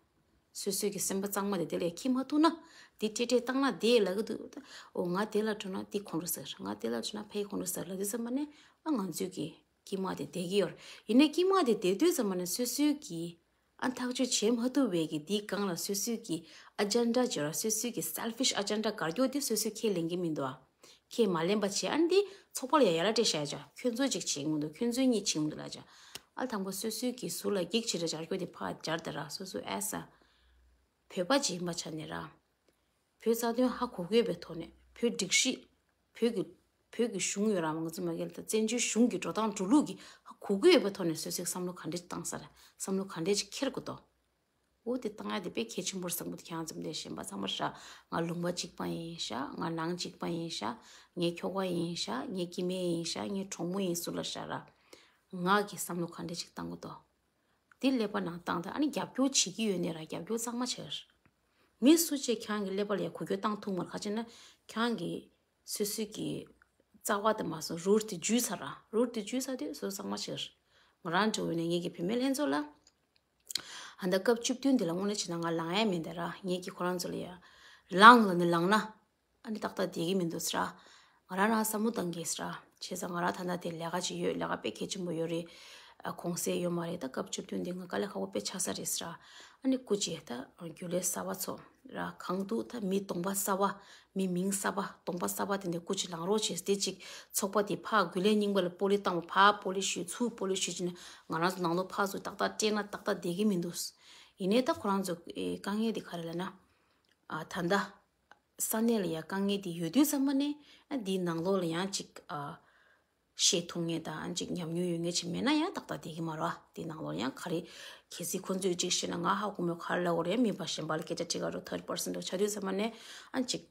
སོ་སོའི་གི་སེམས་པ་གཙང་མ་དེ་དེ་ལས་འཁྱེར་མ་ཐུབ་ན། དེ་ཀྲེ་ཀྲེ་བཏང་ན་དེ་ལབ་ཀྱི་འདུག་ད་འོ་ང་དེ་ལ་འགྲོ་ན་དེ་ཁོང་ཁྲོ་ཟ་གི་རེད། ང་དེ་ལ་འགྲོ་ན་ཕ་གི་ཁོང་ཁྲོ་ཟ་གི་རེད་ལབ་དུས་ཙམ་པ་ནས་ཨ་ང་ཚོའི་གི་དཀྱིལ་མ་དེ་བསྡད་ཀྱི་ཡོད་རེད། ཡིན་ནའི་དཀྱིལ་མ་དེ་བསྡད་དུས་ཙམ་པ་ནས་སོ་སོའི་གི་ཨ་ཐག་གཅོད་བྱེད་མ་ཐུབ་པའི་གི་འདིའི་སྒང་ལ་སོ་སོའི་གི་agenda བརྗོད་ར། སོ་སོའི་གི་selfish agenda དགར་རྒྱུ་དེ་སོ་སོས་ཁས་ལེན་གྱི་མི་འདུག་ཨ། ཁས་མ་ལེན་པ་བྱས་ཨ་ནི་འདི་ཚོགས་པ་ལ་ཡ་ཡ་ལ་སྤྲད་བཞག་ཡ་ཅག་ཁྱོད་ཚོས་གཅིག་བྱེད་ཀྱི་མི་འདུག་ཁྱོད་ཚོས་གཉིས་བྱེད་ཀྱི་མི་འདུག་ལབ་ཅག་ཨ་དང་པོ་སོ་སོའི་གི་ཟུར་ལ་གེགས་བྱེད་ར་སྦྱར་རྒྱུ་དེ་ཕར་སྦྱར་ད་ར། སོ་སོ་as a བོད་པ་ཅིག་ཡིན་པ་ཆ་ནས་ར། བོད་རྩ་དོན་ཧ་གོ་གི་ཡོད་པའི་ཐོག་ནས། བོད་སྒྲིག་གཞི། བོད་ཀྱི་བོད་ཀྱི་གཞུང་ཡོད་ར། ང་ཚོ་མ་གི་ལ་ད་བཙན་བྱོལ་གཞུང་གི་འགྲོ་སྟངས་འགྲོ་ལུགས་ཀྱི་ཧ་གོ་གི་ཡོད་པའི་ཐོག་ནས་སོ་སོས་བསམ་བློ་ག་འདྲས་བཏང་ས་རེད། བསམ་བློ་ག་འདྲས་ཅིག་འཁྱེར་དགོས་འདུག་འོ་དེ་བཏང་ཡ་དེ་དཔེ་གལ་ཆེན་པོ་རེད་བསམ་གི་འདུག་ཁྱེད་རང་ཚོ་འདི་གཞན་པ་ཚང་མ་ཧྲ། ང་ལུང་པ་གཅིག་པ་ཡིན་ཤག་ང་ནང་གཅིག་པ་ཡིན་ཤག་ངའི་ཁྱོ་ག་ཡིན་ཤག་ངའི་སྐྱེ་དམན་ཡིན་ཤག་ངའི་གྲོགས་མོ་ཡིན་སུ་ལ་ཧྲ་ར། ང་གི་བསམ་བློ་ག་འདྲས་ཅིག་བཏང་གི་འདུག་འདི་ཀླད་པ་ནང་བཏང་དང་ཨ་ནི་རྒྱབ་སྐྱོར་བྱེད་ཀྱི་ཡོད་ནའི་ར་རྒྱབ་སྐྱོར་གཙང་མ་བྱེད། མི་སུ་གཅིག་ཁྱེད་རང་གི་ཀླད་པ་ལ་ཡ་འགུལ་སྐྱོད་བཏང་ཐུབ་མ་རེད། ག་ཅི་ན་ཁྱེད་རང་གི་སོ་སོའི་གི་རྩ་བ་དེ་མ་སོང་རུལ་དེ་འཇུས་ཚར་ར། རུལ་དེ་འཇུས་ཚར་དུས་སོ་སོ་གཙང་མ་བྱེད། ང་རང་འདྲ་བོ་ནས་ངེད་ཀྱི་བུད་མེད་ལྷན་ཚོགས་ལ། ཨ་ད་སྐབས་བཅུ་བདུན་འདི་ལ་དངོས་གནས་བྱས་ན་ང་ལངས་ཡ་མེད་འདི་ར། ངེད་ཀྱིས་ཁོ་རང་ཚོ་ལ་ཡ་ལངས་ལ་ནི་ལངས་ན་ཨ་ནི་ཏག་ཏག་བསྡད་ཀྱི་མི་འདུག་ཟེར་ར། ང་རང་རང་བསམ་བློ་བཏང་གི་ཟེར་ར། བྱས་ཙང་ང་རང་ད་ལྟ་དེ་ལས་ཀ་ཅིག་ཡོད། ལས་ཀ་དཔེ་གལ་ཆེན་པོ་ཡོད་རེད། ཨ་གུང་སེང་ཡོད་མ་རེད། ད་སྐབས་བཅུ་བདུན་འདི་ང་དཀའ་ལས་ཁག་པོ་དཔེ་ཆགས་ས་རེད་ཟེར་ར། ཨ་ནི་སྐུ་མཁྱེན་ད་རྒྱུན་ལས་གསར་པ་ཚོ་ར། གང་འདུག་ད་མི་གདོང་པ་གསར་པ། མི་མིང་གསར་པ། གདོང་པ་གསར་པ་དེ་འདྲ་སྐུ་མཁྱེན་ལངས་རོགས་བྱེད། དེ་ཅིག་ཚོགས་པ་དེ་ཕར་རྒྱུན་ལས་རྙིང་པ་ལ་སྤོ་ལོ་བཏང་བ། ཕར་སྤོ་ལོ་ཞུས། ཚུར་སྤོ་ལོ་ཞུས་བྱས་ནས་ང་རང་ཚོ་ནང་ལོགས་ཕར་ཚུར་ཏག་ཏག་སྤྲད་ན་ཏག་ཏག་བསྡད་ཀྱི་མི་འདུག་ཡིན་ནའི་ད་ཁོ་རང་ཚོ་ཨེ་དཀའ་ངལ་དེ་ག་རེ་ལབ་ན། ཨ་ད་ལྟ་ས་གནས་ལ་ཡ་དཀའ་ངལ་དེ་ཡོད་དུས་ཙམ་པ་ནས་ཨ་འདིའི་ནང་ལོགས་ལ་ཡང་ཅིག་ཨ་བཤད་ཐུབ་མཁན་དང་ཨ་ཅིག་ཉམས་མྱོང་ཡོད་མཁན་ཅིག་མེད་ན་ཡང་ཏག་ཏག་བསྡད་ཀྱི་མ་རེད་བ། དེ་ནང་ལོགས་ཡང་ག་རེ་གལ་སྲིད་ཁོང་ཚོས་ཅིག་བཤད་ན་ང་ཧ་གོ་མོད་ག་རེ་ལབ་དགོས་རེད། མིན་པ་གཞན་པ་ལ་སྐད་ཆ་དྲི་ག་འགྲོ། ཐར་ཌི་པར་སན་འགྲོ་ཆགས་དུས་ཙམ་པ་ནས་ཨ་ཅིག་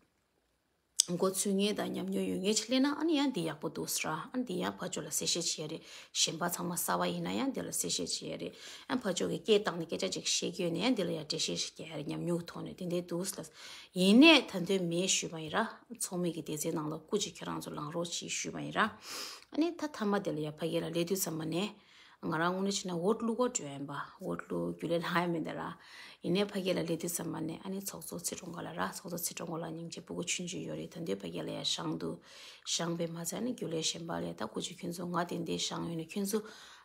མགོ་ཚོས་མཁན་དང་ཉམས་མྱོང་ཡོད་མཁན་ཅིག་སླེབས་ན་ཨ་ནི་ཡང་འདི་ཡག་པོ་འདུག་ཟེར་ར། ཨ་ནི་འདི་ཡང་ཕར་ཕྱོགས་ལ་གསལ་བཤད་བྱེད་ཡ་རེད། གཞན་པ་ཚང་མ་གསར་པ་ཡིན་ན་ཡང་འདི་ལ་གསལ་བཤད་བྱེད་ཡ་རེད། ཨ་ཕར་ཕྱོགས་ཀྱི་སྐད་བཏང་ནས་སྐད་ཆ་ཅིག་བཤད་ཀྱི་ཡོད་ན་ཡང་འདི་ལ་ཡང་འགྲེལ་བཤད་ཞིག་རྒྱག་ཡ་རེད། ཉམས་མྱོང་གི་ཐོག་ནས་དེ་འདྲའི་འདུག་ཟེར་ལ། ཡིན་ནའི་ད་དུང་མེད་ཞུས་པ་ཡིན་ར། ཚོགས་མི་གི་སྡེ་ཚན་ནང་ལ་སྐུ་མཁྱེན་ཁྱེད་རང་ཚོ་ལངས་རོགས་གྱིས་ཞུས་པ་ཡིན་ར། ཨ་ནི་ད་མཐའ་མ་དེ་ལ་ཡ་ཕ་གི་ལ་སླེབས་དུས་ཙམ་པ་ནས་ང་རང་དངོས་གནས་བྱས་ན་འོ་ཊི་བླུག་ག་འགྲོ་ཡིན་པ། འོ་ཊི་བླུག་རྒྱུན་ལས་ལངས་ཡ་མེད་འདི་ར། ཡིན་ནའི་ཕ་གི་ལ་སླེབས་དུས་ཙམ་པ་ནས་ཨ་ནི་ཚོགས་གཙོ་ཚེ་སྒྲོན་དགའ་ལགས་ར། ཚོགས་གཙོ་ཚེ་སྒྲོན་དགའ་ལགས་སྙིང་རྗེ་སྤུ་གུ་ཆུང་ཆུང་ཡོད་རེད། ད་དུང་ཕ་གི་ལ་ཡ་བཞེངས་འདུག་བཞེངས་པས་མ་ཚད་ཨ་ནི་རྒྱུན་ལས་གཞན་པ་ལ་ད་སྐུ་མཁྱེན་ཁྱོད་ཚོ་ང་དེ་འདྲའི་བཞེངས་ཡོད་ནས་ཁྱོད་ཚོ་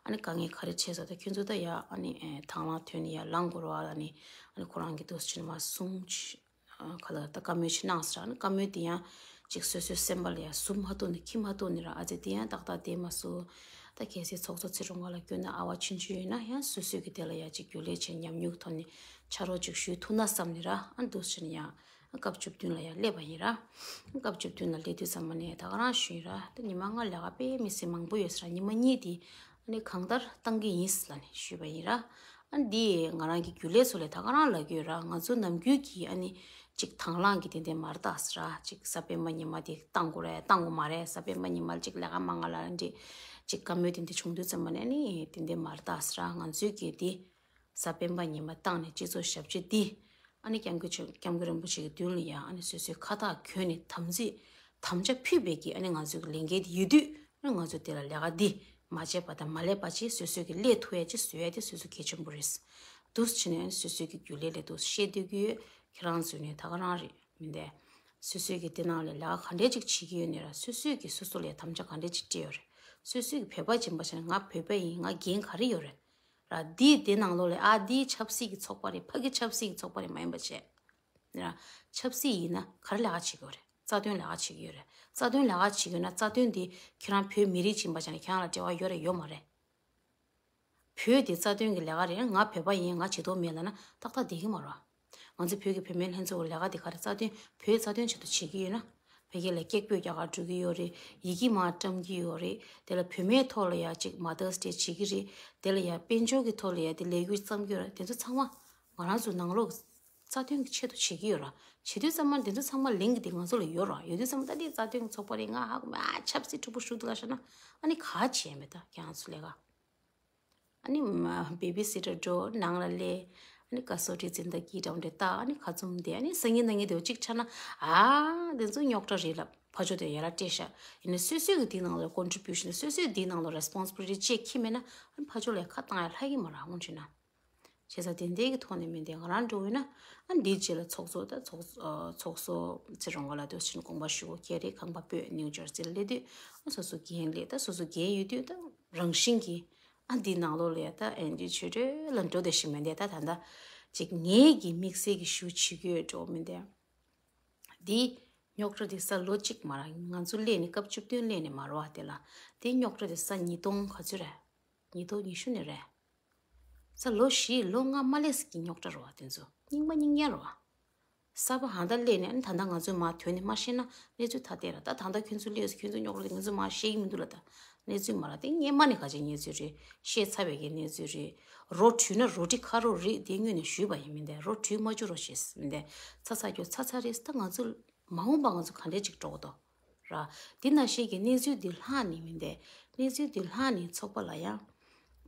ཨ་ནི་དཀའ་ངལ་ག་རེ་འཕྲད་སོང་། ད་ཁྱོད་ཚོ་ད་ཡ་ཨ་ནི་ཨེ་དང་བླངས་ཐོན་ནས་ཡ་ལངས་དགོས་རེད་བ་ལབ་ནས་ཨ་ནི་ཁོ་རང་གིས་འདུག་སེ་བྱས་ནས་མར་གསུངས། ཨ་ག་ལ་ད་བཀའ་མོལ་ཅིག་གནང་ཟེར། ཨ་ནི་བཀའ་མོལ་དེ་ཡང་ཅིག་སོ་སོའི་སེམས་པ་ལ་ཡང་ཟུག་མ་ཐུབ་ནས་འཁྱེར་མ་ཐུབ་ནས་ར། ཨ་ཙི་དེ་ཡང་ཏག་ཏག་བསྡད་མ་སོང་། ད་གལ་སྲིད་ཚོགས་གཙོ་ཚེ་རིང་ལགས་ལ་སྐྱོན་ན་ཨ་བ་ཆུང་ཆུང་ཡོད་ན་ཡང་སོ་སོའི་གི་དེ་ལ་ཡང་ཅིག་རྒྱུན་ལས་བྱས་ཉམས་མྱོང་གི་ཐོག་ནས་ཕྱག་རོགས་ཅིག་ཞུ་ཐུབ་ན་བསམ་ནས་ར། ཨ་འདུག་སེ་བྱས་ནས་ཡང་ཨ་སྐབས་བཅུ་བདུན་ལ་ཡང་སླེབས་པ་ཡིན་ར། ཨ་སྐབས་བཅུ་བདུན་ལ་སླེབས་དུས་ཙམ་པ་ནས་ད་ག་རང་ཞུས་ཡིན་ར། ད་ཉི་མ་ལྔ་ལས་ཀ་དཔེ་མི་སྲིད་མང་པོ་ཡོད་ས་ར། ཉི་མ་གཉིས་དེ་ཨ་ནི་གང་ལྟར་བཏང་གི་ཡིན་ལབ་ནས་ཞུས་པ་ཡིན་ར། ཨ་འདི་ང་རང་གི་རྒྱུན་ལས་ཚོ་ལ་ད་ག་རང་ལབ་ཀྱི་ཡོད་ར། ང་ཚོ་ནམ་རྒྱུན་གྱི་ཨ་ནི་ཅིག་དང་བླངས་ཀྱི་དེ་འདྲ་མ་རེད་ད་ཟེར་ར། ཅིག་གཟའ་སྤེན་པ་ཉི་མ་དེ་བཏང་དགོས་རེད། བཏང་དགོས་མ་རེད། གཟའ་སྤེན་པ་ཉི་མ་ལ་ཅིག་ལས་ཀ་མང་ང་ལ་འདྲི་ཅིག་བཀའ་མོལ་དེ་འདྲ་བྱུང་དུས་ཙམ་པ་ནས་ཨ་ནི་དེ་འདྲ་མ་རེད་ད་ཟེར་ར། ང་ཚོའི་གི་དེ་གཟའ་སྤེན་པ་ཉི་མ་བཏང་ནས་སྤྱི་ཚོགས་ཞབས་ཕྱི་འདི་ཨ་ནི་སྐྱབས་མགོན་ཆེན་སྐྱབས་མགོན་རིན་པོ་ཆེ་གི་མདུན་ལ་ཡང་ཨ་ནི་སོ་སོའི་ཁ་བཏགས་གྱོན་ནས་དམ་ཚིག་དམ་བཅའ་ཕུལ་བའི་གི་ཨ་ནི་ང་ཚོའི་གི་ལས་འགན་དེ་ཡོད་དུས། ང་ཚོ་དེ་ལ་ལས་ཀ་འདི་མ་བྱས་པ་དང་མ་ལས་པ་བྱས་སོ་སོས་ཀྱི་ལས་ཐུབ་ཡ་ཅིག་བཟོ་ཡ་དེ་སོ་སོ་གལ་ཆེན་པོ་རེད། འདུག་སེ་བྱས་ནས་སོ་སོའི་གི་རྒྱུན་ལས་ལས་འདུག་བཤད་སྡོད་ཀྱི་ཡོད། ཁྱེད་རང་ཚོས་ནས་ད་ག་རང་རེད་མི་འདས། སོ་སོས་ཀྱི་དེ་ནང་ལས་ལས་ཀ་ག་འདྲས་ཅིག་བྱེད་ཀྱི་ཡོད་ནས་ར། སོ་སོས་ཀྱི་སོ་སོ་ལ་དམ་བཅའ་ག་འདྲས་ཅིག་སྤྲད་ཡོད་རེད། སོ་སོས་ཀྱི་བོད་པ་ཡིན་པ་བྱས་ན་ང་བོད་པ་ཡིན། ང་འགན་ག་རེ་ཡོད་རེད་ར། འདིའི་དེ་ནང་ལོགས་ལས་ཨ་འདིའི་ཆབ་སྲིད་ཀྱི་ཚོགས་པ་རེད། ཕ་གི་ཆབ་སྲིད་ཀྱི་ཚོགས་པ་རེད་མ་ཡིན་པ་བྱས། ཡ། ཆབ་སྲིད་ཡིན་ན་ག་རེ་ལས་ཀ་བྱེད་ཀྱི་ཡོད་རེད། རྩ་དོན་ལས་ཀ་བྱེད་ཀྱི་ཡོད་རེད། རྩ་དོན་ལས་ཀ་བྱེད་ཀྱི་ཡོད་ན་རྩ་དོན་དེ་ཁྱེད་རང་བོད་མི་རིགས་ཡིན་པ་བྱས་ན་ཁྱེད་རང་ལ་འབྲེལ་བ་ཡོད་རེད་ཡོད་མ་རེད། བོད་དེ་རྩ་དོན་གྱི་ལས་ཀ་རེད། ང་བོད་པ་ཡིན། ང་བྱེད་དོན་མེད་ལབ་ན་ཏག་ཏག་བསྡད་ཀྱི་མ་རེད། ང་ཚོ་བོད་ཀྱི་བུད་མེད་ལྷན་ཚོགས་ཀྱི་ལས་ཀ་དེ་ག་རེ། རྩ་དོན་བོད་རྩ་དོན་ཆེད་དུ་བྱེད་ཀྱི་ཡོད་ན། བོད་སྐད་ལ་སྐད་འབོད་རྒྱག་གར་འགྲོ་གི་ཡོད་རེད། ཡི་གེ་མར་བཀྲམ་གྱི་ཡོད་རེད། དེ་ལ་བུད་མེད་ཐོག་ལ་ཡ་ཅིག་Mother's Day བྱེད་ཀྱི་རེད། དེ་ལ་ཡ་དཔལ་འབྱོར་གྱི་ཐོག་ལ་ཡ་དེ་ལས་འགུལ་བརྩམས་ཀྱི་ཡོད་རེད། དེ་ཚོ་ཚང་མ་ང་རང་ཚོ་ནང་ལོགས་རྩ་དོན་གྱི་ཆེད་དུ་བྱེད་ཀྱི་ཡོད་ར། བྱེད་དུས་ཙམ་པ་དེ་ཚོ་ཚང་མ་ལན་གྱི་དེ་ང་ཚོ་ལ་ཡོད་ར། ཡོད་དུས་ཙམ་པ་ད་དེ་རྩ་དོན་གྱི་ཚོགས་པ་རེད། ང་ཧ་གོ་མ། ཆབ་སྲིད་འཁྲུག་པོ་ཞུགས་འདུག་ལབ་བཞག་ན་ཨ་ནི་ག་བྱེད་མེད། ད་ཁྱེད་རང་ཚོ་ལས་ཀ་ཨ་ནི་babysitter འགྲོ། ནང་ལ་སླེབས། ཨ་ནི་ཀ་སོ་ཊི་འཛིན་བདག་གིས་འགྲམ་འདྲེ་ལྟ། ཨ་ནི་ཁ་བཙུམ་བསྡད། ཨ་ནི་སང་ཉིན་གནངས་ཉིན་དེ་གཅིག་ཆགས་ན་ཨ་དེ་ཚོ་རྙོག་དྲ་རེད་ལབ་ཕར་ཕྱོགས་དེ་ཡར་སྤྲད་བཞག་ཡིན་ན་སོ་སོའི་གི་དེའི་ནང་ལ་contribution སོ་སོའི་དེའི་ནང་ལ་responsibility བཅས་འཁྱེར་མེད་ན་ཨ་ནི་ཕར་ཕྱོགས་ལ་ཁ་བཏང་ཡ་ལྷག་གི་མ་རེད། དངོས་བྱས་ན། བྱས་ཙང་དེ་འདྲའི་གི་ཐོག་ནས་མི་འདི་ང་རང་འགྲོ་འོས་ན་ཨ་འདིའི་རྗེས་ལ་ཚོགས་གཙོ་ད་ཚོགས་ཨ་ཚོགས་གཙོ་ཚེ་རིང་ལགས་ལ་དུ་ཕྱིན་དགོངས་པ་ཞུ་དགོས་ཀྱི་རེད། ཁང་པ་སྤོས་ནིའུ་ཇར་སི་ལ་སླེབས་དུས་ཨ་སོ་སོ་འགན་སླེབས། ད་སོ་སོ་འགན་ཡོད་དུས་ད་རང་བཞིན་གྱིས་ཨ་འདིའི་ནང་ལོགས་ལ་ཡ་ད་ཨེན་ཇི་ཆོས་སྒྲོན་ལ་འགྲོ་བསྡད་ཤིག་མི་འདི་ད་ད་ད་ཅིག་ངེད་ཀྱི་དམིགས་བསལ་གྱི་ཞུ་བྱེད་ཀྱི་ཡོད་འགྲོ་མི་འདི། འདི་རྙོག་དྲ་འདི་ས་ལོ་གཅིག་མ་ར། ང་ཚོ་སླེབས་ནས་སྐབས་བཅུ་བདུན་སླེབས་ནས་མ་ར་བ་དེ་ལ་དེ་རྙོག་དྲ་འདི་ས་ཉིས་སྟོང་ག་ཚོད་རེད། ཉིས་སྟོང་ཉི་ཤུ་ནས་རེད། ས་ལོ་བཞི་ལོ་ལྔ་མ་སླེབས་ཀྱི་རྙོག་དྲ་རེད་བ། དེ་ཚོ་རྙིང་པ་རྙིང་རྐྱང་རེད་བ། གསར་པ་ཧང་ད་སླེབས་ནས་ཨ་ནི་ད་ལྟ་ང་ཚོས་མར་ཐོན་ནས་མ་ཤེས་ན་གནས་ཚུལ་ཐ་དད་ར། ད་ད་ལྟ་ཁྱོད་ཚོ་སླེབས་སོང་། ཁྱོད་ཚོ་རྙོག་དྲ་དེ་ང་ཚོས་མར་ཤེས་ཀྱི་མི་འདུག་ལ། ད་གནས་ཚུལ་མ་ར་དེ་སྔས་མ་ནས་ག་ཅིག་གནས་ཚུལ་རེད། བཤད་ཚར་བའི་གི་གནས་ཚུལ་རེད། རོ་བྲུས་ན་རོ་ཊི་ཁ་རོ་རེད། དེ་སྔོན་ནས་ཞུས་པ་ཡིན་མི་འདས། རོ་བྲུས་མ་བཅུག་རོགས་བྱེད་མི་འདས། ཚ་ཚ་སྐྱོ་ཚ་ཚ་རེད། ད་ང་ཚོ་མ་འོངས་པ་ང་ཚོ་ག་འདྲས་ཅིག་འགྲོ་གི་འདུག་ར། དེ་ནང་བཞིན་གྱི་གནས་ཚུལ་འདི་ལྷག་ནས་མི་འདས། གནས་ཚུལ་འདི་ལྷག་ནས་ཚོགས་པ་ལ་ཡང་།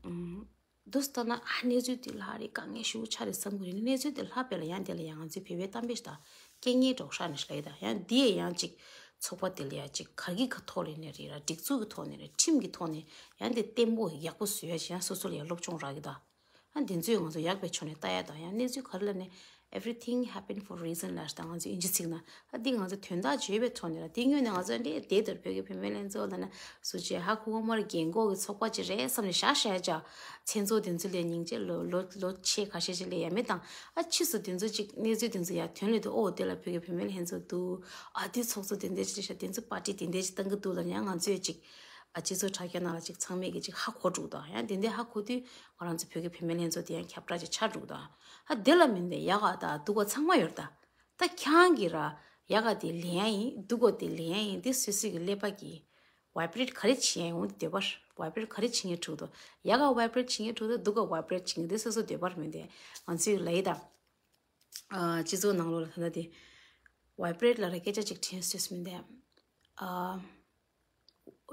ཨུམ། འདུག་སེ་ལྟ་ན་ཨ་གནས་ཚུལ་འདི་ལྷག་རེད། དཀའ་ངལ་ཞེ་པོ་ཆགས་རེད་བསམ་གྱི་རེད། གནས་ཚུལ་འདི་ལྷག་པས་ལ་ཡང་དེ་ལ་ཡང་ང་ཚོའི་བོད་པའི་གཏམ་དཔེ་ཞིག་དང་སྐད་ངན་སྒྲོག་ཤག་ནས་ཤི་ལ་ཡི་དང་། ཡང་འདི་ཡས་ཡང་ཅིག་ཚོགས་པ་དེ་ལ་ཡང་ཅིག་ག་གི་ག་ཐོག་ལས་ནས་རེད་ར། སྒྲིག་འཛུགས་ཀྱི་ཐོག་ནས་རེད། ཁྲིམས་ཀྱི་ཐོག་ནས་ཡང་དེ་བརྟན་པོ་ཡག་པོ་བཟོ་ཡ་ཅིག་ཡང་སོ་སོ་ལ་ཡང་སློབ་སྦྱོང་རག་གི་དང་། ཨ་འདི་ཚོས་ང་ཚོ་ཡག་པའི་ཕྱོགས་ནས་ལྟ་ཡ་དང་ཡང་གནས་ཚུལ་ག་རེ་ལབ་ནས། Everything happen for reason ལབ་ད་ང་ཚོ་ཨིན་ཇི་ཚིག་ན་ཨ་འདི་ང་ཚོ་དོན་དག་བརྗོད་པའི་ཐོག་ནས་ལ་འདི་སྔོན་ནས་ང་ཚོ་འདི་དེ་ལྟར་བོད་ཀྱི་བུད་མེད་ལྷན་ཚོགས་ལ་ན་སུ་ཅེ་ཧ་ཁུ་ཁོ་མར་རྒན་གོག་གི་ཚོགས་པ་ཅིག་རེད་བསམ་ནས་བཞག་བཞག་ཅག་མཚན་ཚོགས་དེ་ཚོ་ལས་ཉིན་ཅིག་ལོ་ལོ་ལོ་ཕྱེད་ཁ་ཤས་ཅིག་ལས་ཡ་མེད་དང་ཨ་ཕྱིས་སུ་དེ་ཚོ་ཅིག་གནས་ཚུལ་དེ་ཚོ་ཡ་དོན་ལས་དུ་ཨོ་དེ་ལ་བོད་ཀྱི་བུད་མེད་ལྷན་ཚོགས་འདུག་ཨ་དེ་ཚོགས་གཙོ་དེ་འདྲ་ཅིག་རེད་ཤག་དེ་ཚོ་པར་ཊི་དེ་འདྲ་ཅིག་བཏང་གི་འདུག་ལ་ཡང་ང་ཚོས་ཅིག་ཨ་སྤྱི་ཚོགས་དྲ་རྒྱ་ནང་ལ་ཅིག་ཚང་མས་ཀྱི་ཅིག་ཧ་གོ་འགྲོ་དང་ཡང་དེ་འདྲ་ཧ་གོ་དུས་ང་རང་ཚོ་བོད་ཀྱི་བུད་མེད་ལྷན་ཚོགས་དེ་ཡང་ཁྱབ་བསྒྲགས་ཅིག་ཆགས་འགྲོ་དང་ཨ་དེ་ལ་མིན་ཏེ་ཡག་ག་དང་སྡུག་ག་ཚང་མ་ཡོད་ད། ད་ཁྱང་གི་ར་ཡག་ག་དེ་ལེན་ཡ་ཡིན་སྡུག་ག་དེ་ལེན་ཡ་ཡིན་དེ་སོ་སོ་གི་ཀླད་པ་གི་vibrate ག་རེ་བྱེད་ཡ་ཡིན་འོང་དེ་འདོད་པར་vibrate ག་རེ་བྱེད་ངེས་འགྲོ་དོ། ཡག་ག་vibrate བྱེད་ངེས་འགྲོ་དོ་སྡུག་ག་vibrate བྱེད་ངེས་དེ་སོ་སོ་འདོད་པར་མིན་ཏེ་ང་ཚོའི་ལ་ཡི་ད། ཨ་སྤྱི་ཚོགས་ནང་ལོགས་ལ་ད་ལྟ་དེ་vibrate ལ་ར་སྐད་ཆ་ཅིག་དྲན་སོས་མིན་ཏེ། ཨ།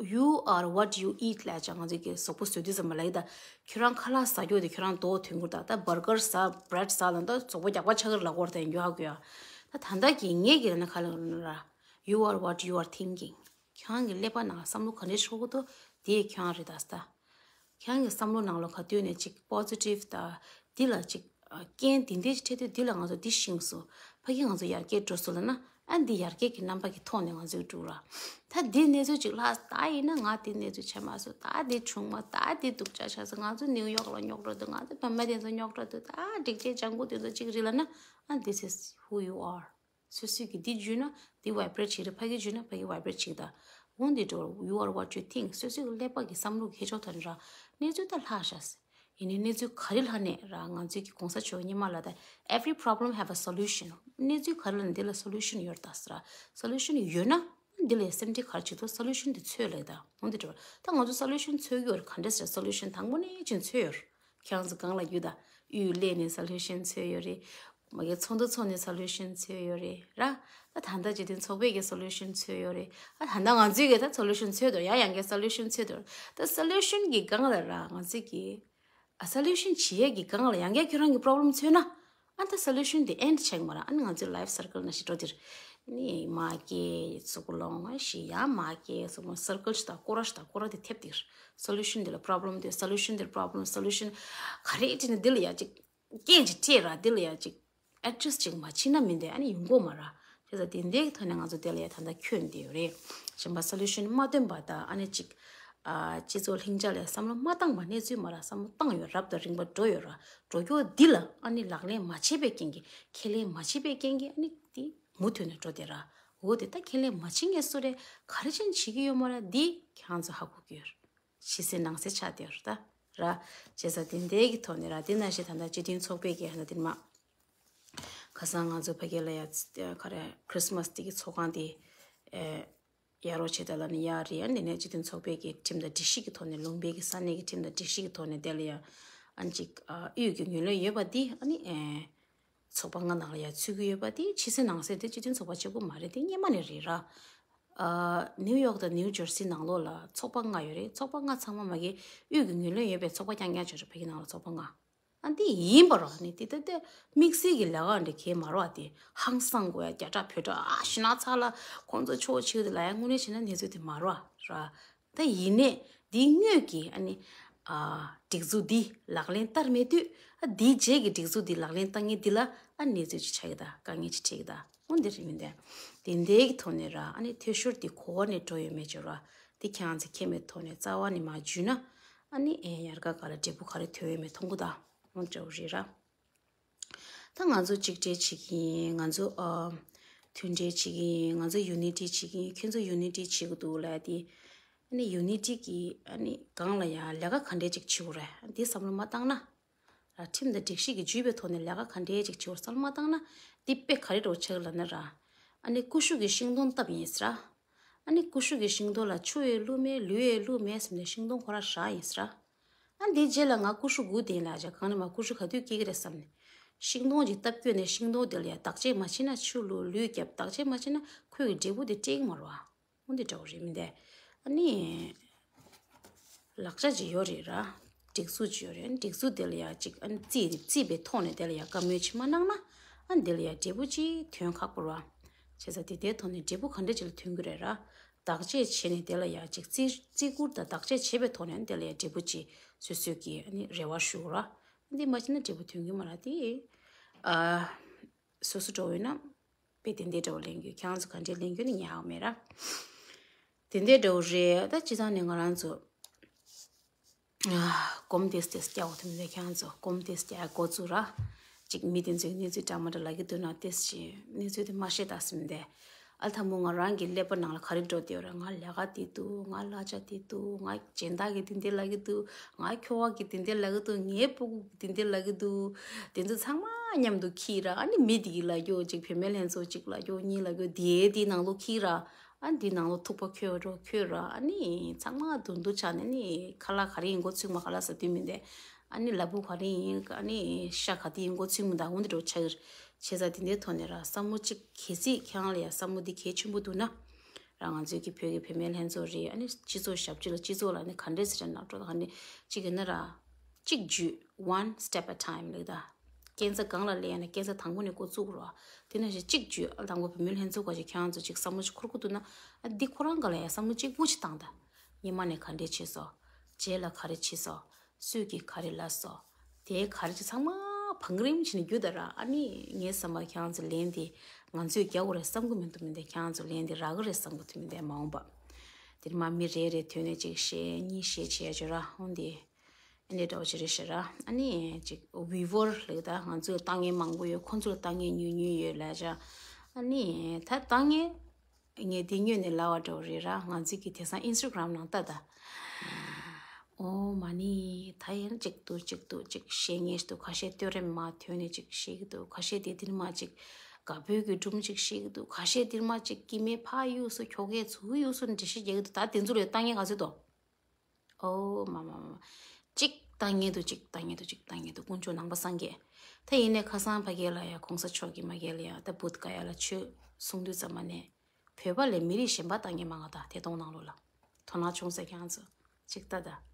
You are what you eat ལབ་ཅག་ང་ཚོ་གི་གཟུགས་པོ་བཟོས་དུས་ཙམ་པ་ལ་ཡི་ད་ཁྱོད་རང་ཁ་ལག་ཟ་རྒྱུ་དེ་ཁྱོད་རང་དོ་ཐོན་གུར་ད་ད་burger ཟ་bread ཟ་ལ་ད་གཟུགས་པོ་རྒྱགས་པ་ཆགས་ཀྱི་རེད་ལབ་དགོས་རེད་ད་ཡིན་རྒྱུ་ཧ་གོ་ཡ། ད་ད་ལྟ་གི་ངས་གི་ར་ན་ཁ་ལག་ར་You are what you are thinking ཁྱོད་རང་གི་ཀླད་པ་ནང་བསམ་བློ་ག་འདྲས་ཤོར་གི་འདུག་དེ་ཁྱོད་རང་རེད་ད་ད། ཁྱེད་རང་གི་བསམ་བློ་ནང་ལོགས་ག་དུས་ནས་ཅིག་positive ད་འདི་ལ་ཅིག་ཨ་རྐྱེན་འདི་འདྲས་ཅིག་འཕྲད་དུས་འདི་ལ་ང་ཚོ་འདི་ཤེས་སོང་ཕ་གི་ང་ཚོ་ཡར་རྒྱས་འགྲོ་སོང་ལབ་ན་ཨ་འདི་ཡར་རྒྱས་ཀྱི་རྣམ་པ་གི་ཐོག་ནས་ང་ཚོས་འགྲོ་ར། ད་འདི་གནས་ཚུལ་ཅིག་ལྷག་ད་ཡིན་ན་ང་འདི་གནས་ཚུལ་ཆེ་མ་སོང་ད་འདི་བྱུང་མ་ད་འདི་སྡུག་ཅག་ཆགས་སོང་ང་ཚོ་ནིའུ་ཡོག་ལ་རྙོག་དྲ་འདུག་ང་ཚོ་བུད་མེད་དེ་ཚོ་རྙོག་དྲ་འདུག་ད་སྒྲིག་ཆས་ལྗང་གུ་དེ་ཚོ་ཅིག་རེད་ལབ་ན་ཨ་this is who you are སོ་སོས་ཀྱི་འདི་བརྗོད་ན་འདི་vibrate བྱེད་རེད། ཕ་གི་བརྗོད་ན་ཕ་གི་vibrate བྱེད་ད། འོན་ཏེ་འགྲོ་you are what you think སོ་སོའི་ཀླད་པ་གི་བསམ་བློ་གི་ཁྱད་ཆོས་ཐོག་ནས་ར་གནས་ཚུལ་ད་ལྷག་ཤག་ཟེར། ཡིན་ནའི་གནས་ཚུལ་ག་རེ་ལྷག་ནས་ར་ང་ཚོའི་གི་གོང་ས་མཆོག་སྔོན་མ་ལ་ད་every problem have a solution གནས་ཚུལ་ག་རེ་ལ་འདི་ལ་solution ཡོད་ད་ཟེར་ར་solution ཡོད་ན་འདི་ལ་སེམས་ཁྲལ་ག་རེ་བྱེད་དོ་solution དེ་འཚོལ་ལེ་ད། འོན་ཏེ་འགྲོ་ད་ང་ཚོ་solution འཚོལ་གི་ཡོད་རེད། ག་འདྲ་ཟེར་solution དང་པོ་ནས་ཅིག་འཚོལ་ཡོད་རེད། ཁྱེད་རང་ཚོ་གང་ལ་རྒྱུ་ད་གཡུལ་ལས་ནས་solution འཚོལ་ཡོད་རེད། མ་གི་ཚོགས་འདུ་ཚོགས་ནས་solution འཚོལ་ཡོད་རེད་ར། ད་ད་ལྟ་སྤྱི་མཐུན་ཚོགས་པའི་གི་solution འཚོལ་ཡོད་རེད། ཨ་ད་ལྟ་ང་ཚོའི་གི་ད་solution འཚོལ་དོ་ཡ་ཡང་གི་solution འཚོལ་དོ། ད་solution གི་སྒང་ལ་ར་ང་ཚོའི་གི་ཨ་solution བྱེད་ཡས་གི་སྒང་ལ་ཡང་གི་ཁྱོད་རང་གི་problem འཚོལ་ན་ཨ་ད་solution དེ་end བྱེད་གི་མ་ར། ཨ་ནི་ང་ཚོའི་life circle ནང་བཞིན་འགྲོ་དེར་ནི་མ་གི་སུ་གུ་ལོང་ཞི་ཡ་མ་གི་སུ་གུ་circle ཞིག་དང་སྐོར་ར་ཞིག་དང་སྐོར་ར་དེ་ཐེབས་དེར་solution དེ་ལ་problem དེ་solution དེར་problem solution ག་རེ་དྲིས་ན་འདི་ལ་ཡ་ཅིག་རྐྱེན་ཅིག་འཕྲད་ར་འདི་ལ་ཡ་ཅིག་address ཅིག་མ་བྱེད་ན་མི་འདོད་ཨ་ནི་ཡོང་གོ་མ་ར། བྱས་ཙང་དེ་འདྲའི་ཐོག་ནས་ང་ཚོ་དེ་ལ་ཡ་ད་ལྟ་འཁྱོད་བསྡད་ཡོད་རེད། གཞན་པ་solution མ་བཏོན་པ་དང་ཨ་ནི་ཅིག་ཨ་སྤྱི་ཚོགས་ལྷིང་འཇགས་ལ་བསམ་བློ་མ་བཏང་བ་གནས་ཚུལ་མ་ར་བསམ་བློ་བཏང་ཡོད་རབ་དང་རིམ་པ་འགྲོ་ཡོད་ར་འགྲོ་རྒྱུ་འདི་ལ་ཨ་ནི་ལག་ལེན་མ་བྱས་པའི་རྐྱེན་གྱིས་ཁས་ལེན་མ་བྱས་པའི་རྐྱེན་གྱིས་ཨ་ནི་དེ་མུ་མཐུད་ནས་འགྲོ་བསྡད་ར། འོ་དེ་ད་ཁས་ལེན་མ་བྱེད་མཁན་སུ་རེད་ག་རེ་བྱས་ནས་བྱེད་ཀྱི་ཡོད་མ་ར་འདི་ཁྱེད་རང་ཚོ་ཧ་གོ་གི་ཡོད་ར། ཕྱི་གསལ་ནང་གསལ་ཆགས་བསྡད་ཡོད་རེད་ད་ར། བྱས་ཙང་དེ་འདྲའི་གི་ཐོག་ནས་ར་དེ་ནང་བཞིན་ད་ལྟ་སྤྱི་མཐུན་ཚོགས་པའི་གི་ཧ་ན་དེ་མ་ཁ་སང་ང་ཚོ་ཕ་གི་ལ་ཡ་ཚི་ག་རེ་Christmas དེ་གི་ཚོགས་ཁང་དེ་ཨེ་ཡ་རོགས་བྱེད་ད་ལ་ནི་ཡ་རེད་ཡ་འདི་ནས་སྤྱི་མཐུན་ཚོགས་པའི་གི་ཁྲིམས་དང་སྒྲིག་གཞི་གི་ཐོག་ནས་ལུང་པའི་གི་ས་གནས་གི་ཁྲིམས་དང་སྒྲིག་གཞི་གི་ཐོག་ནས་དེ་ལ་ཡ་ཨ་ནི་ཅིག་ཨ་དབུས་གི་ངོས་ལེན་ཡོད་པ་དེ་ཨ་ནི་ཨེ། ཚོགས་པ་ལྔ་ནང་ལ་ཡ་ཚུད་ཀྱི་ཡོད་པ་དེ་ཕྱི་གསལ་ནང་གསལ་དེ་སྤྱི་མཐུན་ཚོགས་པ་གཅིག་པུ་མ་རེད་དེ་སྔོན་མ་ནས་རེད་ར། ཨ་ནིའུ་ཡོག་དང་ནིའུ་ཇར་སི་ནང་ལོགས་ལ་ཚོགས་པ་ལྔ་ཡོད་རེད། ཚོགས་པ་ལྔ་ཚང་མ་མ་གི་དབུས་ཀྱི་ངོས་ལེན་ཡོད་པའི་ཚོགས་པ་རྐྱང་རྐྱང་ཅིག་རེད། ཕ་གི་ནང་ལ་ཚོགས་པ་ལྔ། ཨ་འདི་ཡིན་པ་རོ་ནི་དེ་ལྟ་སྟེ་དམིགས་བསལ་གྱི་ལས་ཀ་འདྲ་གས་མ་རོ་ཨ་དེ་ཧང་སང་དགོས་ཡ་རྒྱ་གྲགས་བོད་གྲགས་ཨ་ཞི་ན་ཚ་ལ་ཁོང་ཚོ་ཕྱོགས་ཆེ་དེ་ལ་ཡ་དངོས་གནས་བྱས་ན་གནས་ཚུལ་དེ་མ་རོ་ཨ་ར། ད་ཡིན་ནས་འདིའི་སྔོན་གྱི་ཨ་ནི་ཨ་སྒྲིག་འཛུགས་འདི་ལག་ལེན་བསྟར་མེད་དུས་ཨ་འདིའི་རྗེས་ཀྱི་སྒྲིག་འཛུགས་འདི་ལག་ལེན་བསྟར་མཁན་འདི་ལ་ཨ་གནས་ཚུལ་ཅིག་ཆགས་ཀྱི་གདའ་དཀའ་ངལ་ཅིག་འཕྲད་ཀྱི་གདའ་འོ་འདི་རེད་མི་འདུག་དེ་འདྲའི་གི་ཐོག་ནས་ར་ཨ་ནི་འཐུས་ཤོར་འདི་གོ་བ་ནས་འགྲོ་ཡོད་མེད་ཅོ་ར་འདི་ཁྱེད་རང་ཚོ་མཁྱེན་པའི་ཐོག་ནས་རྩ་བ་ནས་མ་འཇུས་ན་ཨ་ནི་ཨེ་ཡར་ག་ག་ལ་འབྲས་བུ་ག་རེ་ཐོན་ཡོད་མེད་མཐོང་གི་གདའ་འོ་འདྲ་བོ་རེད་ར། ད་ང་ཚོ་གཅིག་སྒྲིལ་བྱེད་ཀྱི་ཡིན། ང་ཚོ་ཨ་མཐུན་སྒྲིལ་བྱེད་ཀྱི་ཡིན། ང་ཚོ་unity བྱེད་ཀྱི་ཡིན། ཁྱོད་ཚོ་unity བྱེད་ཀྱི་འདུག་ལབ་དེ། ཨ་ནི་unity གི་ཨ་ནི་སྒང་ལ་ཡང་ལས་ཀ་ག་འདྲས་ཅིག་བྱེད་དགོས་རེད། འདི་བསམ་བློ་མ་བཏང་ན། ར་ཁྲིམས་དང་སྒྲིག་གཞི་གི་བརྒྱུད་པའི་ཐོག་ནས་ལས་ཀ་ག་འདྲས་ཅིག་བྱེད་དགོས་བསམ་བློ་མ་བཏང་ན། འདི་དཔེ་ག་རེ་འདྲ་བོ་ཆགས་ལབ་ན་ར། ཨ་ནི་ཀུ་ཤུ་གི་ཤིང་སྡོང་བཏབ་ཡིན་ཟེར། ཨ་ནི་ཀུ་ཤུ་གི་ཤིང་སྡོང་ལ་ཆུ་ཡང་བླུགས་མེད་ལུད་ཡང་བླུགས་མེད་ཟེར་ནས་ཤིང་སྡོང་ཁོ་ར་རག་ཡིན་ཟེར། ཨ་འདིའི་རྗེས་ལ་ང་ཀུ་ཤུ་དགུ་དེ་ལ་ཅག་གང་ནས་མ་ཀུ་ཤུ་ག་དུས་སྐྱེ་གི་རེད་བསམ་ནས། ཤིང་སྡོང་ཅིག་བཏབ་བསྐྱོན་ནས་ཤིང་སྡོང་དེ་ལ་ཡ་བདག་གཅེས་མ་བྱས་ན་ཆུ་བླུགས་ལུད་བརྒྱབ་བདག་གཅེས་མ་བྱས་ན་ཁོའི་གི་འབྲས་བུ་དེ་སྤྲད་ཀྱི་མ་རེད་བ། འོ་འདི་འདྲ་བོ་རེད་མི་འདུག་ཨ་ནི། ལག་ཆ་ཅིག་ཡོད་རེད་ར། སྒྲིག་འཛུགས་ཅིག་ཡོད་རེད། སྒྲིག་འཛུགས་དེ་ལ་ཡ་ཅིག་ཨ་ནི་རྩིས་རྩིས་པའི་ཐོག་ནས་དེ་ལ་ཡ་བཀའ་མོལ་ཅིག་མ་གནང་ན། ཨ་ནི་དེ་ལ་ཡ་འབྲས་བུ་ཅིག་ཐོན་ཁག་པོ་རེད་བ། བྱས་ཙང་དེ་ལྟའི་ཐོག་ནས་འབྲས་བུ་ག་འདྲ་ཅིག་ལ་ཐོན་གྱི་རེད་ར། བདག་གཅེས་བྱས་ནས་དེ་ལ་ཡ་ཅིག་བརྩི་བརྩི་བཀུར་དང་བདག་གཅེས་བྱས་པའི་ཐོག་ནས་དེ་ལ་ཡ་འབྲས་བུ་ཅིག་སོ་སོས་ཀྱི་ཨ་ནི་རེ་བ་ཞུ་ར། འདི་མ་བྱས་ན་འབྲས་བུ་ཐོན་གྱི་མ་རེད་དེ། ཨ། སོ་སོ་འདྲ་བོ་ཡིན་ན་དཔེ་དེ་འདྲའི་འདྲ་བོ་ལེན་རྒྱུ། ཁྱེད་རང་ཚོ་ག་འདྲའི་ལེན་རྒྱུ་ནི་ཉག་མེད་ར། དེ་འདྲའི་འདྲ་བོ་རེད། ད་སྤྱི་བཏང་ནས་ང་རང་ཚོ་ཨ། གོམ་ཏེས་ཏེས་རྒྱག་དགོས་ཐུབ་མི་འདུག་ཁྱེད་རང་ཚོ་གོམ་ཏེས་རྒྱག་འགོ་བཙུགས་ར། ཅིག་མི་དེ་ཚོས་གནས་ཚུལ་འདྲ་མི་འདྲ་ལབ་ཀྱི་འདུག་ན་ཏེས་ཅིག་གནས་ཚུལ་དེ་མ་ཤེས་ད་སེམས་དེ། ཨ། ལྟ་མོ་ང་རང་གི་ཀླད་པ་ནང་ལ་ག་རེ་འགྲོ་བསྡད་ཡོད་རེད། ང་ལས་ཀ་དེ་འདུག་ང་གླ་ཆ་དེ་འདུག་ང་སྦྱིན་བདག་གིས་དེ་འདྲ་ལབ་ཀྱི་འདུག་ང་ཁྱོ་ག་གིས་དེ་འདྲ་ལབ་ཀྱི་འདུག་ངའི་སྤུ་གུ་གིས་དེ་འདྲ་ལབ་ཀྱི་འདུག་དེ་ཚོ་ཚང་མ་མཉམ་དུ་འཁྱེར་ར། ཨ་ནི་མི་དེ་གིས་ལབ་རྒྱུ་གཅིག་བུད་མེད་ལྷན་ཚོགས་གཅིག་ལབ་རྒྱུ་གཉིས་ལབ་རྒྱུ་དེའི་དེའི་ནང་ལོགས་འཁྱེར་ར། ཨ་ནི་དེའི་ནང་ལོགས་ཐུག་པ་ཁྱོད་འགྲོ་ཁྱོད་ར། ཨ་ནི་ཚང་མ་དུ་འདུ་ཆགས་ནས་ནི་ཁ་ལག་ག་རེ་ཡིན་མགོ་ཚོད་མ། ཁ་ལག་ཟ་དུས་མི་འདུག་ཨ་ནི་ལ་ཕུག་ག་རེ་ཡིན། ཨ་ནི་ཤ་ག་དེ་ཡིན་མགོ་ཚོད་མི་འདུག་འོ་འདི་འདྲ་ཆགས་ཀྱི་རེད། བྱས་ཙང་དེ་འདྲའི་ཐོག་ནས་ར་བསམ་བློ་གཅིག་གལ་སྲིད་ཁྱེད་རང་ལ་ཡང་བསམ་བློ་འདི་གལ་ཆེན་པོ་འདུག་ན། ར་ང་ཚོའི་གི་བོད་ཀྱི་བུད་མེད་ལྷན་ཚོགས་རེད། ཨ་ནི་སྤྱི་ཚོགས་ཞབས་ཕྱི་ལ་སྤྱི་ཚོགས་ལ་ནི་ག་འདྲས་ཟེར་ན་འགྲོ་ག་འདྲས་གཅིག་ཡིན་ན་ར། གཅིག་བརྒྱུད། One step at a time ལབ་ད། རྐྱེན་རྩ་གང་ལ་སླེབས་ཡ་ན་རྐྱེན་རྩ་དང་པོ་ནས་འགོ་བཙུགས་རོགས། དེ་ནང་བཞིན་གཅིག་བརྒྱུད། ཨ། དང་པོ་བུད་མེད་ལྷན་ཚོགས་ག་ཅིག་ཁྱེད་རང་ཚོ་ཅིག་བསམ་བློ་ཅིག་འཁོར་གི་འདུག་ན། ཨ། འདི་ཁོ་རང་ག་ལ་ཡ་བསམ་བློ་གཅིག་པུ་ཅིག་བཏང་ད། སྔོན་མ་ནས་ག་འདྲས་བྱས་སོང་། རྗེས་ལ་ག་རེ་བྱས་སོང་། སུས་ཀྱིས་ག་རེ་ལབ་སོང་། དེ་ག་རེ་ཅིག་ཚང་མ་བང་རིམ་བྱས་ནས་བརྒྱུད་ད་ར། ཨ་ནི་ངའི་བསམ་པ་ཁྱེད་རང་ཚོ་ལན་དེ་ང་ཚོས་རྒྱག་དགོས་རེད་བསམ་གི་མི་འདུག་མི་འདུག་ཁྱེད་རང་ཚོ་ལན་དེ་རག་གི་རེད་བསམ་གི་འདུག་མི་འདུག་མ་འོངས་པ། དེ་ནས་མ་མི་རེ་རེ་ཐོན་ནས་གཅིག་བཤད་གཉིས་བཤད་བྱས་བྱོས་ར། འོང་དེ། ཨ་ནི་འདྲ་བོ་ཅིག་རེད་ཤག་ར། ཨ་ནི་ཅིག་ཝི་ཝར་ལབ་ད། ང་ཚོས་ལྟ་མཁན་མང་པོ་ཡོད། ཁོང་ཚོ་ལ་ལྟ་མཁན་ཉུང་ཉུང་ཡོད་ལབ་བྱས། ཨ་ནི་ད་ལྟ་མཁན་ངས་འདི་སྔོན་ནས་ལབ་པ་འདྲ་བོ་རེད་ར། ང་ཚོས་ཀྱི་དེང་སང་ཨིན་སི་ཊ་གྷ་རམ་ནང་ལྟ་ད། ཨོ་མ་ནི་ད་ཡང་གཅིག་འདུག་གཅིག་འདུག་གཅིག་བཤད་མཁན་ཞིག་འདུག་ཁ་ཤས་སྟོད་རེམ་མ་ཐོན་ནས་གཅིག་བཤད་ཀྱི་འདུག་ཁ་ཤས་དེ་འདིར་མ་གཅིག་དགའ་འབོད་ཀྱི་སྒྲུང་གཅིག་བཤད་ཀྱི་འདུག་ཁ་ཤས་འདིར་མ་གཅིག་སྐྱེ་དམན་ཕར་གཡུགས་སོང་ཁྱོ་གས་ཚུར་གཡུགས་སོང་འགྲེལ་བཤད་རྒྱག་གི་འདུག་ད་དེ་ཚོ་ལ་ལྟ་མཁན་ག་ཚོད་འདུག་ཨོ་མ་མ་མ་མ། གཅིག་ལྟ་མཁན་འདུག་གཅིག་ལྟ་མཁན་འདུག་གཅིག་ལྟ་མཁན་འདུག་དཀོན་མཆོག་ནང་པ་སངས་རྒྱས། ད་ཡིན་ནའི་ཁ་སང་ཕ་གི་ལ་ཡ་གོང་ས་མཆོག་གིས་མ་གི་ལ་ཡ་ད་བུདྡྷ་ག་ཡ་ལ་ཆོས་གསུང་དུས་ཙམ་པ་ནས་བོད་པ་ལས་མི་རིགས་གཞན་པ་ལྟ་མཁན་མང་ང་ད་ཐད་གཏོང་ནང་ལོགས་ལ་དོ་སྣང་ཆུང་ཟེར་ཁྱེད་རང་ཚོ་གཅིག་ལྟ་ད།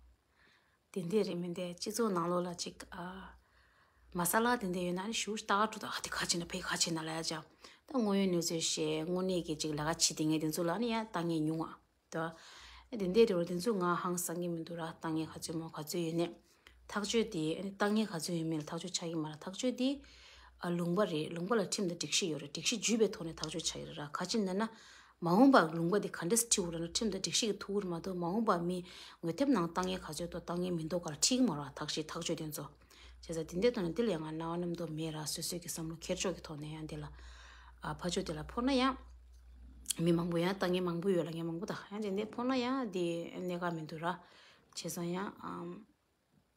དེ་འདྲས་རེད་མི་འདུག་སྤྱི་ཚོགས་ནང་ལོགས་ལ་ཅིག་ཨ། མ་ས་ལ་དེ་འདྲས་ཡོད་ན་ནི་ཞུ་ལྟ་ག་འགྲོ་ད། ཨ་དེ་ག་བྱེད་ན་ཕ་གི་ག་བྱེད་ན་ལབ་ཡ་ཅག་ད་དངོས་ཡོད་གནས་ཚུལ་བཤད་དངོས་གནས་ཀྱི་ཅིག་ལས་ཀ་བྱེད་དེ་ངས་དེ་ཚོ་ལ་ནི་ཡང་ལྟ་མཁན་ཉུང་ང་། ད། ཨ་དེ་འདྲས་རེད་བ། དེ་ཚོ་ང་ཧང་སང་གི་མི་འདུག་ར། ལྟ་མཁན་ག་ཚོད་མོ་ག་ཚོད་ཡོད་ནས། ཐག་གཅོད་དེ་ཨ་ནི་ལྟ་མཁན་ག་ཚོད་ཡོད་མེད་ལ་ཐག་གཅོད་ཆགས་ཀྱི་མ་རེད། ཐག་གཅོད་དེ་ཨ་ལུང་པ་རེད། ལུང་པ་ལ་ཁྲིམས་དང་སྒྲིག་གཞི་ཡོད་རེད། སྒྲིག་གཞི་བརྒྱུད་པའི་ཐོག་ནས་ཐག་གཅོད་ཆགས་ཀྱི་རེད་ར། ག་ཅི་ན་ན། མ་འོངས་པར་ལུང་པ་འདི་ག་འདྲས་སེ་ཁྲིད་དགོས་རེད་ན་ཁྲིམས་དང་སྒྲིག་གཞི་གིས་ཐུག་གི་རེད་མ་གཏོགས་མ་འོངས་པར་མི་ངོ་དེབ་ནང་བཏང་མཁན་ག་ཚོད་དོ་བཏང་མཁན་མི་འདུག་ག་ལ་ཁྲིད་ཀྱི་མ་རེད་བ། ཐག་གཅོད་ཐག་གཅོད་དེ་ཚོ། བྱས་ཙང་དེ་འདྲའི་ཐོག་ནས་འདི་ལ་ཡང་ང་རྣ་བ་རྣམ་རྟོག་མེད་ར། སོ་སོའི་གི་བསམ་བློ་འཁྱེར་ཕྱོགས་ཀྱི་ཐོག་ནས་ཡང་འདི་ལ་ཨ་ཕར་ཕྱོགས་དེ་ལ་ཕོག་ན་ཡང་མི་མང་པོ་ཡང་བཏང་མཁན་མང་པོ་ཡོད་ལ་ངས་མང་པོ་དང་ཡང་དེ་འདྲའི་ཕོག་ན་ཡང་འདི་གནད་འགག་མི་འདུག་ར། བྱས་ཙང་ཡང་ཨམ།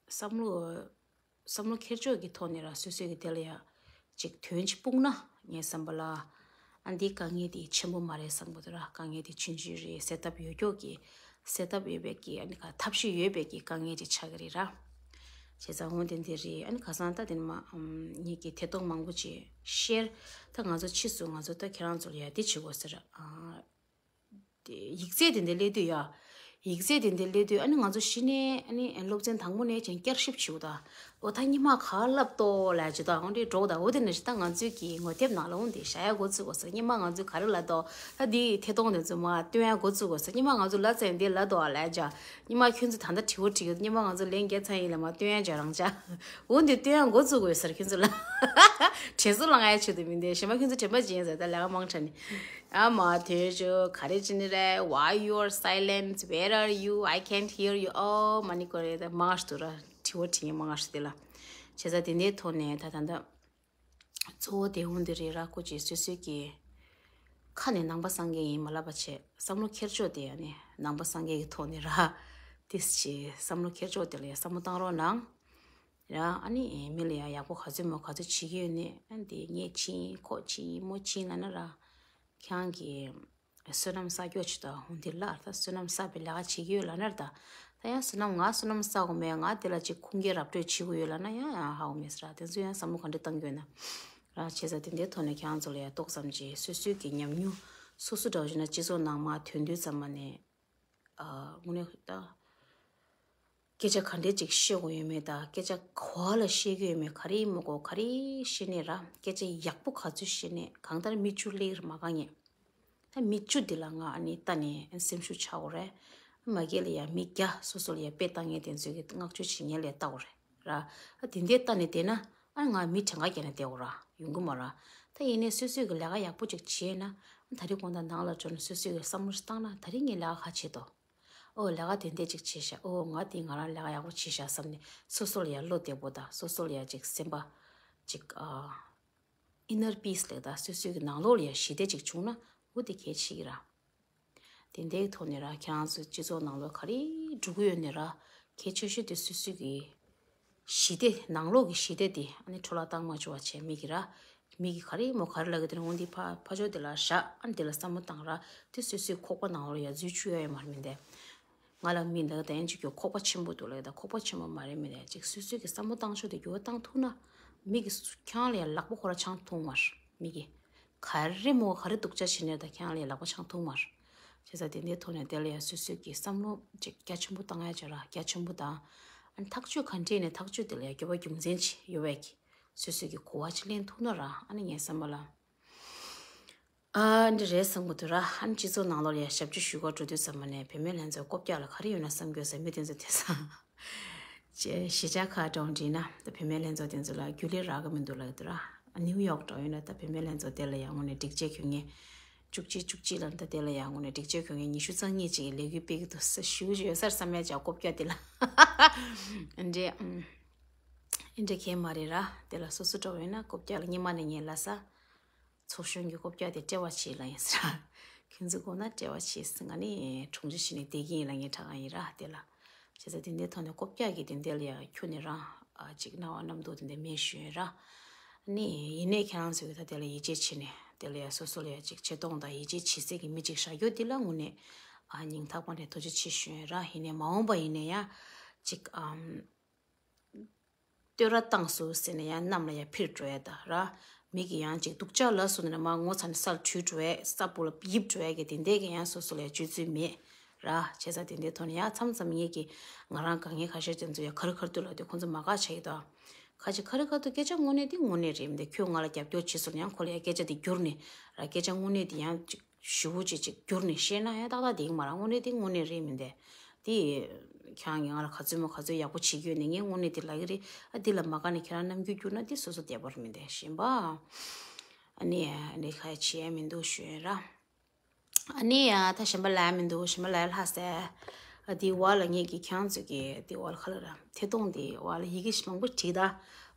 བསམ་བློ། བསམ་བློ་འཁྱེར་ཕྱོགས་ཀྱི་ཐོག་ནས་ར་སོ་སོའི་གི་དེ་ལ་ཡ་ཅིག་དོན་ཅིག་སྤུངས་ན་ངའི་བསམ་པ་ལ་ཨ་འདིའི་དཀའ་ངལ་དེ་ཆེན་པོ་མ་རེད་བསམ་གི་འདུག་ར། དཀའ་ངལ་དེ་ཆུང་ཆུང་རེད། སེལ་ཐབས་ཡོད་ཀྱོག་གི་སེལ་ཐབས་ཡོད་པའི་གི་ཨ་ནི་ག་ཐབས་ཤེས་ཡོད་པའི་གི་དཀའ་ངལ་ཅིག་ཆགས་ཀྱི་རེད་ར། བྱས་ཙང་འོ་དེ་འདི་རེད། ཨ་ནི་ཁ་སང་ད་དེ་ནི་མ་ཨམ་ངེད་ཀྱི་ཐད་གཏོང་མང་པོ་ཅིག་ཤེར་ད་ང་ཚོ་ཕྱིས་སུ་ང་ཚོ་ད་ཁྱེད་རང་ཚོ་ལ་ཡ་དེ་བྱེད་དགོས་ཟེར་ཨ། དེ་ཡིག་ཚད་དེ་འདྲ་སླེབས་དུས་ཡ། ཡིག་ཚད་དེ་འདྲ་སླེབས་དུས་ཨ་ནི་ང་ཚོ་གཞི་ནས་ཨ་ནི་སློབ་ཚན་དང་པོ་ནས་ཀྱང་བསྐྱར་ཞིབ་བྱེད་དགོས་ད། འོ་ད་སྔོན་མ་ག་བར་ལབ་ཏོ་ལབ་ཅིག་ད་འོ་འདྲའི་འགྲོ་གི་ད། འོ་དེ་ནང་བཞིན་ད་ང་ཚོའི་གི་ངོ་དེབ་ནང་ལ་འོ་འདི་བཞག་ཡ་འགོ་བཙུགས་དགོས་ཟེར། སྔོན་མ་ང་ཚོས་ག་རེ་ལབ་ཏོ། ད་འདི་ཐད་གཏོང་དེ་ཚོ་མ་སྟོན་ཡ་འགོ་བཙུགས་དགོས་ཟེར། སྔོན་མ་ང་ཚོ་ལབ་ཚད་འདི་ལབ་ཏོ་ལབ་ཅག་སྔོན་མ་ཁྱོད་ཚོ་ད་ལྟ་དྲི་བ་དྲི་གི་འདུག་སྔོན་མ་ང་ཚོ་ལན་བརྒྱབ་ཚར་ཡིན་ལ་མ་སྟོན་ཡ་ཅག་རང་ཅག་འོ་འདི་སྟོན་ཡ་འགོ་བཙུགས་དགོས་ཟེར་ཁྱོད་ཚོ་ལ། དྲན་གསོ་ལངས་ཡ་ཆེད་དུ་མིན་ཏེ་གཞན་པ་ཁྱོད་ཚོ་དྲན་པ་བརྗེད་ཡིན་ཟེར། ད་ལས་ཀ་མང་དྲགས་ནི། ཨ་མ་དོན་ཆུ་ག་རེ་བྱེད་ནི་རེད། Why you are silent? Where are you? I can't hear you. Oh མ་ནི་ཀོ་རེ་ད་མང་ཞིག་འདུག་ར། དྲི་བ་དྲི་ངེས་མང་ཞིག་དེ་ལ། བྱས་ཙང་དེ་འདྲའི་ཐོག་ནས་ད་ད་ད། གཙོ་བོ་དེ་འོང་དེ་རེད་ར། ཀོ་ཅི་སོ་སོའི་གི་ཁ་ནས་ནང་པ་སངས་རྒྱས་ཡིན་མ་ལབ་པ་བྱས། བསམ་བློ་འཁྱེར་ཕྱོགས་དེ་ཡང་ནི་ནང་པ་སངས་རྒྱས་ཀྱི་ཐོག་ནས་ར། ཏིས་ཅི་བསམ་བློ་འཁྱེར་ཕྱོགས་དེ་ལ་ཡང་བསམ་བློ་བཏང་རོགས་གནང་། ར་ཨ་ནི་མི་ལ་ཡང་ཡག་པོ་ག་ཚོད་མོ་ག་ཚོད་བྱེད་ཀྱི་ཡོད་ནི་ཨ་འདི་ངས་ཕྱིན་ཁོ་ཕྱིན་མོ་ཕྱིན་ལབ་ན་ར། ཁྱེད་རང་གི་བསོད་ནམས་བསགས་ཀྱོག་ཆུ་དང་འོང་དེ་ལ་ད་བསོད་ནམས་བསགས་པའི་ལས་ཀ་བྱེད་ཀྱི་ཡོད་ལབ་ན་ར། ད་ད་ཡང་བསོད་ནམས་ང་བསོད་ནམས་བསགས་དགོས་མེད། ང་དེ་ལ་ཅིག་ཁུངས་སྐྱེལ་ར་སྤྲོད་བྱེད་དགོས་ཡོད་ལབ་ན་ཡང་ཡང་ཧ་གོ་མེད་ཟེར་ར། དེ་ཚོ་ཡང་བསམ་བློ་ག་འདྲ་བཏང་གི་ཡོད་ན་ར། བྱས་ཙང་དེ་འདྲའི་ཐོག་ནས་ཁྱེད་རང་ཚོ་ལ་ཡང་ཏོག་ཙམ་ཅིག་སོ་སོའི་གི་ཉམས་མྱོང་སོ་སོ་འདྲ་བོ་བྱུང་ན་སྤྱི་ཚོགས་ནང་མར་ཐོན་དུས་ཙམ་པ་ནས། ཨ་དངོས་གནས་ད། སྐད་ཆ་ག་འདྲས་ཅིག་བཤད་དགོས་ཡོད་མེད་དང་སྐད་ཆ་ག་བ་ལ་བཤད་ཀྱི་ཡོད་མེད་ག་རེ་ཡིན་མི་དགོས་ག་རེ་བཤད་ནས་ར། སྐད་ཆ་ཡག་པོ་ག་ཚོད་བཤད་ནས་གང་ལྟར་མི་བཅུ་སླེབས་རེད་མ་དགའ་ངེས། ད་མི་བཅུ་འདི་ལ་ང་ཨ་ནི་ལྟ་ནས་སེམས་ཤུགས་ཆག་དགོས་རེད། མ་གི་ལ་ཡ་མི་བརྒྱ་སོ་སོ་ལ་ཡ་དཔེ་བལྟ་མཁན་དེ་ཚོས་ཀྱི་བསྔགས་བརྗོད་བྱེད་མཁན་ལ་ལྟ་དགོས་རེད། ར། ཨ་དེ་འདྲའི་ལྟ་ནས་བསྡད་ན་ཨ་ང་མི་གྲངས་ཀ་བརྒྱབ་ནས་བསྡད་འོ་ར་ཡོང་གི་མ་ར། ད་ཡིན་ནའི་སོ་སོས་གི་ལས་ཀ་ཡག་པོ་ཅིག་བྱས་ན་ཨ་ད་རེས་དགོང་དག་ནང་ལ་འགྲོ་ན་སོ་སོས་གི་བསམ་བློ་ཞིག་བཏང་ན་ད་རེས་ངས་ལས་ཀ་ག་བྱེད་དོ། ཨོ་ལས་ཀ་དེ་འདྲས་ཅིག་བྱས་ཤག་ཨོ་ང་དེ་ང་རང་ལས་ཀ་ཡག་པོ་བྱས་ཤག་བསམ་ནས་སོ་སོ་ལ་ཡ་བློ་བདེ་པོ་དང་སོ་སོ་ལ་ཡ་ཅིག་སེམས་པ་ཅིག་ཨ་inner peace་ལབ་ད་སོ་སོའི་གི་ནང་ལོགས་ལ་ཡ་ཞི་བདེ་ཅིག་བྱུང་ན་འོ་དེ་གལ་ཆེ་གི་ར། དེ་འདྲའི་ཐོག་ནས་ར་ཁྱེད་རང་ཚོ་སྤྱི་ཚོགས་ནང་ལོགས་ག་རེ་འགྲོ་གི་ཡོད་ནས་ར་གལ་ཆེ་ཤོས་དེ་སོ་སོའི་གི་ཞི་བདེ་ནང་ལོགས་ཀྱི་ཞི་བདེ་དེ་ཨ་ནི་འཕྲོ་བརླག་བཏང་མ་བཅུག་པ་བྱས་མི་གི་ར། མི་གི་ག་རེ་མོ་ག་རེ་ལབ་གི་དེ་ར་འོ་འདི་ཕ་ཕ་ཕྱོགས་དེ་ལ་བཞག་ཨ་ནི་དེ་ལ་བསམ་བློ་བཏང་ར་དེ་སོ་སོའི་ཁོག་པ་ནང་ལོགས་ལ་ཡ་འཛུལ་བཅུག་ཡ་ཡོད་མ་རེད་མི་འདས། ང་ལ་མི་འདི་ག་ད་ཡན་ཅིག་གི་ཁོག་པ་ཆེན་པོ་འདུག་ལབ་ད་ཁོག་པ་ཆེན་པོ་མ་རེད་མི་རེད་ཅིག་སོ་སོའི་གི་བསམ་བློ་བཏང་ཕྱོགས་དེ་འགྱུར་བ་བཏང་ཐུབ་ན་མི་གི་ཁྱང་ལ་ཡང་ལག་པ་ཁོ་ར་འཆང་ཐུབ་མ་རེད་མི་གི་ག་རེ་མོ་ག་རེ་སྡུག་ཅག་བྱེད་ནས་ད་ཁྱང་ལ་ཡང་ལག་པ་འཆང་ཐུབ་མ་རེད། བྱས་ཙང་དེ་འདྲའི་ཐོག་ནས་དེ་ལ་ཡང་སོ་སོའི་གི་བསམ་བློ་ཅིག་རྒྱ་ཆེན་པོ་བཏང་ཡ་བྱ་ར་རྒྱ་ཆེན་པོ་དང་ཨ་ནི་ཐག་གཅོད་ག་འདྲས་ནས་ཐག་གཅོད་དེ་ལ་ཡང་དགོས་པ་རྒྱུ་མཚན་ཅིག་ཡོད་པའི་གི་སོ་སོའི་གི་གོ་བ་ཅིག་ལེན་ཐུབ་ན་ར་ཨ་ནི་ངའི་བསམ་པ་ལ། ཨ་འདི་རེད་བསམ་གི་འདུག་ར། ཨ་ནི་སྤྱི་ཚོགས་ནང་ལོགས་ལ་ཡ་ཞབས་ཕྱི་ཞུ་གར་འགྲོ་དུས་ཙམ་པ་ནས་བུད་མེད་ལྷན་ཚོགས་སྐོར་རྒྱག་ལ་ག་རེ་ཡོད་ན་བསམ་གྱི་ཡོད་ཟེར་མི་དེ་ཚོ་དེང་སང་གཞིས་ཆགས་ཁག་འགྲོ་འདྲི་ན་ད་བུད་མེད་ལྷན་ཚོགས་དེ་ཚོ་ལ་རྒྱུན་ལས་རག་གི་མི་འདུག་ལབ་ཀྱི་འདུག་ར། ཨ་ནིའུ་ཡོག་འགྲོ་ཡོད་ན་ད་བུད་མེད་ལྷན་ཚོགས་དེ་ལ་ཡ་དངོས་གནས་སྒྲིག་ཆས་གྱོན་མཁན་བཅུ་གཅིག་བཅུ་གཅིག་ལ་ད་དེ་ལ་ཡ་དངོས་གནས་སྒྲིག་ཆས་གྱོན་མཁན་ཉི་ཤུ་རྩ་གཉིས་ཅིག་གི་ལས་འགུལ་སྤེལ་གྱི་འདུག་ཟེར་ཞུ་ཞུ་ཡོད་ས་རེད་བསམ་ཡ་ཅག་སྐོར་རྒྱག་དེ་ལ་འདྲེ་ཨ་འདྲེ་གས་མ་རེད་ར། དེ་ལ་སོ་སོ་འགྲོ་ཡོད་ན་སྐོར་རྒྱག་ལ་སྔོན་མ་ནས་ངས་ལབ་ས། ཚོགས་གཞོན་གྱི་སྐོར་རྒྱག་དེ་དཔྲལ་བ་ཆེ་ལ་ཡིན་ཟེར། ཁྱོད་ཚོ་དགོངས་ན་དཔྲལ་བ་ཆེ་ཟེར་ང་ནི་དྲུང་ཆེ་བྱས་ནས་བསྡད་ཀྱི་ཡིན་ལ་ངས་དྲག་ག་ཡིན་ར་དེ་ལ། བྱས་ཙང་དེ་འདྲའི་ཐོག་ནས་སྐོར་རྒྱག་གི་དེ་འདྲ་ལ་ཡང་ཁྱོད་ནས་རང་ཨ་ཅིག་སྣང་བ་རྣམ་རྟོག་དེ་འདྲ་མེད་ཞུ་ཡིན་ར། ནི་ཡིན་ནའི་ཁྱེད་རང་ཚོས་ད་དེ་ལ་ཡིད་ཆེས་བྱས་ནས་དེ་ལ་ཡང་སོ་སོ་ལ་ཡང་ཅིག་ཆེ་མཐོང་དང་ཡིད་ཆེས་བྱེད་སའི་གི་མི་ཅིག་བཞག་རྒྱུ་དེ་ལ་དངོས་གནས་ཨ་སྙིང་ཐག་པ་ནས་ཐུགས་རྗེ་ཆེ་ཞུ་ཡིན་ར། ཡིན་ནའི་མ་འོངས་པ་ཡིན་ནའི་ཡང་ཅིག་ཨམ། བསྟོད་ར་བཏང་སོང་ཟེར་ནས་ཡང་གནམ་ལ་ཡང་འཕུར་འགྲོ་ཡ་ད་ར། མི་གི་ཡང་ཅིག་སྡུག་ཅག་ལབ་སོང་ན་མ་ངོ་ཚ་ནས་སར་བྲུས་འགྲོ་ཡ་ས་སྤུ་ལ་ཡིབ་འགྲོ་ཡ་གི་དེ་འདྲས་གི་ཡང་སོ་སོ་ལ་ཡང་སྤྱོད་ཚུལ་མེད་ར། བྱས་ཙང་དེ་འདྲའི་ཐོག་ནས་ཡང་མཚམས་མཚམས་ངེད་ཀྱི་ང་རང་དགའ་ངེས་ཁ་ཤས་དེ་ཚོ་ཡང་ཁ་རི་ཁ་ཐུག་ལ་དེ་ཁོང་ཚོ་མ་དགའ་ཆགས་ཡི་ད། ཁ་ཅིག་ཁ་རི་ཁ་ཐུག་སྐད་ཆ་དངོས་གནས་དེ་དངོས་གནས་རེད་མི་འདུག་ཁྱོད་ང་ལ་རྒྱབ་སྐྱོར་བྱེད་སོང་ཡང་ཁོ་ལ་ཡང་སྐད་ཆ་དེ་བསྒྱུར་ནས་ར་སྐད་ཆ་དངོས་གནས་དེ་ཡང་ཅིག་ཞུ་བོ་ཅིག་ཅིག་བསྒྱུར་ནས་བཤད་ན་ཡང་ཏག་ཏག་དེ་ཡིན་མ་རེད། དངོས་གནས་དེ་དངོས་གནས་རེད་མི་འདུག་དེ་ཁྱེད་རང་གིས་ང་ལ་ག་ཚོད་མོ་ག་ཚོད་ཡག་པོ་བྱེད་ཀྱི་ཡོད་ནས་ངས་དངོས་གནས་དེ་ལབ་ཀྱི་རེད། ཨ་འདི་ལ་མ་དགའ་ནས་ཁྱེད་རང་རྣམ་འགྱུར་བསྒྱུར་ན་དེ་སོ་སོ་བདེ་བར་མི་འདུག་གཞན་པ་ཨ་ནི་ཨ་ནི་ཁ་བྱེད་ཡ་མི་འདུག་ཞུ་ཡ་ར། ཨ་ནི་ཡ་ད་གཞན་པ་ལབ་ཡ་མི་འདུག་གཞན་པ་ལབ་ཡ་ལྷག་ཟེར། ཨ་འདི་བ་ལ་ངེད་ཀྱི་ཁྱེད་རང་ཚོ་གི་འདི་བ་ལ་ཁ་ལ་ར་ཐད་གཏོང་འདི་བ་ལ་ཡི་གེ་ཞིག་མང་པོ་བྲིས་ད།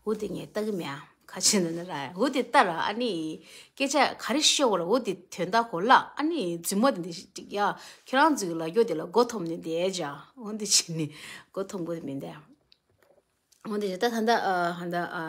འོ་དེ་ངས་ལྟ་གི་མེད་ཨ། ཁ་ཆེ་ན་ན་ར་འོ་དེ་ལྟ་ར། ཨ་ནི་སྐད་ཆ་ག་རེ་བཤད་འོ་ར་འོ་དེ་དོན་དག་གོ་ལ། ཨ་ནི་རྫུན་མ་དེ་འདི་ཞིག་ཡ་ཁྱེད་རང་ཚོའི་ལ་རྒྱོ་དེ་ལ་མགོ་འཐོམ་ནས་བསྡད་ཅ། འོ་འདི་བྱས་ནི་མགོ་འཐོམ་དགོས་མི་འདུག་འོ་འདི་ཞིག་ད་ད་ད་ཨ་ཧ་ད་ཨ་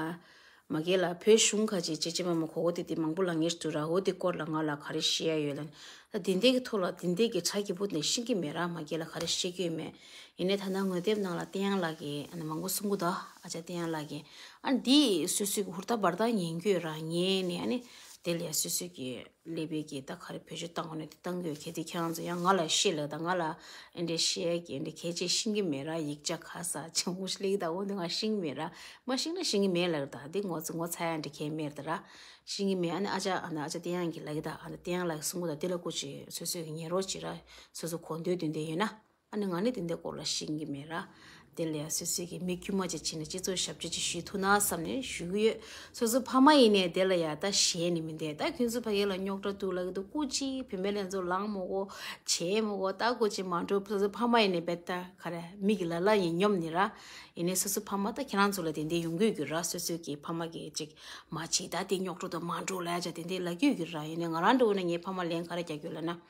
མ་གེ་ལ་བོད་གཞུང་ཁ་ཅིག་ཅེ་ཅེ་མ་མ་གོ་གོ་དེ་དེ་མང་པོ་ལ་ངེས་འདུག་ར། འོ་དེ་སྐོར་ལ་ང་ལ་ག་རེ་བཤད་ཡ་ཡོད་ལ། ད་དེ་འདྲའི་གི་ཐོག་ལ་དེ་འདྲའི་གི་ཕྲ་རྒྱས་པོ་དེ་ཤེས་ཀྱི་མེད་ར། མ་གེ་ལ་ག་རེ་བཤད་ཀྱི་ཡོད་མེད། ཡིན་ནའི་ད་ལྟ་ངོ་དེབ་ནང་ལ་བསྟན་དབྱངས་ལགས་ཀྱིས་ཨ་ནི་མང་པོ་གསུང་གི་འདུག་ཨ་ཅག་བསྟན་དབྱངས་ལགས་ཀྱིས་ཨ་ནི་འདི་སོ་སོའི་གི་ཧུར་ཐག་འབར་ཐག་ཉན་རྒྱུ་ཡོད་ར། ཉན་ནས་ཨ་ནི་དེ་ལ་ཡ་སོ་སོའི་གི་ཀླད་པའི་གི་ད་ག་རེ་བེད་སྤྱོད་བཏང་དགོས་ནས་དེ་བཏང་གི་ཡོད། གལ་ཏེ་ཁྱེད་རང་ཚོ་ཡང་ང་ལ་བཤད་ལ་ད་ང་ལ་ཨེ་འདྲས་བཤད་ཀྱི་ཨེ་འདྲས་གལ་ཆེ་ཤེས་ཀྱི་མེད་ར། ཡིག་ཆ་ག་ས་ཆང་བུ་ཞིག་ལེགས་ད་འོ་འདི་ང་ཤེས་ཀྱི་མེད་ར། མ་ཤེས་ན་ཤེས་ཀྱི་མེད་ལབ་ད་འདི་ངོ་ཚ་ངོ་ཚ་ཡ་འདྲས་གལ་མེད་ད་ར། ཤེས་ཀྱི་མེད། ཨ་ནི་ཨ་ཅག་ཨ་ནི་ཨ་ཅག་བསྟན་དབྱངས་ཀྱིས་ལབ་ཀྱི་ད་ཨ་ནི་བསྟན་དབྱངས་ལགས་གསུང་གི་ད་དེ་ལ་སྐུ་མཁྱེན་སོ་སོའི་གི་ཉན་རོགས་བྱེད་ར། སོ་སོ་གོ་འདོད་འདུན་འདི་ཡོད་ན། ཨ་ནི་ང་ནི་དེ་འདྲའི་སྐོར་ལ་ཤེས་ཀྱི་མེད་ར། དེ་ལ་ཡ་སོ་སོའི་གི་མི་དཀྱུས་མ་ཅིག་བྱས་ནས་སྤྱི་ཚོགས་ཞབས་ཕྱི་ཅིག་ཞུས་ཐུབ་ན་བསམ་ནས་ཞུ་གི་ཡོད། སོ་སོ་ཕ་མ་ཡིན་ནའི་དེ་ལ་ཡ་ད་ཞེད་ནི་མི་འདུག་ད་ཁྱོད་ཚོ་ཕ་གི་ལ་རྙོག་དྲ་འདུག་ལབ་ཀྱི་འདུག་སྐུ་མཁྱེན་བུད་མེད་ལྷན་ཚོགས་ལངས་མི་དགོས་བྱེད་མི་དགོས་ད་སྐུ་མཁྱེན་མ་འགྲོ། སོ་སོ་ཕ་མ་ཡིན་ནའི་བེ་ད་ག་རེ་མི་གི་ལ་ལ་ཡིན་སྙོམས་ནི་ར། ཡིན་ནའི་སོ་སོ་ཕ་མ་ད་ཁྱེད་རང་ཚོ་ལ་དེ་འདྲའི་ཡོང་གི་ཡོད་ར། སོ་སོའི་གི་ཕ་མ་གི་ཅིག་མ་བྱེད་ད་དེ་རྙོག་དྲ་དུ་མ་འགྲོ་ལབ་ཡ་ཅག་དེ་འདྲའི་ལབ་ཀྱི་ཡོད་ར། ཡིན་ནའི་ང་རང་འདྲ་བོ་ན་ངའི་ཕ་མ་ལན་ག་རེ་རྒྱག་གི་ཡོད་ལབ་ན།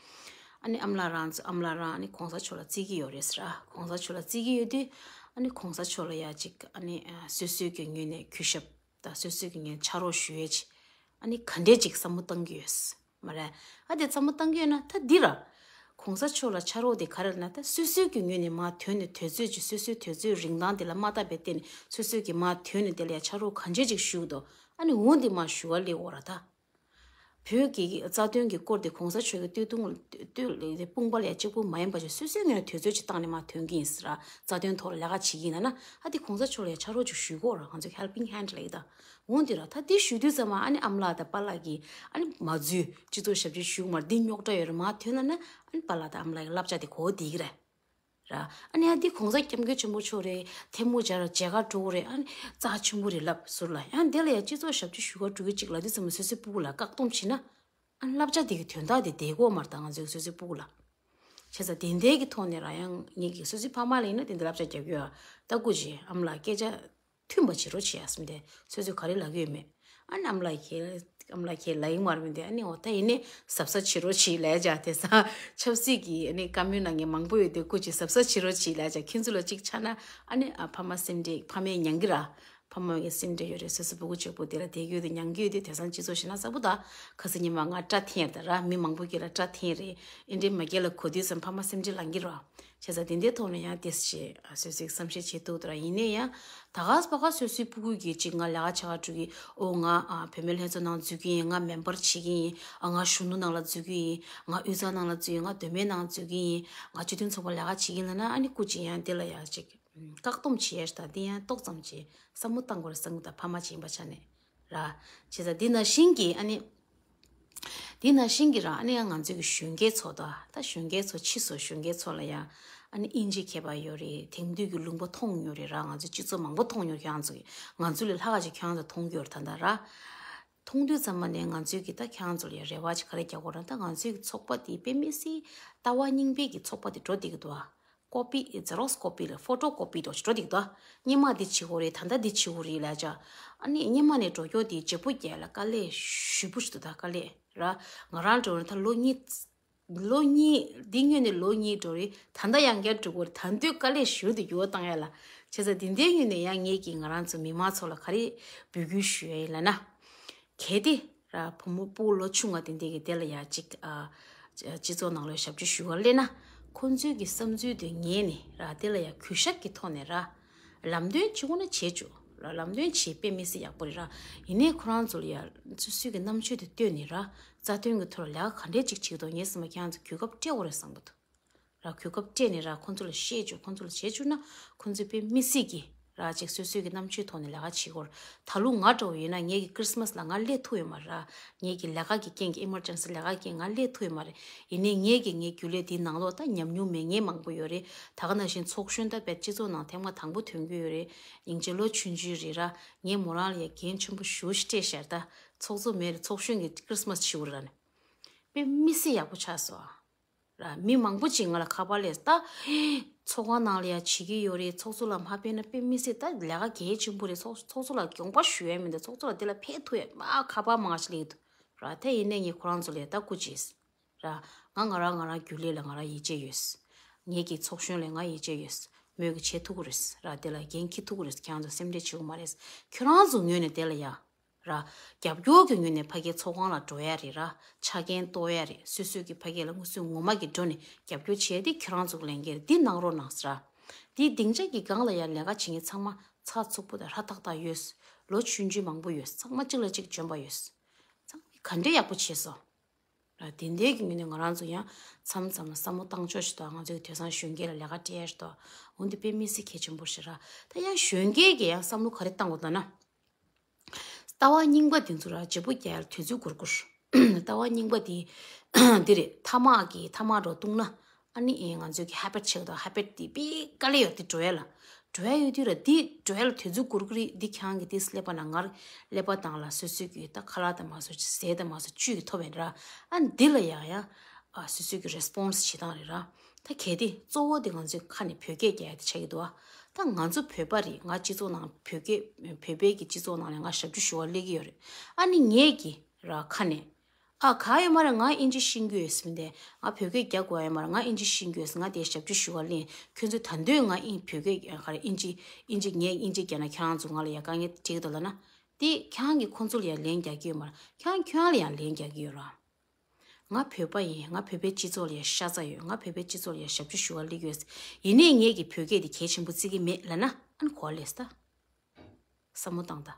ཨ་ནི་ཨ་མ་ལགས་རང་ཚོ་ཨ་མ་ལགས་རང་ཨ་ནི་གོང་ས་མཆོག་ལ་བརྩི་གི་ཡོད་རེད་ཟེར་ར། གོང་ས་མཆོག་ལ་བརྩི་གི་ཡོད་དུས་ཨ་ནི་གོང་ས་མཆོག་ལ་ཡ་ཅིག་ཨ་ནི་ཨ་སོ་སོའི་གི་ངོས་ནས་གུས་ཞབས་དང་སོ་སོའི་གི་ངོས་ཕྱག་རོགས་ཞུ་ཡས་ཅིག་ཨ་ནི་ག་འདྲས་ཅིག་བསམ་བློ་བཏང་གི་ཡོད་མ་རེད། ཨ་དེ་བསམ་བློ་བཏང་གི་ཡོད་ན་ད་འདི་ར། གོང་ས་མཆོག་ལ་ཕྱག་རོགས་དེ་ག་རེ་ལབ་ན་ད་སོ་སོའི་གི་ངོས་ནས་མར་དོན་ནས་དུས་ཚོད་ཅིག་སོ་སོའི་དུས་ཚོད་རིན་ཐང་དེ་ལ་མ་བལྟས་པའི་སྟེང་ནས་སོ་སོའི་གི་མར་དོན་ནས་དེ་ལ་ཡ་ཕྱག་རོགས་ག་འདྲས་ཅིག་ཞུ་གི་འདུག་ཨ་ནི་འོ་འདི་མར་ཞུ་བ་ལས་འོ་ར་ད། བོད་ཀྱི་རྩ་དོན་གྱི་སྐོར་དེ་གོང་ས་མཆོག་གི་སྟོད་ཐུང་སྟོད་ལ་དེ་དཔུང་པ་ལ་ཡ་གཅིག་པུ་མ་ཡིན་པ་ཅིག་སོ་སོའི་ངོས་ནས་དུས་ཚོད་ཅིག་བཏང་ནས་མར་ཐོན་གྱི་ཡིན་ཟེར་ར། རྩ་དོན་ཐོག་ལ་ལས་ཀ་བྱེད་ཀྱི་ཡིན་ན་ན་ཨ་དེ་གོང་ས་མཆོག་ལ་ཡ་ཕྱག་རོགས་ཅིག་ཞུ་དགོས་ར། ང་ཚོ་helping hand་ལབ་ཀྱི་ད་འོ་འདི་ར། ད་དེ་ཞུ་དུས་ཙམ་མ་ཨ་ནི་ཨ་མ་ལགས་དང་པཱ་ལགས་ཀྱིས་ཨ་ནི་མ་འཛུལ་སྤྱི་ཚོགས་ཞབས་ཕྱི་ཞུ་མར་འདི་རྙོག་དྲ་ཡོད་ར་མར་ཐོན་ན་ན་ཨ་ནི་པཱ་ལགས་དང་ཨ་མ་ལགས་ཀྱི་བསླབ་བྱ་དེ་གོ་བསྡད་ཀྱི་རེད། ར། ཨ་ནི་ཡང་འདི་གོང་ས་སྐྱབས་མགོན་ཆེན་པོ་མཆོག་རེད། ཐལ་མོ་སྦྱར་མཇལ་ཁ་འགྲོ་གི་རེད། ཨ་ནི་རྩ་ཆེན་པོ་རེད་ལབ་ཟུར་ལ། ཡང་འདི་ལ་ཡང་སྤྱི་ཚོགས་ཞབས་ཕྱི་ཞུ་ག་འགྲོ་གི་གཅིག་ལ་འདི་ཚོ་མ་སོ་སོའི་སྤུ་གུ་ལ་བཀག་སྡོམ་བྱས་ན། ཨ་ནི་བསླབ་བྱ་དེ་གི་དོན་དག་དེ་བསྡད་ཀྱི་ཡོད་མ་རེད། ད་ང་ཚོའི་སོ་སོའི་སྤུ་གུ་ལ། བྱས་ཙང་དེ་འདྲའི་གི་ཐོག་ནས་ར་ཡང་ངེད་ཀྱི་སོ་སོའི་ཕ་མ་ལ་ཡིན་ན་དེ་འདྲ་བསླབ་བྱ་རྒྱག་གི་ཡོད། ད་སྐུ་མཁྱེན་ཨ་མ་ལགས་སྐད་ཆ་མཐུན་པ་བྱེད་རོགས་བྱེད་ཡ་བསམ་སྟེ་སོ་སོས་ག་རེ་ལབ་ཀྱི་ཡོད་མེད། ཨ་ནི་ཨ་མ་ལགས་ཁྱེད་ཨ་མ་ལགས་ཁྱེད་ལབ་ཡིན་མ་རེད་མི་འདུག་ཨ་ནི་འོ་ད་ཡིན་ནའི་གཟབ་གཟབ་བྱེད་རོགས་བྱེད་ལབ་ཡ་བྱས། དེང་སང་ཆབ་སྲིད་ཀྱི་ཨ་ནི་བཀའ་མོལ་གནང་མཁན་མང་པོ་ཡོད་དེ། སྐུ་མཁྱེན་གཟབ་གཟབ་བྱེད་རོགས་བྱེད་ལབ་ཡ་བྱས། ཁྱེད་ཚོ་ལ་གཅིག་ཆགས་ན་ཨ་ནི་ཨ་ཕ་མ་སེམས་ཁྲལ། ཕ་མས་མྱང་གི་ར། ཕ་མ་གི་སེམས་ཁྲལ་ཡོད་རེད། སོ་སོ་སྤུ་གུ་གཅིག་པུ་དེ་ལ་བསྡད་ཀྱི་ཡོད་དེ་མྱང་གི་ཡོད་དེ། དེང་སང་སྤྱི་ཚོགས་ཞེ་ན་གསར་པོ་ད་ཁ་སང་ཉི་མ་ང་སྐྲ་འཐེན་ཡ་ད་ར། མི་མང་པོ་སྐྱེས་ལ་སྐྲ་འཐེན་རེད། ཨེ་འདྲའི་མ་སྐྱེས་ལ་གོ་དུས་ཙམ་ཕ་མ་སེམས་ཁྲལ་ལངས་ཀྱི་ར། བྱས་ཙང་དེ་འདྲའི་ཐོག་ནས་ཡང་དེ་ཞེས་སོ་སོའི་བསམ་ཤེས་བྱེད་ཐུབ་ད་ར། ཡིན་ནའི་ཡང་ད་ག་ས་པ་ག་སོ་སོའི་སྤུ་གུ་གིས་གཅིག་ང་ལས་ཀ་བྱེད་ག་འགྲོ་གི་ཨོ་ང་ཨ་བུད་མེད་ལྷན་ཚོགས་ནང་འཛུལ་གི་ཡིན། ང་མེམ་བར་བྱེད་ཀྱི་ཡིན། ཨ་ང་གཞོན་ནུ་ནང་ལ་འཛུལ་གི་ཡིན། ང་དབུས་གཙང་ནང་ལ་འཛུལ་ཡིན། ང་མདོ་སྨད་ནང་འཛུལ་གི་ཡིན། ང་སྤྱི་མཐུན་ཚོགས་པ་ལས་ཀ་བྱེད་ཀྱི་ཡིན་ལབ་ན། ཨ་ནི་སྐུ་མཁྱེན་ཡང་དེ་ལ་ཡང་གཅིག་བཀག་སྡོམ་བྱེད་ཡས་དང་དེ་ཡང་ཏོག་ཙམ་ཅིག་བསམ་བློ་བཏང་དགོས་རེད་བསམ་གི་འདུག་ཕ་མ་ཅིག་ཡིན་པའི་ཆ་ནས་ར། བྱས་ཙང་འདི་ནང་བཞིན་གྱི་ཨ་ནི། འདི་ནང་བཞིན་གྱི་ར་ཨ་ནི་ཡང་ང་ཚོའི་གི་གཞོན་སྐྱེས་ཚོ་དང་། ད་གཞོན་སྐྱེས་ཚོ་ཕྱིས་སུ་གཞོན་སྐྱེས་ཚོ་ལ་ཡང་ཨ་ནི་དབྱིན་ཇི་མཁས་པ་ཡོད་རེད། དེང་དུས་ཀྱི་ལུང་པ་མཐོང་ཡོད་རེད་ར། ང་ཚོའི་སྤྱི་ཚོགས་མང་པོ་མཐོང་ཡོད་རེད། ཁྱེད་རང་ཚོ་གི་ང་ཚོ་ལས་ལྷག་ག་ཅིག་ཁྱེད་རང་ཚོ་མཐོང་གི་ཡོད་རེད་ད་ལྟ་ར། མཐོང་དུས་ཙམ་པ་ནས་ང་ཚོའི་གི་ད་ཁྱེད་རང་ཚོ་ལ་ཡང་རེ་བ་ཅིག་ག་རེ་རྒྱག་དགོས་རེད། ད་ང་ཚོའི་གི་ཚོགས་པ་དེ་དཔེ་མི་སྲིད་ལྟ་བ་རྙིང་པའི་གི་ཚོགས་པ་དེ་འགྲོ་བསྡད་ཀྱི་འདུག་ཨ། ཀོ་པི། ཛེ་རོགས་ཀོ་པི་ལ་ཕོ་ཊོ་ཀོ་པི་འདྲ་ཞིག་འགྲོ་འདུག་ད། སྔོན་མ་འདི་བྱེད་དགོས་རེད། ད་ལྟ་འདི་བྱེད་དགོས་རེད་ལབ་བྱས། ཨ་ནི་སྔོན་མ་ནས་འགྲོ་རྒྱུ་དེ་བརྗེ་པོ་རྒྱག་ལ་དཀའ་ལས་ཞེ་པོ་ཞིག་འདུག་ད་དཀའ་ལས་ར། ང་རང་འགྲོ་རེད་ད་ལོ་གཉིས། ལོ་གཉིས། འདི་སྔོན་ནས་ལོ་གཉིས་འགྲོ་རེད། ད་ལྟ་ཡང་བསྐྱར་འགྲོ་དགོས་རེད། ད་དུང་དཀའ་ལས་ཞེ་པོ་འདུག་འགྱུར་བ་བཏང་ཡ་ལ། བྱས་ཙང་འདི་འདྲའི་སྔོན་ནས་ཡང་ངེད་ཀྱིས་ང་རང་ཚོ་མི་མང་ཚོ་ལ་ག་རེ་འབོད་སྐུལ་ཞུ་ཡ་ཡིན་ལབ་ན། གལ་ཏེ་ར་བུ་མོ་སྤུ་གུ་ལོ་ཆུང་བ་དེ་འདྲས་ཀྱིས་དེ་ལ་ཡ་གཅིག་ཨ། སྤྱི་ཚོགས་ནང་ལ་ཞབས་ཕྱི་ཞུ་བར་སླེབས་ན། ཁོང་ཚོའི་གི་བསམ་ཚུལ་དེ་ངེས་ནས་ར། དེ་ལ་ཡ་གུས་ཞབས་ཀྱི་ཐོག་ནས་ར། ལམ་སྟོན་བྱེད་དགོས་ན་བྱེད་ཆོག་ར། ལམ་སྟོན་བྱེད་དཔེ་མི་སྲིད་ཡག་པོ་རེད་ར། ཡིན་ནའི་ཁོ་རང་ཚོ་ལ་ཡ་སོ་སོའི་གི་རྣམ་དཔྱོད་དེ་བཏོན་ནས་ར། རྩ་དོན་གྱི་ཐོག་ལ་ལས་ཀ་ག་འདྲས་ཅིག་བྱེད་ཀྱི་འདུག་ངས་བསམ་པ་ཁྱེད་རང་ཚོ་གོ་སྐབས་སྤྲད་དགོས་རེད་བསམ་གྱི་འདུག་ར། གོ་སྐབས་སྤྲད་ནས་ར་ཁོང་ཚོ་ལ་བཤད་བཅུག་ཁོང་ཚོ་ལ་བྱེད་བཅུག་ན་ཁོང་ཚོས་དཔེ་མི་སྲིད་ཀྱི་ར་ཅིག་སོ་སོའི་གི་རྣམ་དཔྱོད་ཐོག་ནས་ལས་ཀ་བྱེད་ཀྱི་ཡོད་རེད། ད་ལོ་ང་འདྲ་བོ་ཡིན་ན་ངེད་ཀྱི་ཁྲིས་མས་ལ་ང་སླེབས་ཐུབ་ཡོད་མ་རེད་ར། ངེད་ཀྱི་ལས་ཀ་གི་རྐྱེན་གྱིས་ཨི་མར་ཇེན་སི་ལས་ཀ་གི་རྐྱེན་ང་སླེབས་ཐུབ་ཡོད་མ་རེད། ཡིན་ནའི་ངེད་ཀྱི་ངའི་རྒྱུན་ལས་འདིའི་ནང་ལོགས་ད་ཉམས་མྱོང་མེད་མཁན་མང་པོ་ཡོད་རེད། ད་ག་ནང་བཞིན་ཚོགས་གཞོན་ད་དཔེ་སྤྱི་ཚོགས་ནང་ཐེངས་མ་དང་པོ་ཐོན་གྱི་ཡོད་རེད། སྙིང་རྗེ་ལོ་ཆུང་ཆུང་རེད་ར། ངས་མོ་རང་ལ་ཡ་འགན་ཆེན་པོ་ཞེ་པོ་ཞིག་སྤྲད་ཤག་ད་ཚོགས་གཙོ་མེད་རེད། ཚོགས་གཞོན་གྱི་ཁྲིས་མས་བྱེད་དགོས་རེད་ར་ནི། དཔེ་མི་སྲིད་ཡག་པོ་ཆགས་སོང་ཨ། ར། མི་མང་པོ་ཅིག་ང་ལ་ཁ་པར་སླེབས། ད་ཚོགས་ཁང་ནང་ལ་ཡ་བྱེད་ཀྱི་ཡོད་རེད། ཚོགས་གཙོ་ལ་མ་ཕེབས་ན་དཔེ་མི་སྲིད། ད་ལས་ཀ་གལ་ཆེན་པོ་རེད། ཚོགས་ཚོགས་གཙོ་ལ་དགོངས་པ་ཞུ་ཡ་མི་འདུག་ཚོགས་གཙོ་ལ་དེ་ལ་ཕེབས་ཐུབ་ཡ་མ་ཁ་པར་མང་ཞིག་སླེབས་འདུག་ར། དེ་ཡིན་ནའི་ངས་ཁོ་རང་ཚོ་ལ་ད་སྐུ་མཁྱེན་ར། ང་ང་རང་ང་རང་རྒྱུན་ལས་ལ་ང་རང་ཡིད་ཆེས་ཡོད། ངེད་ཀྱི་ཚོགས་གཞོན་ལ་ང་ཡིད་ཆེས་ཡོད། མོས་ཀྱི་བྱེད་ཐུབ་ཀྱི་རེད་ར། དེ་ལ་འགན་འཁྱེར་ཐུབ་ཀྱི་རེད། ཁྱེད་རང་ཚོ་སེམས་ཁྲལ་བྱེད་དགོས་མ་རེད། ཁྱེད་རང་ཚོ་ངོས་ནས་དེ་ལ་ཡ། ར། རྒྱབ་སྐྱོར་གྱི་ངོས་ནས་ཕ་གིའི་ཚོགས་ཁང་ལ་འགྲོ་ཡ་རེད་ར། ཆ་རྐྱེན་གཏོང་ཡ་རེད། སོ་སོས་ཀྱི་ཕ་གི་ལ་དངོས་སུ་ངོ་མ་གི་འགྲོ་ནས་རྒྱབ་སྐྱོར་བྱས་ཏེ་ཁྱེད་རང་ཚོ་གི་ལས་འགན་རེད། འདི་གནང་རོགས་གནང་ཟེར་ར། འདི་སྡིངས་ཆ་གི་སྒང་ལ་ཡ་ལས་ཀ་བྱེད་མཁན་ཚང་མ་ཚགས་ཚུད་པོ་དང་ཧྲ་ཐག་ཐག་ཡོད། ལོ་ཆུང་ཆུང་མང་པོ་ཡོད། ཚང་མ་གཅིག་ལ་གཅིག་འཇོན་པ་ཡོད། ཚང་མས་ག་འདྲས་ཡག་པོ་བྱས་སོང་། ར། དེ་འདྲའི་གི་ངོས་ནས་ང་རང་ཚོ་ཡང་མཚམས་མཚམས་ལ་བསམ་བློ་བཏང་ཕྱོགས་ཤིག་དང་། ང་ཚོའི་དེང་སང་གཞོན་སྐྱེས་ལ་ལས་ཀ་སྤྲད་ཡ་ཤིག་དང་། འོ་འདི་དཔེ་མི་སྲིད་གལ་ཆེན་པོ་ཞིག་ར། ད་ཡང་གཞོན་སྐྱེས་ཀྱིས་ཡང་བསམ་བློ་ག་རེ་བཏང་དགོས་ལབ་ན། ལྟ་བ་རྙིང་པ་འདི་ཚོ་ར་བརྗེ་པོ་རྒྱག་ཡ་ལ་དུས་ཚོད་འགོར་འགོར། ལྟ་བ་རྙིང་པ་འདི་འདི་རེད། ཐ་མག་གི་ཐ་མག་འདྲ་བཏུང་ན། ཨ་ནི་ཨེ་ང་ཚོའི་གི་ཧེ་བིཊ་ཆགས་འདུག་ཧེ་བིཊ་འདི་དཔེ་དཀའ་ལས་ཡོད། འདི་འགྲོ་ཡ་ལ། འགྲོ་ཡ་ཡོད་དུས་ར་འདི་འགྲོ་ཡ་ལ་དུས་ཚོད་འགོར་གི་རེད། འདི་ཁྱེད་རང་གི་འདི་སླེབས་པ་ན་ངར་སླེབས་པ་དང་ལ་སོ་སོའི་གི་ད་ཁ་ལག་དང་མ་སོ་ཟས་དང་མ་སོ་བཅུད་ཀྱི་ཐོབ་པ་ཡིན་ར། ཨ་འདི་ལ་ཡང་ཡང་ཨ་སོ་སོའི་གི་རེ་སི་པོན་སི་བྱེད་སྟངས་རེད་ར། ད་གལ་ཏེ་གཙོ་བོ་དེ་ང་ཚོའི་ཁ་ནས་བོད་སྐད་རྒྱག་ཡ་དེ་ཆགས་ཀྱི་འདུག་ཨ། ད་ང་ཚོ་བོད་པ་རེད། ང་སྤྱི་ཚོགས་ནང་བོད་སྐད་བོད་པའི་གི་སྤྱི་ཚོགས་ནང་ལ་ང་ཞབས་ཕྱི་ཞུ་བ་སླེབས་ཀྱི་ཡོད་རེད། ཨ་ནི་ངས་གི་ར་ཁ་ནས། ཨ་ག་ཡོད་མ་རེད། ང་དབྱིན་ཇི་ཤེས་ཀྱི་ཡོད་ཟེར་མི་འདི། ང་བོད་སྐད་རྒྱག་དགོས་ཡོད་མ་རེད། ང་དབྱིན་ཇི་ཤེས་ཀྱི་ཡོད་ཟེར། ང་དེ་ཞབས་ཕྱི་ཞུ་བ་ལེན། ཁྱོད་ཚོས་ད་འདོད་ང་དབྱིན་བོད་སྐད་ག་རེ་དབྱིན་ཇི་དབྱིན་ཇི་ངས་དབྱིན་ཇི་རྒྱག་ན་ཁྱེད་རང་ཚོ་ང་ལ་ཡ་དཀའ་ངལ་འཕྲད་ཀྱི་འདུག་ལབ་ན། དེ་ཁྱེད་རང་གིས་ཁོང་ཚོ་ལ་ཡ་ལན་རྒྱག་གི་ཡོད་མ་རེད། ཁྱེད་རང་ཁྱོད་རང་ལ་ཡང་ལན་རྒྱག་གི་ཡོད་ར། ང་བོད་པ་ཡིན། ང་བོད་པའི་སྤྱི་ཚོགས་ལ་ཡ་ཤ་ཚ་ཡོད། ང་བོད་པའི་སྤྱི་ཚོགས་ལ་ཡ་ཞབས་ཕྱི་ཞུ་བ་སླེབས་ཡོད་ཟེར། ཡིན་ནའི་ངས་ཀྱི་བོད་སྐད་དེ་གལ་ཆེན་པོ་བརྩི་གི་མེད་ལབ་ན། ཨ་ནི་གོ་བ་ལེན་ད། བསམ་བློ་བཏང་ད།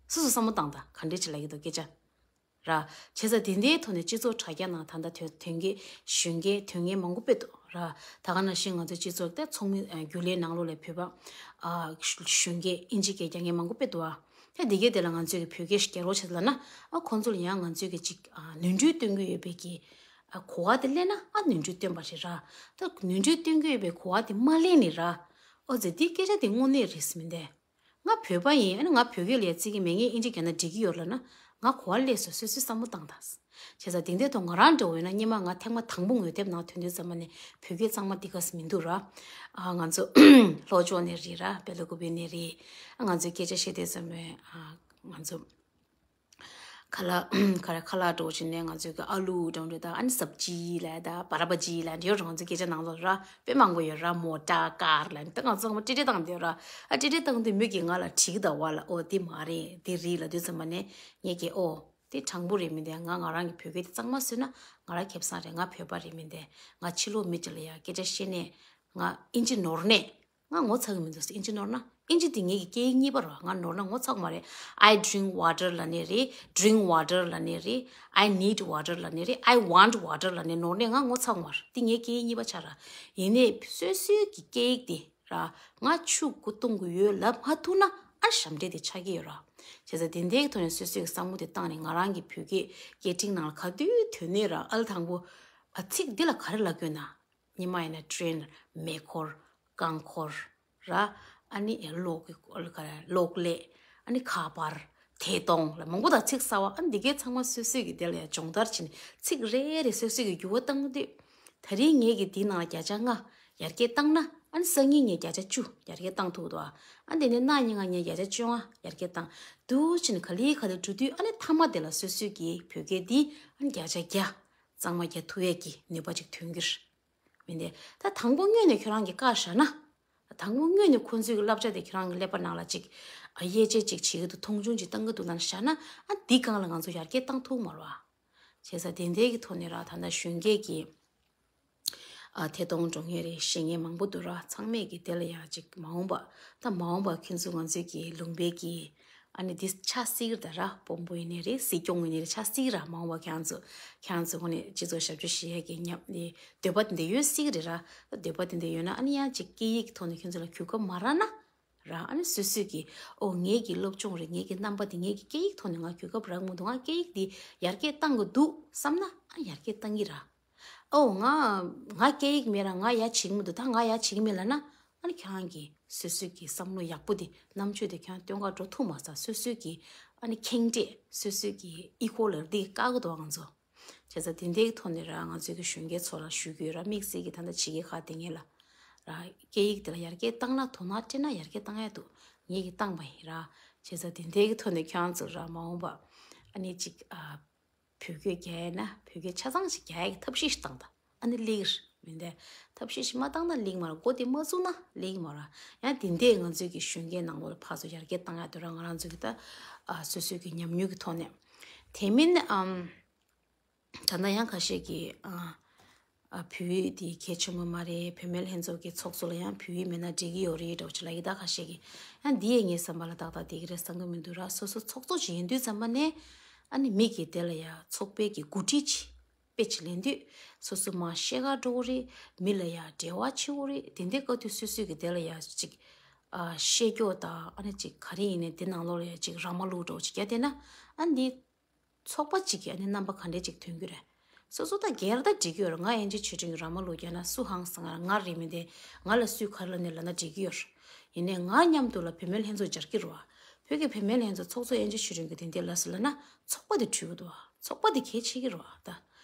སོ་སོ་བསམ་བློ་བཏང་ད། ག་འདྲས་ཅིག་ལབ་ཀྱི་འདུག་སྐད་ཆ། ར། བྱས་ཙང་དེ་འདྲའི་ཐོག་ནས་སྤྱི་ཚོགས་དྲ་རྒྱ་ནང་ད་ལྟ་དོན་དོན་གྱི་གཞོན་སྐྱེས་དོན་གཉེར་མང་པོ་དཔེ་འདུག་ར། ད་ག་ནང་བཞིན་ང་ཚོའི་སྤྱི་ཚོགས་དེ་ཚོགས་མི་ཨ་རྒྱུན་ལས་ནང་ལོགས་ལ་བོད་པ་ཨ་གཞོན་སྐྱེས་དབྱིན་ཇི་སྐད་རྒྱག་མཁན་མང་པོ་དཔེ་འདུག་ཨ། ད་འདི་གའི་དེ་ལ་ང་ཚོས་ཀྱི་བོད་སྐད་ཞིག་རྒྱག་རོགས་བྱེད་ལབ་ན། ཨ་ཁོང་ཚོ་ལ་ཡང་ང་ཚོས་ཀྱི་ཅིག་ཨ་ནོར་འཁྲུལ་སྟོན་གྱི་ཡོད་པའི་གི་ ཨ་གོ་བ་དེ་ལེན་ན་ཨ་ནོར་འཁྲུལ་སྟོན་པ་རེད་ར། ད་ནོར་འཁྲུལ་སྟོན་གྱི་ཡོད་པའི་གོ་བ་དེ་མ་ལེན་ནི་ར། ཨོ་ཙི་དེ་སྐད་ཆ་དེ་དངོས་གནས་རེད་མི་འདས། ང་བོད་པ་ཡིན། ཨ་ནི་ང་བོད་སྐད་ལ་ཡ་བརྩི་གི་མེད། ངས་ཨིན་ཇི་བརྒྱབ་ན་འགྲིག་གི་ཡོད་ལབ་ན་ང་གོ་བ་ལེན་སོང་། སོ་སོས་བསམ་བློ་བཏང་དང་། བྱས་ཙང་དེ་འདྲའི་ཐོག་ང་རང་འདྲ་བོ་ཡིན་ན་སྔོན་མ་ང་ཐེངས་མ་དང་པོ་ངོས་དེབ་ནང་ཐོན་དུས་ཙམ་པ་ནས་བོད་སྐད་གཙང་མ་འདི་ག་ཙམ་མི་འདུག་ར། ཨ་ང་ཚོ་ལྷོ་ཕྱོགས་ནས་རེད་ར། སྦེལ་ཀོབ་ནས་རེད། ཨ་ང་ཚོའི་སྐད་ཆ་བཤད་དུས་ཙམ་པ་ཨ་ང་ཚོ་ཁ་ལག་ཁ་ལག་ཁ་ལག་འདྲ་བོ་བྱས་ནས་ང་ཚོའི་གི་ཨ་ལུ་འདྲ་བོ་འདྲ་དང་། ཨ་ནི་སབ་ཇི་ལབ་དང་བ་ར་བ་ཇི་ལབ་འདྲ་ཡོད་ར། ང་ཚོའི་སྐད་ཆ་ནང་ལོགས་ར་དཔེ་མང་པོ་ཡོད་ར། མོ་ཊ་ཀར་ལབ་ནས། ད་ང་ཚོ་ཚང་མ་ཏྲི་ཏྲི་བཏང་བསྡད་ཡོད་ར། ཨ་ཏྲི་ཏྲི་བཏང་དུས་མོ་གིས་ང་ལ་དྲིས་ཀྱི་འདུག་བ་ལ། ཨོ་འདི་མ་རེད། འདི་རེད་ལབ་དུས་ཙམ་པ་ནས་ངས་ཀྱིས་ཨོ་དེ་དྲང་པོ་རེད་མི་འདས། ང་ང་རང་གི་བོད་སྐད་དེ་གཙང་མ་བཟོས་ན་ང་རང་ཁེ་བཟང་རེད། ང་བོད་པ་རེད་མི་འདས། ང་ཕྱི་ལོགས་མི་གཅིག་ལ་ཡ་སྐད་ཆ་བཤད་ནས་ང་ཨིན་ཇི་ནོར་ནས་ང་ངོ་ཚ་གི་མི་འདུག། ཨིན་ཇི་ནོར་ན། ཨིན་ཇི་དེ་ངེད་ཀྱི་སྐད་ཡིག་གཉིས་པ་རེད། ང་ནོར་ན་ངོ་ཚ་གི་མ་རེད། I drink water ལབ་ནའི་རེད། Drink water ལབ་ནའི་རེད། I need water ལབ་ནའི་རེད། I want water ལབ་ནའི་ནོར་ནའི་ང་ངོ་ཚ་གི་མ་རེད། དེ་ངའི་སྐད་ཡིག་གཉིས་པ་ཆགས་ར། ཡིན་ནའི་སོ་སོའི་གི་སྐད་ཡིག་དེ་ར་ང་ཆུ་འགོ་གཏོང་གི་ཡོད་ལབ་མ་ཐུབ་ན་ཨ་ཞབས་འདྲེན་དེ་ཆགས་ཀྱི་ཡོད་ར། བྱས་ཙང་དེ་འདྲའི་གི་ཐོག་ནས་སོ་སོའི་གི་བསམ་བློ་དེ་བཏང་ནས་ང་རང་གི་བོད་སྐད་སྐད་འཕྲིན་ནང་ལ་ག་དུས་ཐོན་ནའི་ར། ཨ་ལ་དང་པོ་ཨ་ཚིག་འདི་ལ་ག་རེ་ལབ་དགོས་ན། སྔོན་མ་ཡིན་ན་ཌྲེན། མེ་འཁོར། རྐང་འཁོར་ར། ཨ་ནི་གློག་གི་གློག་ཀླད། ཨ་ནི་ཁ་པར། ཐད་གཏོང་ལ་མང་པོ་དང་ཚིག་གསར་བ། ཨ་ནི་འདི་གའི་ཚང་མ་སོ་སོས་ཀྱི་དེ་ལ་ཡང་སྦྱོང་བརྡར་བྱས་ནས་ཚིག་རེ་རེ་སོ་སོས་ཀྱི་འགྱུར་བ་གཏང་གི་འདུག། ད་རིང་ངས་ཀྱི་འདིའི་ནང་ལ་བརྒྱ་ཆ་ལྔ་ཡར་རྒྱས་བཏང་ན། ཨ་ནི་སང་ཉིན་ངས་བརྒྱ་ཆ་བཅུ་ཡར་རྒྱས་བཏང་ཐུབ་འདུག། ཨ་ནི་དེ་ནས་གནངས་ཉིན་ང་ངས་བརྒྱ་ཆ་བཅོ་ལྔ་ཡར་རྒྱས་བཏང་འདུག་བྱས་ནས་ག་ལེ་ག་ལེ་འགྲོ་དུས། ཨ་ནི་མཐའ་མ་དེ་ལ་སོ་སོས་ཀྱི་བོད་སྐད་འདི་ཨ་ནི་བརྒྱ་ཆ་བརྒྱ་གཙང་མ་རྒྱག་ཐུབ་ཡས་ཀྱི་ནུས་པ་ཅིག་ཐོན་གྱི་རེད། མི་འདི་ད་དང་པོ་སྔོན་ནས་ཁྱོད་རང་གིས་བཀག་བཞག་ན། དང་པོ་སྔོན་ནས་ཁོང་ཚོའི་བསླབ་བྱ་དེ་ཁྱོད་རང་གི་ཀླད་པ་ནང་ལ་ཅིག་ཨ་དབྱེ་འབྱེད་ཅིག་བྱེད་ཀྱི་འདུག། མཐོང་ཆུང་ཅིག་བཏང་གི་འདུག་ལབ་བཞག་ན། ཨ་འདི་སྒང་ལ་ང་ཚོ་ཡར་རྒྱས་བཏང་ཐུབ་མ་རེད་བ། བྱས་ཙང་དེ་འདྲའི་གི་ཐོག་ནས་ར། ད་ལྟ་གཞོན་སྐྱེས་ཀྱི་ཨ་ཐད་གཏོང་འགྲོ་མཁན་རེད། བཤད་མཁན་མང་པོ་འདུག་ར། ཚང་མས་ཀྱི་དེ་ལ་ཡང་ཅིག་མ་འོངས་པ། ད་མ་འོངས་པ་ཁྱོད་ཚོ་ང་ཚོའི་གི་ལུང་པའི་གི་ཨ་ནི་འདི་ཆགས་སྲིད་ཀྱི་རེད་ད་ར། དཔོན་པོ་ཡིན་ནའི་རེད། སྲིད་སྐྱོང་ཡིན་ནའི་རེད། ཆགས་སྲིད་ཀྱི་ར། མ་འོངས་པ་ཁྱེད་རང་ཚོ་ཁྱེད་རང་ཚོ་ཁོ་ནས་སྤྱི་ཚོགས་ཞབས་ཕྱི་ཞུ་ཡས་ཀྱི་ཉམས་ནི་འདོད་པ་དེ་འདྲ་ཡོད་སྲིད་ཀྱི་རེད་ར། འདོད་པ་དེ་འདྲ་ཡོད་ན་ཨ་ནི་ཡང་ཅིག་སྐད་ཡིག་གི་ཐོག་ནས་ཁྱེད་ཚོ་ལ་གོ་སྐབས་མ་རག་ན་ར། ཨ་ནི་སོ་སོས་ཀྱི་ཨོ་ངེད་ཀྱི་སློབ་སྦྱོང་རེད། ངེད་ཀྱི་རྣམ་པ་དེ་ངེད་ཀྱི་སྐད་ཡིག་ཐོག་ནས་ང་གོ་སྐབས་རག་མི་འདུག། ང་སྐད་ཡིག་འདི་ཡར་རྒྱས་བཏང་དགོས་འདུག་བསམ་ན་ཨ་ཡར་རྒྱས་བཏང་གི་ར། ཨོ་ང་ང་སྐད་ཡིག་མེད་ར། ང་ཡ་བྱེད་ཀྱི་མི་འདུག། ད་ང་ཡ་བྱེད་ཀྱི་མེད་ལབ་ན། ཨ་ནི་ཁྱེད་རང་གི་སོ་སོའི་གི་བསམ་བློ་ཡག་པོ་དེ་རྣམ་དཔྱོད་དེ་ཁྱེད་རང་སྟོན་ག་འགྲོ་ཐུབ་མ་སོང་། སོ་སོའི་གི་ཨ་ནི་ཁེངས་དྲེགས། སོ་སོའི་གི་ཨི་ཁོ་ལར་འདི་བཀག་གི་འདུག་ང་ཚོ། བྱས་ཙང་དེ་འདྲའི་ཐོག་ནས་ར་ང་ཚོའི་གི་གཞོན་སྐྱེས་ཚོ་ལ་ཞུ་གི་ཡོད་ར། དམིགས་བསལ་གི་ད་ལྟ་ཕྱི་རྒྱལ་ཁག་དེ་ངེད་ལ་ར་སྐད་ཡིག་དེ་ལ་ཡར་རྒྱས་བཏང་ན་དོ་སྣང་སྤྲད་ན་ཡར་རྒྱས་བཏང་ཡ་འདུག། ངེད་ཀྱི་བཏང་བ་ཡིན་ར། བྱས་ཙང་དེ་འདྲའི་གི་ཐོག་ནས་ཁྱེད་རང་ཚོ་ར་མ་འོངས་པ་ཨ་ནི་ཅིག་ཨ། བོད་སྐད་རྒྱག་ཡ་ན་བོད་སྐད་ཆ་ཚང་ཞིག་རྒྱག་ཡ་གི་ཐབས་ཤེས་ཤིག་བཏང་དང་། ཨ་ནི་ལེགས་རེད་མི་འདས། ཐབས་ཤེས་ཤིག་མ་བཏང་ན་ལེགས་མ་རེད། འགོ་དེ་མ་བཙུགས་ན་ལེགས་མ་རེད། ཡང་དེ་འདྲས་ང་ཚོའི་གི་གཞོན་སྐྱེས་ནང་ལོགས་ལ་ཕར་ཚུར་ཡར་རྒྱས་བཏང་ཡ་དེ་ར་ང་རང་ཚོ་གི་ད་ཨ་སོ་སོའི་གི་ཉམས་མྱོང་གི་ཐོག་ནས། དེ་མིན་ཨམ་ད་ལྟ་ཡང་ཁ་ཤས་ཀྱིས་ཨ་ཨ་བོད་ཡིག་དེ་གལ་ཆེན་པོ་མ་རེད། བུད་མེད་ལྷན་ཚོགས་ཀྱི་ཚོགས་གཙོ་ལ་ཡང་བོད་ཡིག་མེད་ན་འགྲིག་གི་ཡོད་རེད་འདྲ་བོ་ཅིག་ལབ་ཀྱི། ད་ཁ་ཤས་ཀྱིས་ཡང་འདི་ཡས་ངའི་བསམ་པ་ལ་ཏག་ཏག་བསྡད་ཀྱི་རེད་བསམ་གྱི་མི་འདུག་ར། སོ་སོ་ཚོགས་གཙོ་ཅིག་ཡིན་དུས་ཙམ་པ་ནས་ཨ་ནི་མི་གིས་དེ་ལ་ཡ་ཚོགས་པའི་གི་འགོ་ཁྲིད་ཅིག་དཔེ་ཅིག་ལེན་དུས་སོ་སོ་མར་བཤད་ག་འགྲོ་གི་རེད། མི་ལ་ཡ་འབྲེལ་བ་བྱེད་དགོས་རེད། དེ་འདྲའི་སྐབས་དུས་སོ་སོས་གི་དེ་ལ་ཡ་ཅིག་ཨ་བཤད་རྒྱོ་དང་ཨ་ནི་ཅིག་ག་རེ་ཡིན་ནའི་དེ་ནང་ལོགས་ལ་ཡ་ཅིག་ར་མ་ལུག་འདྲ་བོ་ཅིག་བརྒྱབ་བསྡད་ན་ཨ་འདི་ཚོགས་པ་གཅིག་གི་ཨ་ནི་རྣམ་པ་ག་འདྲས་ཅིག་ཐོན་གྱི་རེད། སོ་སོ་ད་སྒེར་ད་འགྲིག་གི་ཡོད་རེད། ང་ཨེན་ཇི་ཆོས་སྒྲོན་གྱི་ར་མ་ལུག་རྒྱག་ན་སུ་ཧང་སང་ང་རེད་མི་འདི། ང་ལ་སུས་ག་རེ་ལབ་ནས་ལབ་ན་འགྲིག་གི་ཡོད་རེད། ཡིན་ནའི་ང་མཉམ་དུ་ལ་བུད་མེད་ལྷན་ཚོགས་སྦྱར་གྱི་རེད་བ། བོད་ཀྱི་བུད་མེད་ལྷན་ཚོགས་ཚོགས་གཙོ་ཨེན་ཇི་ཆོས་སྒྲོན་གྱིས་དེ་འདྲས་ལབ་སོང་ལབ་ན་ཚོགས་པ་དེ་འཁྲུལ་གྱི་འདུག་བ། ཚོགས་པ་དེ་གལ་ཆེ་གི་རེད་བ། ད་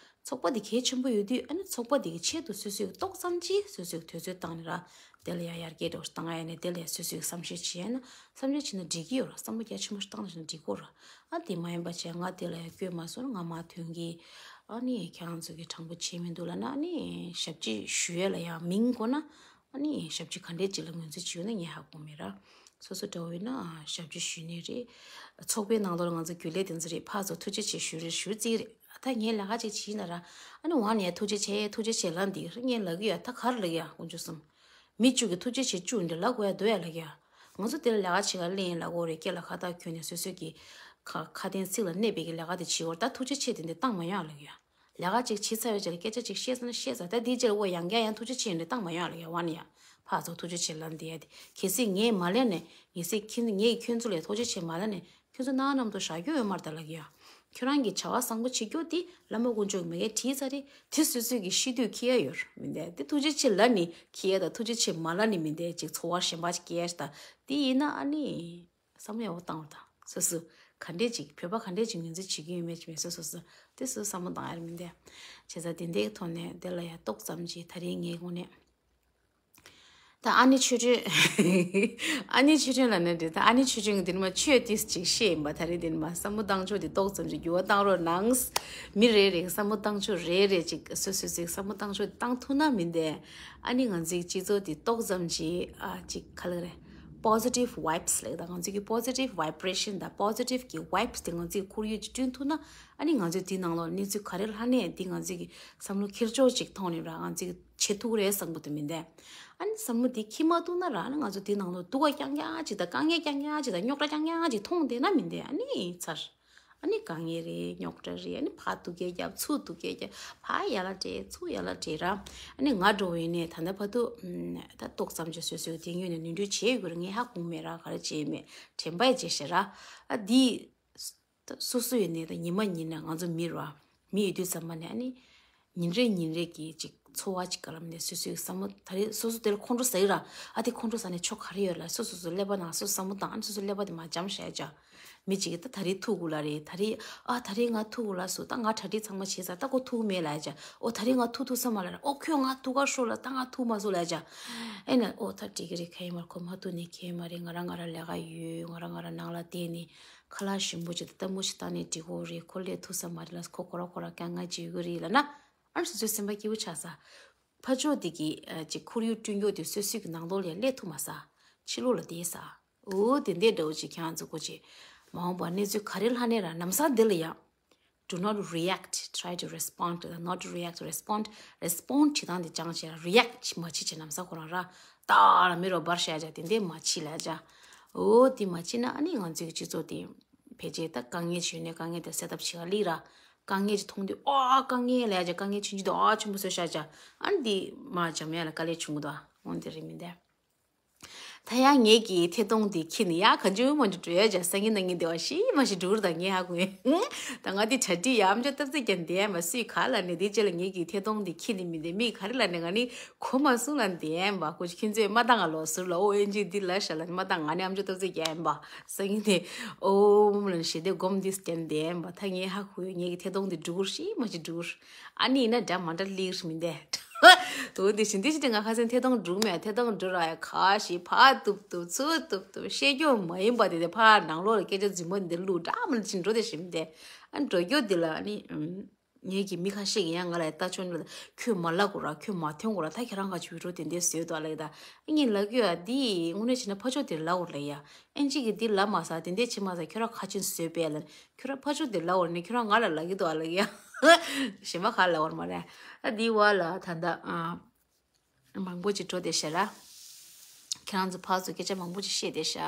ཚོགས་པ་དེ་གལ་ཆེན་པོ་ཡོད་དུས་ཨ་ནི་ཚོགས་པ་དེ་གི་ཆེད་དུ་སོ་སོས་ཏོག་ཙམ་ཅིག་སོ་སོས་དུས་ཚོད་བཏང་ནས་ར། དེ་ལ་ཡང་ཡར་རྒྱས་འགྲོ་བཏང་ཡ་ནས་དེ་ལ་ཡང་སོ་སོས་བསམ་ཤེས་བྱས་ན་བསམ་ཤེས་བྱས་ན་འགྲིག་གི་ཡོད་ར། བསམ་བློ་རྒྱ་ཆེན་པོ་ཞིག་བཏང་ན་འགྲིག་གི་ར། ཨ་དེ་མ་ཡིན་པ་བྱས་ང་དེ་ལ་ཡང་བསྐྱོད་མ་སོང་ན་ང་མར་ཐོན་གི། ཨ་ནི་ཁྱེད་རང་ཚོ་གི་དྲང་པོ་བྱས་མི་འདུག་ལབ་ན་ཨ་ནི་ཞབས་ཕྱི་ཞུ་ཡ་ལ་ཡང་མིང་དགོས་ན་ཨ་ནི་ཞབས་ཕྱི་ག་འདྲས་ཅིག་ལ་ངོས་འཛིན་བྱེད་ཡོད་ན་ངས་ཧ་གོ་མེད་ར། སོ་སོ་འདྲ་བོ་ཡིན་ན་ཞབས་ཕྱི་ཞུས་ནི་རེད། ཚོགས་པའི་ནང་ལོགས་ལ་ང་ཚོ་རྒྱུན་ལས་དེ་ཚོ་རེད། ཕར་ཚུར་ཐུགས་རྗེ་ཆེ་ཞུ་རེད་ཞུ་རྩིས་རེད། ཨ་ད་ངས་ལས་ཀ་ཅིག་བྱས་ན་ར། ཨ་ནི་འོག་ནས་ཐུགས་རྗེ་ཆེ་ཐུགས་རྗེ་ཆེ་ལབ་འདི་རེད། ངས་ལབ་གི་ཡོད། ད་ག་རེ་ལབ་གི་ཡོད། དཀོན་མཆོག་གསུམ། མི་བཅུ་གི་ཐུགས་རྗེ་ཆེ་བཅུ་འདྲ་ལབ་དགོས་ཡ་འདུག་ཡ་ལབ་གི་ཡོད། ང་ཚོ་དེ་ལ་ལས་ཀ་བྱེད་ག་སླེབས་ཡིན་ལབ་དགོས་རེད། སྐེ་ལ་ཁ་བཏགས་གྱོན་ནས་སོ་སོའི་གི་ཁ་ཁ་དན་ཚིག་ལ་གནས་པའི་གི་ལས་ཀ་དེ་བྱེད་དགོས་རེད། ད་ཐུགས་རྗེ་ཆེ་དེ་འདྲ་བཏང་མ་ཡོང་ཡ་ལབ་གི་ཡོད། ལས་ཀ་ཅིག་བྱེད་ཚར་བའི་རྗེས་ལ་སྐད་ཆ་ཅིག་བཤད་ཚར་ན་བཤད་ཚར། ད་དེའི་རྗེས་ལ་འོ་ཡང་བསྐྱར་ཡང་ཐུགས་རྗེ་ཆེ་འདྲ་བཏང་མ་ཡོང་ལ་ཡ། ཝ་ནི་ཡ་ཕར་ཚུར་ཐུགས་རྗེ་ཆེ་ལབ་འདི་ཡ་དེ་གལ་སྲིད་ངས་མ་ལབ་ནས་ངས་སྲིད་ཁྱེད་ངས་ཁྱོད་ཚོ་ལ་ཐུགས་རྗེ་ཆེ་མ་ལབ་ནས་ཁྱོད་ཚོ་སྣང་བ་མནའ་མ་ཐོག་བཞག་རྒྱུ་ཡོད་མ་རེད་ད་ལབ་གི་ཡ། ཁྱོད་རང་གིས་བྱ་བ་བཟང་པོ་བྱེད་རྒྱུ་དེ་བླ་མ་དཀོན་མཆོག་གིས་མ་གིར་བྲིས་ཚར་རེད། དེ་སོ་སོས་ཀྱི་ཤེས་འདོད་ཁྱེར་ཡ་ཡོད་མི་འདུག་དེ་ཐུགས་རྗེ་ཆེ་ལབ་ནས་ཁྱེར་ཡ་དང་ཐུགས་རྗེ་ཆེ་མ་ལབ་ནས་མི་འདུག་ཅིག་ཚོར་བ་གཞན་པ་ཅིག་སྐྱེ་ཡ་ཞིག་དང་དེ་ཡིན་ན་ཨ་ནི། བསམ་བློ་ཡག་པོ་བཏང་རོགས་དང་། སོ་སོ་ག་འདྲས་ཅིག་བོད་པ་ག་འདྲས་ཅིག་ངོས་འཛིན་བྱེད་ཀྱི་ཡོད་མེད་ཅིག་མེད་སོ་སོ་སོ་དེ་སོ་སོ་བསམ་བློ་བཏང་ཡ་རེད་མི་འདུག་བྱས་ཙང་དེ་འདྲའི་ཐོག་ནས་དེ་ལ་ཡ་ཏོག་ཙམ་ཅིག་ད་རེས་ངའི་ངོས་ནས། ད་ཨ་ནེ་ཆོས་སྒྲོན། ཨ་ནེ་ཆོས་སྒྲོན་ལབ་ན་འགྲིག་ད་ཨ་ནེ་ཆོས་སྒྲོན་གྱིས་དེ་ནི་མ་ཆོས་ཏིས་ཅིག་བཤད་ཡིན་པ། ད་རེས་དེ་ནི་མ་བསམ་བློ་བཏང་ཕྱོགས་དེ་ཏོག་ཙམ་ཅིག་འགྱུར་བ་བཏང་རོགས་གནང་། མི་རེ་རེ་གི་བསམ་བློ་བཏང་ཕྱོགས་རེ་རེ་ཅིག་སོ་སོ་སོའི་བསམ་བློ་བཏང་ཕྱོགས་བཏང་ཐུབ་ན་མི་འདུག་ཨ་ནི་ང་ཚོའི་སྤྱི་ཚོགས་དེ་ཏོག་ཙམ་ཅིག་ཨ་ཅིག་ག་ལ་རེད། positive vibes ལབ་ད་ང་ཚོའི་གི་positive vibration དང་positive གི་vibes དེ་ང་ཚོའི་ཁོར་ཡུག་ཅིག་བསྐྲུན་ཐུབ་ན། ཨ་ནི་ང་ཚོའི་དེའི་ནང་ལོགས་གནས་ཚུལ་ག་རེ་ལྷག་ནས་དེ་ང་ཚོའི་གི་བསམ་བློ་འཁྱེར་ཕྱོགས་ཅིག་ཐོག་ནས་ར་ང་ཚོའི་གི་བྱེད་ཐུབ་རེད་བསམ་གི་འདུག་མི་འདུག་ཨ་ནི་བསམ་བློ་དེ་འཁྱེར་མ་ཐུབ་ན་ར་ཨ་ནི་ང་ཚོ་དེའི་ནང་ལོགས་སྡུག་ག་རྐྱང་རྐྱང་ཅིག་དང་དཀའ་ངལ་རྐྱང་རྐྱང་ཅིག་དང་རྙོག་དྲ་རྐྱང་རྐྱང་ཅིག་མཐོང་བསྡད་ན་མི་འདུག་ཨ་ནི་ཚར། ཨ་ནི་དཀའ་ངལ་རེད། རྙོག་དྲ་རེད། ཨ་ནི་ཕར་སྡུག་སྐད་རྒྱབ་ཚུར་སྡུག་སྐད་རྒྱབ། ཕར་ཡར་ལ་བྲེལ་ཚུར་ཡར་ལ་བྲེལ་ར། ཨ་ནི་ང་འགྲོ་བའི་ནས་ད་ལྟ་བར་དུ་ཨམ། ད་ཏོག་ཙམ་ཅིག་སོ་སོའི་དེ་ངོས་ནས་ནོར་འཁྲུལ་བྱས་ཡོད་རེད། ངས་ཧ་གོ་མེད་ར། ག་རེ་བྱས་མེད། དྲན་པ་ཡི་བྱས་ཤག་ར། ཨ་འདི། ད་སོ་སོ་ཡོད་ནས་ད་ཉི་མ་ཉིན་ནས་ང་ཚོ་མི་ར། མི་ཡོད་དུས་ཙམ་པ་ནས་ཨ་ནི། ཉིན་རེ་ཉིན་རེ་གི་ཅིག་འཚོ་བ་ཅིག་ག་ལ་མིན་ནས་སོ་སོའི་བསམ་བློ་ད་རེས་སོ་སོ་དེ་ལ་ཁོང་ཁྲོ་ཟ་ཡི་ར། ཨ་དེ་ཁོང་ཁྲོ་ཟ་ནས་ཆོ་ག་རེ་ཡོད་ལ་སོ་སོ་སོ་ཀླད་པ་ནང་སོ་སོ་བསམ་བློ་བཏང་ཨ་ནི་སོ་སོ་ཀླད་པ་དེ་མ་འཇམ་བྱས་ཅག་མི་གཅིག་གིས་ད་ད་རེས་ཐུག་དགོས་ལ་རེད། ད་རེས་ཨ་ད་རེས་ང་ཐུག་དགོས་ལ་སུ་ད་ང་གྲ་སྒྲིག་ཚང་མ་བྱས་ཚར། ད་ཁོ་ཐུག་མེད་ལ་ཡ་ཅག་ཨོ་ད་རེས་ང་ཐུག་ཐུག་ས་མ་ལ་ར། ཨོ་ཁྱོད་ང་ཐུག་ག་ཤོག་ལ་ད་ང་ཐུག་མ་སོང་ལ་ཡ་ཅག་ཨེ་ན་ཨོ་ད་འགྲིག་གི་རེད། ག་ཡིན་མ་རེད། ཁོ་མ་ཐུག་ནས་ག་ཡིན་མ་རེད། ང་རང་ང་རང་ལས་ཀ་ཡོད། ང་རང་ང་རང་ནང་ལ་བསྡད་ནས་ཁ་ལག་ཞིམ་པོ་ཅིག་ད་ལྟད་མོ་ཞིག་བལྟས་ནས་འགྲིག་གོ་རེད། ཁོ་སླེབས་ཐུབ་ས་མ་རེད་ལ། ཁོ་ཁོ་ར་ཁོ་ར་དཀའ་ངལ་ཅིག་ཡོད་གི་རེད་ལ་ན། ཨ་ནི་སོ་སོའི་སེམས་པ་སྐྱིད་པོ་ཆགས་ས། ཕར་ཕྱོགས་དེ་གི་ཨ་ཅིག་ཁོར་ཡུག་བསྐྲུན་རྒྱུ་དེ་སོ་སོའི་གི་ནང་ལོགས་ལ་ཡ་སླེབས་ཐུབ་མ་ས། ཕྱི་ལོགས་ལ་བསྡད་ས། འོ་དེ་འདྲའི་འདྲ་བོ་ཅིག་ཁྱེད་རང་ཚོ་སྒོ་ཅིག་མ་འོངས་པར་གནས་ཚུལ་ག་རེ་ལྷག་ནས་ར་ལམ་སང་འདི་ལ་ཡ། Do not react, try to respond to the, not to react, respond, respond བྱེད་སྟངས་དེ་སྦྱངས་བྱས་ར་react མ་བྱེད་ཅེས་ལམ་སང་ཁོ་རང་ར་ཏག་ལ་མི་རོ་འབར་བཤད་བྱ་དེ་འདྲའི་མ་བྱེད་ལ་བྱ། འོ་དེ་མ་བྱེད་ན་ཨ་ནི་ང་ཚོའི་གི་སྤྱི་ཚོགས་དེ་ཕལ་ཆེར་ད་དཀའ་ངལ་ཅིག་ཡོད་ནས་དཀའ་ངལ་དེ་སེལ་ཐབས་བྱེད་ག་ལི་ར། དཀའ་ངལ་ཅིག་མཐོང་དུས་ཨ་དཀའ་ངལ་ལ་ཡ་བྱ། དཀའ་ངལ་ཆུང་ཆུང་དེ་ཨ་ཆེན་པོ་བཟོས་བཞག་བྱ། ཨ་ནི་འདི་མ་འཇམ་ཡ་ལ་དཀའ་ལས་བྱུང་གི་འདུག་འོ་འདི་རེད་མི་འདའ། ད་ཡང་ངེད་ཀྱི་ཐད་གཏོང་འདི་ཁྱེར་ནས་ཡ་གང་བྱུང་མང་བྱུང་འགྲོ་ཡ་བྱ། སང་ཉིན་གནངས་ཉིན་འདི་བ་ཤི་མ་ཤི་འགྲོ་གི་རེད། ད་ངས་ཧ་གོ་ཡིན། ད་ང་འདི་གྲ་སྒྲིག་ཡ་ཨམ་ཅོག་སྟབས་ཚིགས་ཀྱང་འདི་ཡ་མ་སུས་ག་ལ་ནས་འདི་རྗེས་ལ་ངེད་ཀྱི་ཐད་གཏོང་འདི་ཁྱེར་ནས་མི་འདི་མིག་ག་རེ་ལ་ནས་ང་ནི་གོ་མ་སོང་ལ་འདི་ཡ་མ་ཁོ་ཁྱེད་ཚོས་མ་བཏང་ང་ལོ་ཟུར་ལ་ཨོ་ཨེན་ཇི་འདི་ལ་ཤ་ལ་མ་བཏང་ང་ནི་ཨམ་ཅོག་སྟབས་ཚིགས་ཀྱང་ཡ་མ་སང་ཉིན་དེ་ཨོ་མ་ལ་ཞེ་དེ་སྒོམ་འདི་སྟན་འདི་ཡ་མ། ད་ངས་ཧ་གོ་ཡོད། ངེད་ཀྱི་ཐད་གཏོང་འདི་འགྲོ་གི་རེད་ཤི་མ་ཤི་འགྲོ་གི་རེད། ཨ་ནི་ཡིན་ན་འདྲ་མ་འདྲ་ལིར་མི་འདས། དུ་འདི་བཞིན་འདི་བཞིན་ང་ཁ་སང་ཐད་གཏོང་འགྲུག་མེད། ཐད་གཏོང་འགྲུག་ར་ཡ་ཁ་ཞིག་ཕར་གཏུབ་གཏུབ་ཚུར་གཏུབ་གཏུབ་བཤད་རྒྱུ་མ་ཡིན་པ་དེ་དེ་ཕར་ནང་ལོགས་ལ་སྐད་ཆ་རྫུན་མ་འདི་བླུག་འདྲ་མ་ལ་ཕྱིན་འགྲོ་དེ་བཞིན་འདི། ཨ་འགྲོ་རྒྱུ་འདི་ལ་ཨ་ནི་ངེད་ཀྱི་མི་ཁ་ཤས་ཀྱིས་ཡང་ང་ལ་ལྟ་ཆོག་ནི་ལ་ཁྱོད་མ་ལབ་དགོས་ར། ཁྱོད་མ་ཐོན་དགོས་ར། ད་ཁྱེད་རང་ག་ཅི་བི་ཌི་ཡོ་དེ་འདྲས་བཟོས་འདུག་ལབ་ཀྱི་ད། ཨ་ངས་ལབ་ཀྱི་ཡོད། འདི་དངོས་གནས་བྱས་ན་ཕར་ཕྱོགས་དེར་ལབ་དགོས་ལབ་ཡ། ཨེན་ཅི་གིས་འདི་ལབ་མ་ས་དེ་འདྲས་བྱེད་མ་ས་ཁྱོད་རང་ཁ་ཆེན་བཟོས་པས་ལབ། ཁྱོད་རང་ཕར་ཕྱོགས་དེ་ལབ་འོར་ནས་ཁྱོད་རང་ང་ལ་ལབ་ཀྱི་འདུག་ཨ་ལབ་ཀྱི་ཡ། གཞན་པ་ག་ལབ་འོར་མ་རེད། ཨ་འདི་བ་ལ་ད་ལྟ་ཨ། མང་པོ་ཅིག་འགྲོ་བསྡད་ཤག་ར། ཁྱེད་རང་ཚོ་ཕར་ཚུར་སྐད་ཆ་མང་པོ་ཅིག་བཤད་བསྡད་ཤག་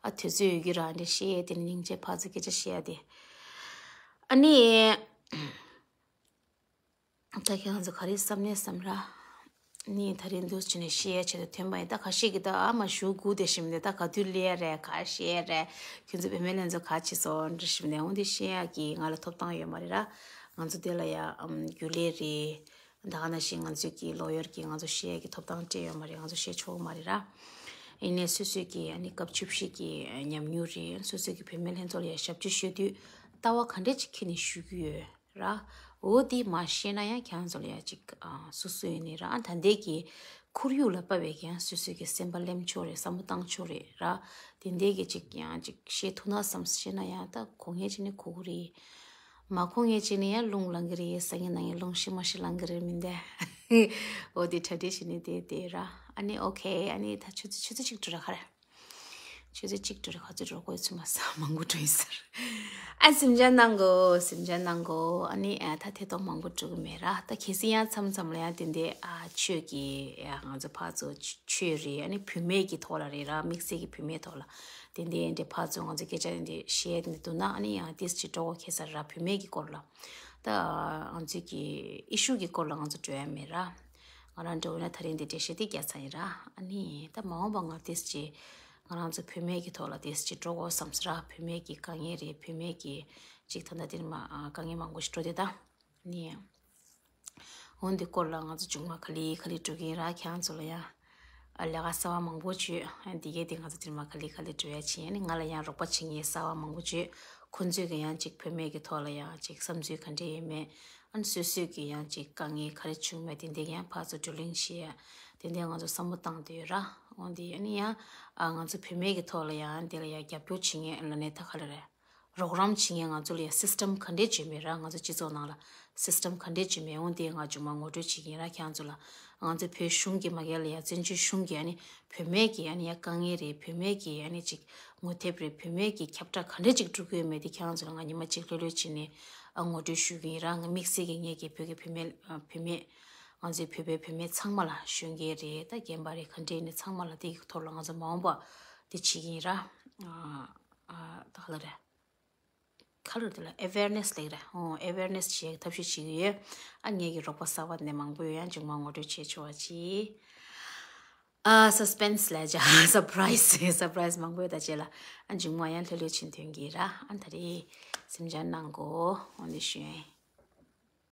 ཨ་དུས་ཚོད་ཡོད་ཀྱི་ར་འདི་བཤད་དེ་ནི་སྙིང་རྗེ་ཕར་ཚུར་སྐད་ཆ་བཤད་ཡ་དེ། ཨ་ནི། ད་ཁྱེད་རང་ཚོ་ག་རེ་བསམ་ནས་བསམ་ར། ནི་ད་རིང་འདུག་བྱས་ནས་བཤད་ཡ་ཆེད་དུ་ཐོན་པ་ཡིན། ད་ཁ་ཤས་ཀྱིས་ད་ཨ་མ་ཞུ་སྒུག་བསྡད་ཤིམ་ནས་ད་ག་དུས་སླེབས་ཡ་རེད། ག་བཤད་ཡ་རེད། ཁྱོད་ཚོ་བུད་མེད་ལྷན་ཚོགས་ག་བྱེད་སོང་འདྲི་ཤིམ་ནས་འོང་དེ་བཤད་ཡ་གི་ང་ལ་ཐོབ་ཐང་ཡོད་མ་རེད་ར། ང་ཚོ་དེ་ལ་ཡ་ཨམ་རྒྱུན་ལས་རེད། ད་ག་ནང་བཞིན་ང་ཚོས་ཀྱི་ལོ་ཡར་གྱི་ང་ཚོ་བཤད་ཡ་གི་ཐོབ་ཐང་སྤྲད་ཡོད་མ་རེད། ང་ཚོ་བཤད་ཆོག་གི་མ་རེད་ར། ཡིན་ནའི་སོ་སོས་ཀྱི་ཨ་ནི་སྐབས་བཅུ་བཞི་གི་ཉམས་མྱོང་རེད། སོ་སོས་ཀྱི་བུད་མེད་ལྷན་ཚོགས་ལ་ཡ་ཞབས་ཕྱི་ཞུ་དུས་ལྟ་བ་ག་འདྲས་ཅིག་ཁྱེར་ནས་ཞུ་གི་ཡོད་ར། འོ་དེ་མ་ཤེས་ན་ཡང་ཁྱེད་རང་ཚོ་ལ་ཡ་ཅིག་ཨ་སོ་སོ་ཡིན་ནའི་ར་ཨ་ད་ལྟའི་གི་ཁོར་ཡུག་ལ་དཔག་པའི་ཀྱང་སོ་སོས་ཀྱི་སེམས་པ་གླེམ་ཆོག་རེད། བསམ་བློ་བཏང་ཆོག་རེད་ར། དེ་འདྲས་ཀྱི་ཅིག་ཡང་ཅིག་བཤད་ཐུབ་ན་བསམ་ཤེས་ན་ཡང་ད་གོ་ངེས་ཅིག་ནི་གོ་གི་རེད། མ་གོ་ངེས་ཅིག་ནི་ཡང་རླུང་ལངས་གི་རེད། སང་ཉིན་གནངས་ཉིན་རླུང་ཤི་མ་ཤི་ལངས་གི་རེད་མི་འདའ། འོ་དེ་གྲ་སྒྲིག་བྱས་ནས་དེ་དེ་ར། ཨ་ནི་ཨོ་ཁེ། ཨ་ནི་ད་ཆུ་ཚོད་ཆུ་ཚོད་གཅིག་འགྲོ་ར་ཁ་ར། ཆུ་ཚོད་གཅིག་འགྲོ་ར་ག་ཚོད་འགྲོ་དགོས་ཚུལ་མ་ས་མང་པོ་འགྲོ་ཡིན་ཟེར། ཨ་སེམས་ཅན་གནང་གོ། སེམས་ཅན་གནང་གོ། ཨ་ནི་ཨ་ད་ཐད་གཏོང་མང་པོ་འགྲོ་གི་མེད་ར། ད་གལ་སྲིད་ཡང་མཚམས་མཚམས་ལ་ཡང་དེ་འདྲའི་ཨ་ཆོས་ཀྱི་ཨ་ང་ཚོ་ཕར་ཚུར་ཆོས་རེད། ཨ་ནི་བུད་མེད་ཀྱི་ཐོག་ལ་རེད་ར། དམིགས་བསལ་གྱི་བུད་མེད་ཐོག་ལ་དེ་འདྲའི་འདྲའི་ཕར་ཚུར་ང་ཚོ་སྐད་ཆ་དེ་འདྲའི་བཤད་དེ་འདྲ་འདུག་ན་ཨ་ནི་ཡང་ཏིས་ཅིག་སྤྲོ་བོ་ཁེལ་ས་ར། བུད་མེད་ཀྱི་སྐོར་ལ་ད་ང་ཚོའི་གི་ཨི་ཤུ་གི་སྐོར་ལ་ང་ཚོ་འགྲོ་ཡ་མེད་ར། ང་རང་འགྲོ་བ་ན་ད་རིང་འདི་འགྲེལ་བཤད་འདི་རྒྱག་ཚར་ཡིན་ར། ཨ་ནི་ད་མ་འོངས་པ་ང་ཏིས་ཅིག་ང་རང་ཚོ་བུད་མེད་ཀྱི་ཐོག་ལ་ཏིས་ཅིག་སྤྲོ་བོ་བསམ་ས་ར། བུད་མེད་ཀྱི་དཀའ་ངལ་རེད། བུད་མེད་ཀྱི་ ཅིག་ད་ལྟ་འདིར་མ་ཨ་དཀའ་ངལ་མང་པོ་ཞིག་འགྲོ་དེ་ད། ནི། འོ་འདི་སྐོར་ལ་ང་ཚོ་མཇུག་མ་ག་ལེ་ག་ལེ་འགྲོ་གི་ཡིན་ར། ཁྱེད་རང་ཚོ་ལ་ཡང་ཨ་ལས་ཀ་གསར་བ་མང་པོ་བྱོས། ཨ་འདི་གའི་དེ་ང་ཚོ་འདིར་མ་ག་ལེ་ག་ལེ་འགྲོ་ཡ་ཕྱིན། ཨ་ནི་ང་ལ་ཡང་རོགས་པ་བྱེད་མཁན་གསར་བ་མང་པོ་བྱོས། ཁོང་ཚོས་ཀྱི་ཡང་ཅིག་བུད་མེད་ཀྱི་ཐོག་ལ་ཡང་ཅིག་བསམ་ཚུལ་ག་འདྲ་ཡོད་མེད། ཨ་ནི་སོ་སོས་ཀྱི་ཡང་ཅིག་དཀའ་ངལ་ག་རེ་བྱུང་མེད་དེ་འདྲ་ཡང་ཕར་ཚུར་བགྲོ་གླེང་བྱེད་ཡ་དེ་འདྲ་ང་ཚོ་བསམ་བློ་བཏང་བསྡད་ཡོད་ར། འོ་འདི་ཨ་ནི་ཡང་ཨ་ང་ཚོ་བུད་མེད་ཀྱི་ཐོག་ལ་ཡང་འདི་ལ་ཡང་རྒྱབ་སྐྱོར་བྱེད་མཁན་ལ་ནས་ད་ག་ལ་རེད། རོགས་རམ་བྱེད་མཁན་ང་ཚོ་ལ་ཡང་སིས་ཊམ་ག་འདྲས་བྱེད་མེད་ར། ང་ཚོ་སྤྱི་ཚོགས་ནང་ལ་སིས་ཊམ་ག་འདྲས་བྱེད་མེད། འོ་དེ་ང་མཇུག་མ་ངོ་སྤྲོད་བྱེད་ཀྱི་ཡིན་ར། ཁྱེད་རང་ཚོ་ལ་ང་ཚོ་བོད་གཞུང་གི་མ་གལ་ལ་ཡང་བཙན་བྱོལ་གཞུང་གི་ཨ་ནི་བུད་མེད་ཀྱི་ཨ་ནི་ཡང་དཀའ་ངལ་རེད། བུད་མེད་ཀྱི་ཨ་ནི་ཅིག་ངོ་དེབ་རེད། བུད་མེད་ཀྱི་ཁྱབ་བསྒྲགས་ག་འདྲས་ཅིག་འགྲོ་གི་ཡོད་མེད་དེ་ཁྱེད་རང་ཚོ་ལ་ང་ཉི་མ་གཅིག་ལྷོད་ལྷོད་བྱས་ནས་ཨ་ངོ་སྤྲོད་ཞུ་གི་ཡིན་ར། ང་དམིགས་བསལ་གྱི་ངེད་ཀྱི་བོད་ཀྱི་བུད་མེད་ཨ་བུད་མེད་ང་ཚོའི་བོད་པའི་བུད་མེད་ཚང་མ་ལ་གཞོན་སྐྱེས་རེད། ད་རྒན་པ་རེད། ག་འདྲས་ནས་ཚང་མ་ལ་དེ་གི་ཐོག་ལ་ང་ཚོ་མ་འོངས་པ་དེ་བྱེད་ཀྱི་ཡིན་ར། ཨ་ཨ་ད་ག་ལ་རེད། ག་ལ་རེད། དེ་ལ་ཨེ་ཝེར་ནེ་སི་ལབ་ཀྱི་རེད། ཨོ་ཨེ་ཝེར་ནེ་སི་བྱེད་ཐབས་ཤེས་བྱེད་ཀྱི་ཡོད། ཨ་ངེད་ཀྱི་རོགས་པ་གསར་པ་དེ་འདྲ་མང་པོ་ཡོད། ཡང་མཇུག་མ་ངོ་སྤྲོད་བྱེད་ཆོག་པ་ཅིག་ཨ་སི་སི་པེན་སི་ལབ་བྱ། སར་པ་རའི་སི། སར་པ་རའི་སི་མང་པོ་ཡོད་ད་བྱས་ལ། ཨ་མཇུག་མ་ཡང་ལྷོད་ལྷོད་ཕྱིན་ཐོན་གྱི་ར། ཨ་ད་རེས་སེམས་ཅན་ནང་གོ་འོ་འདི་ཞུ་ཡིན།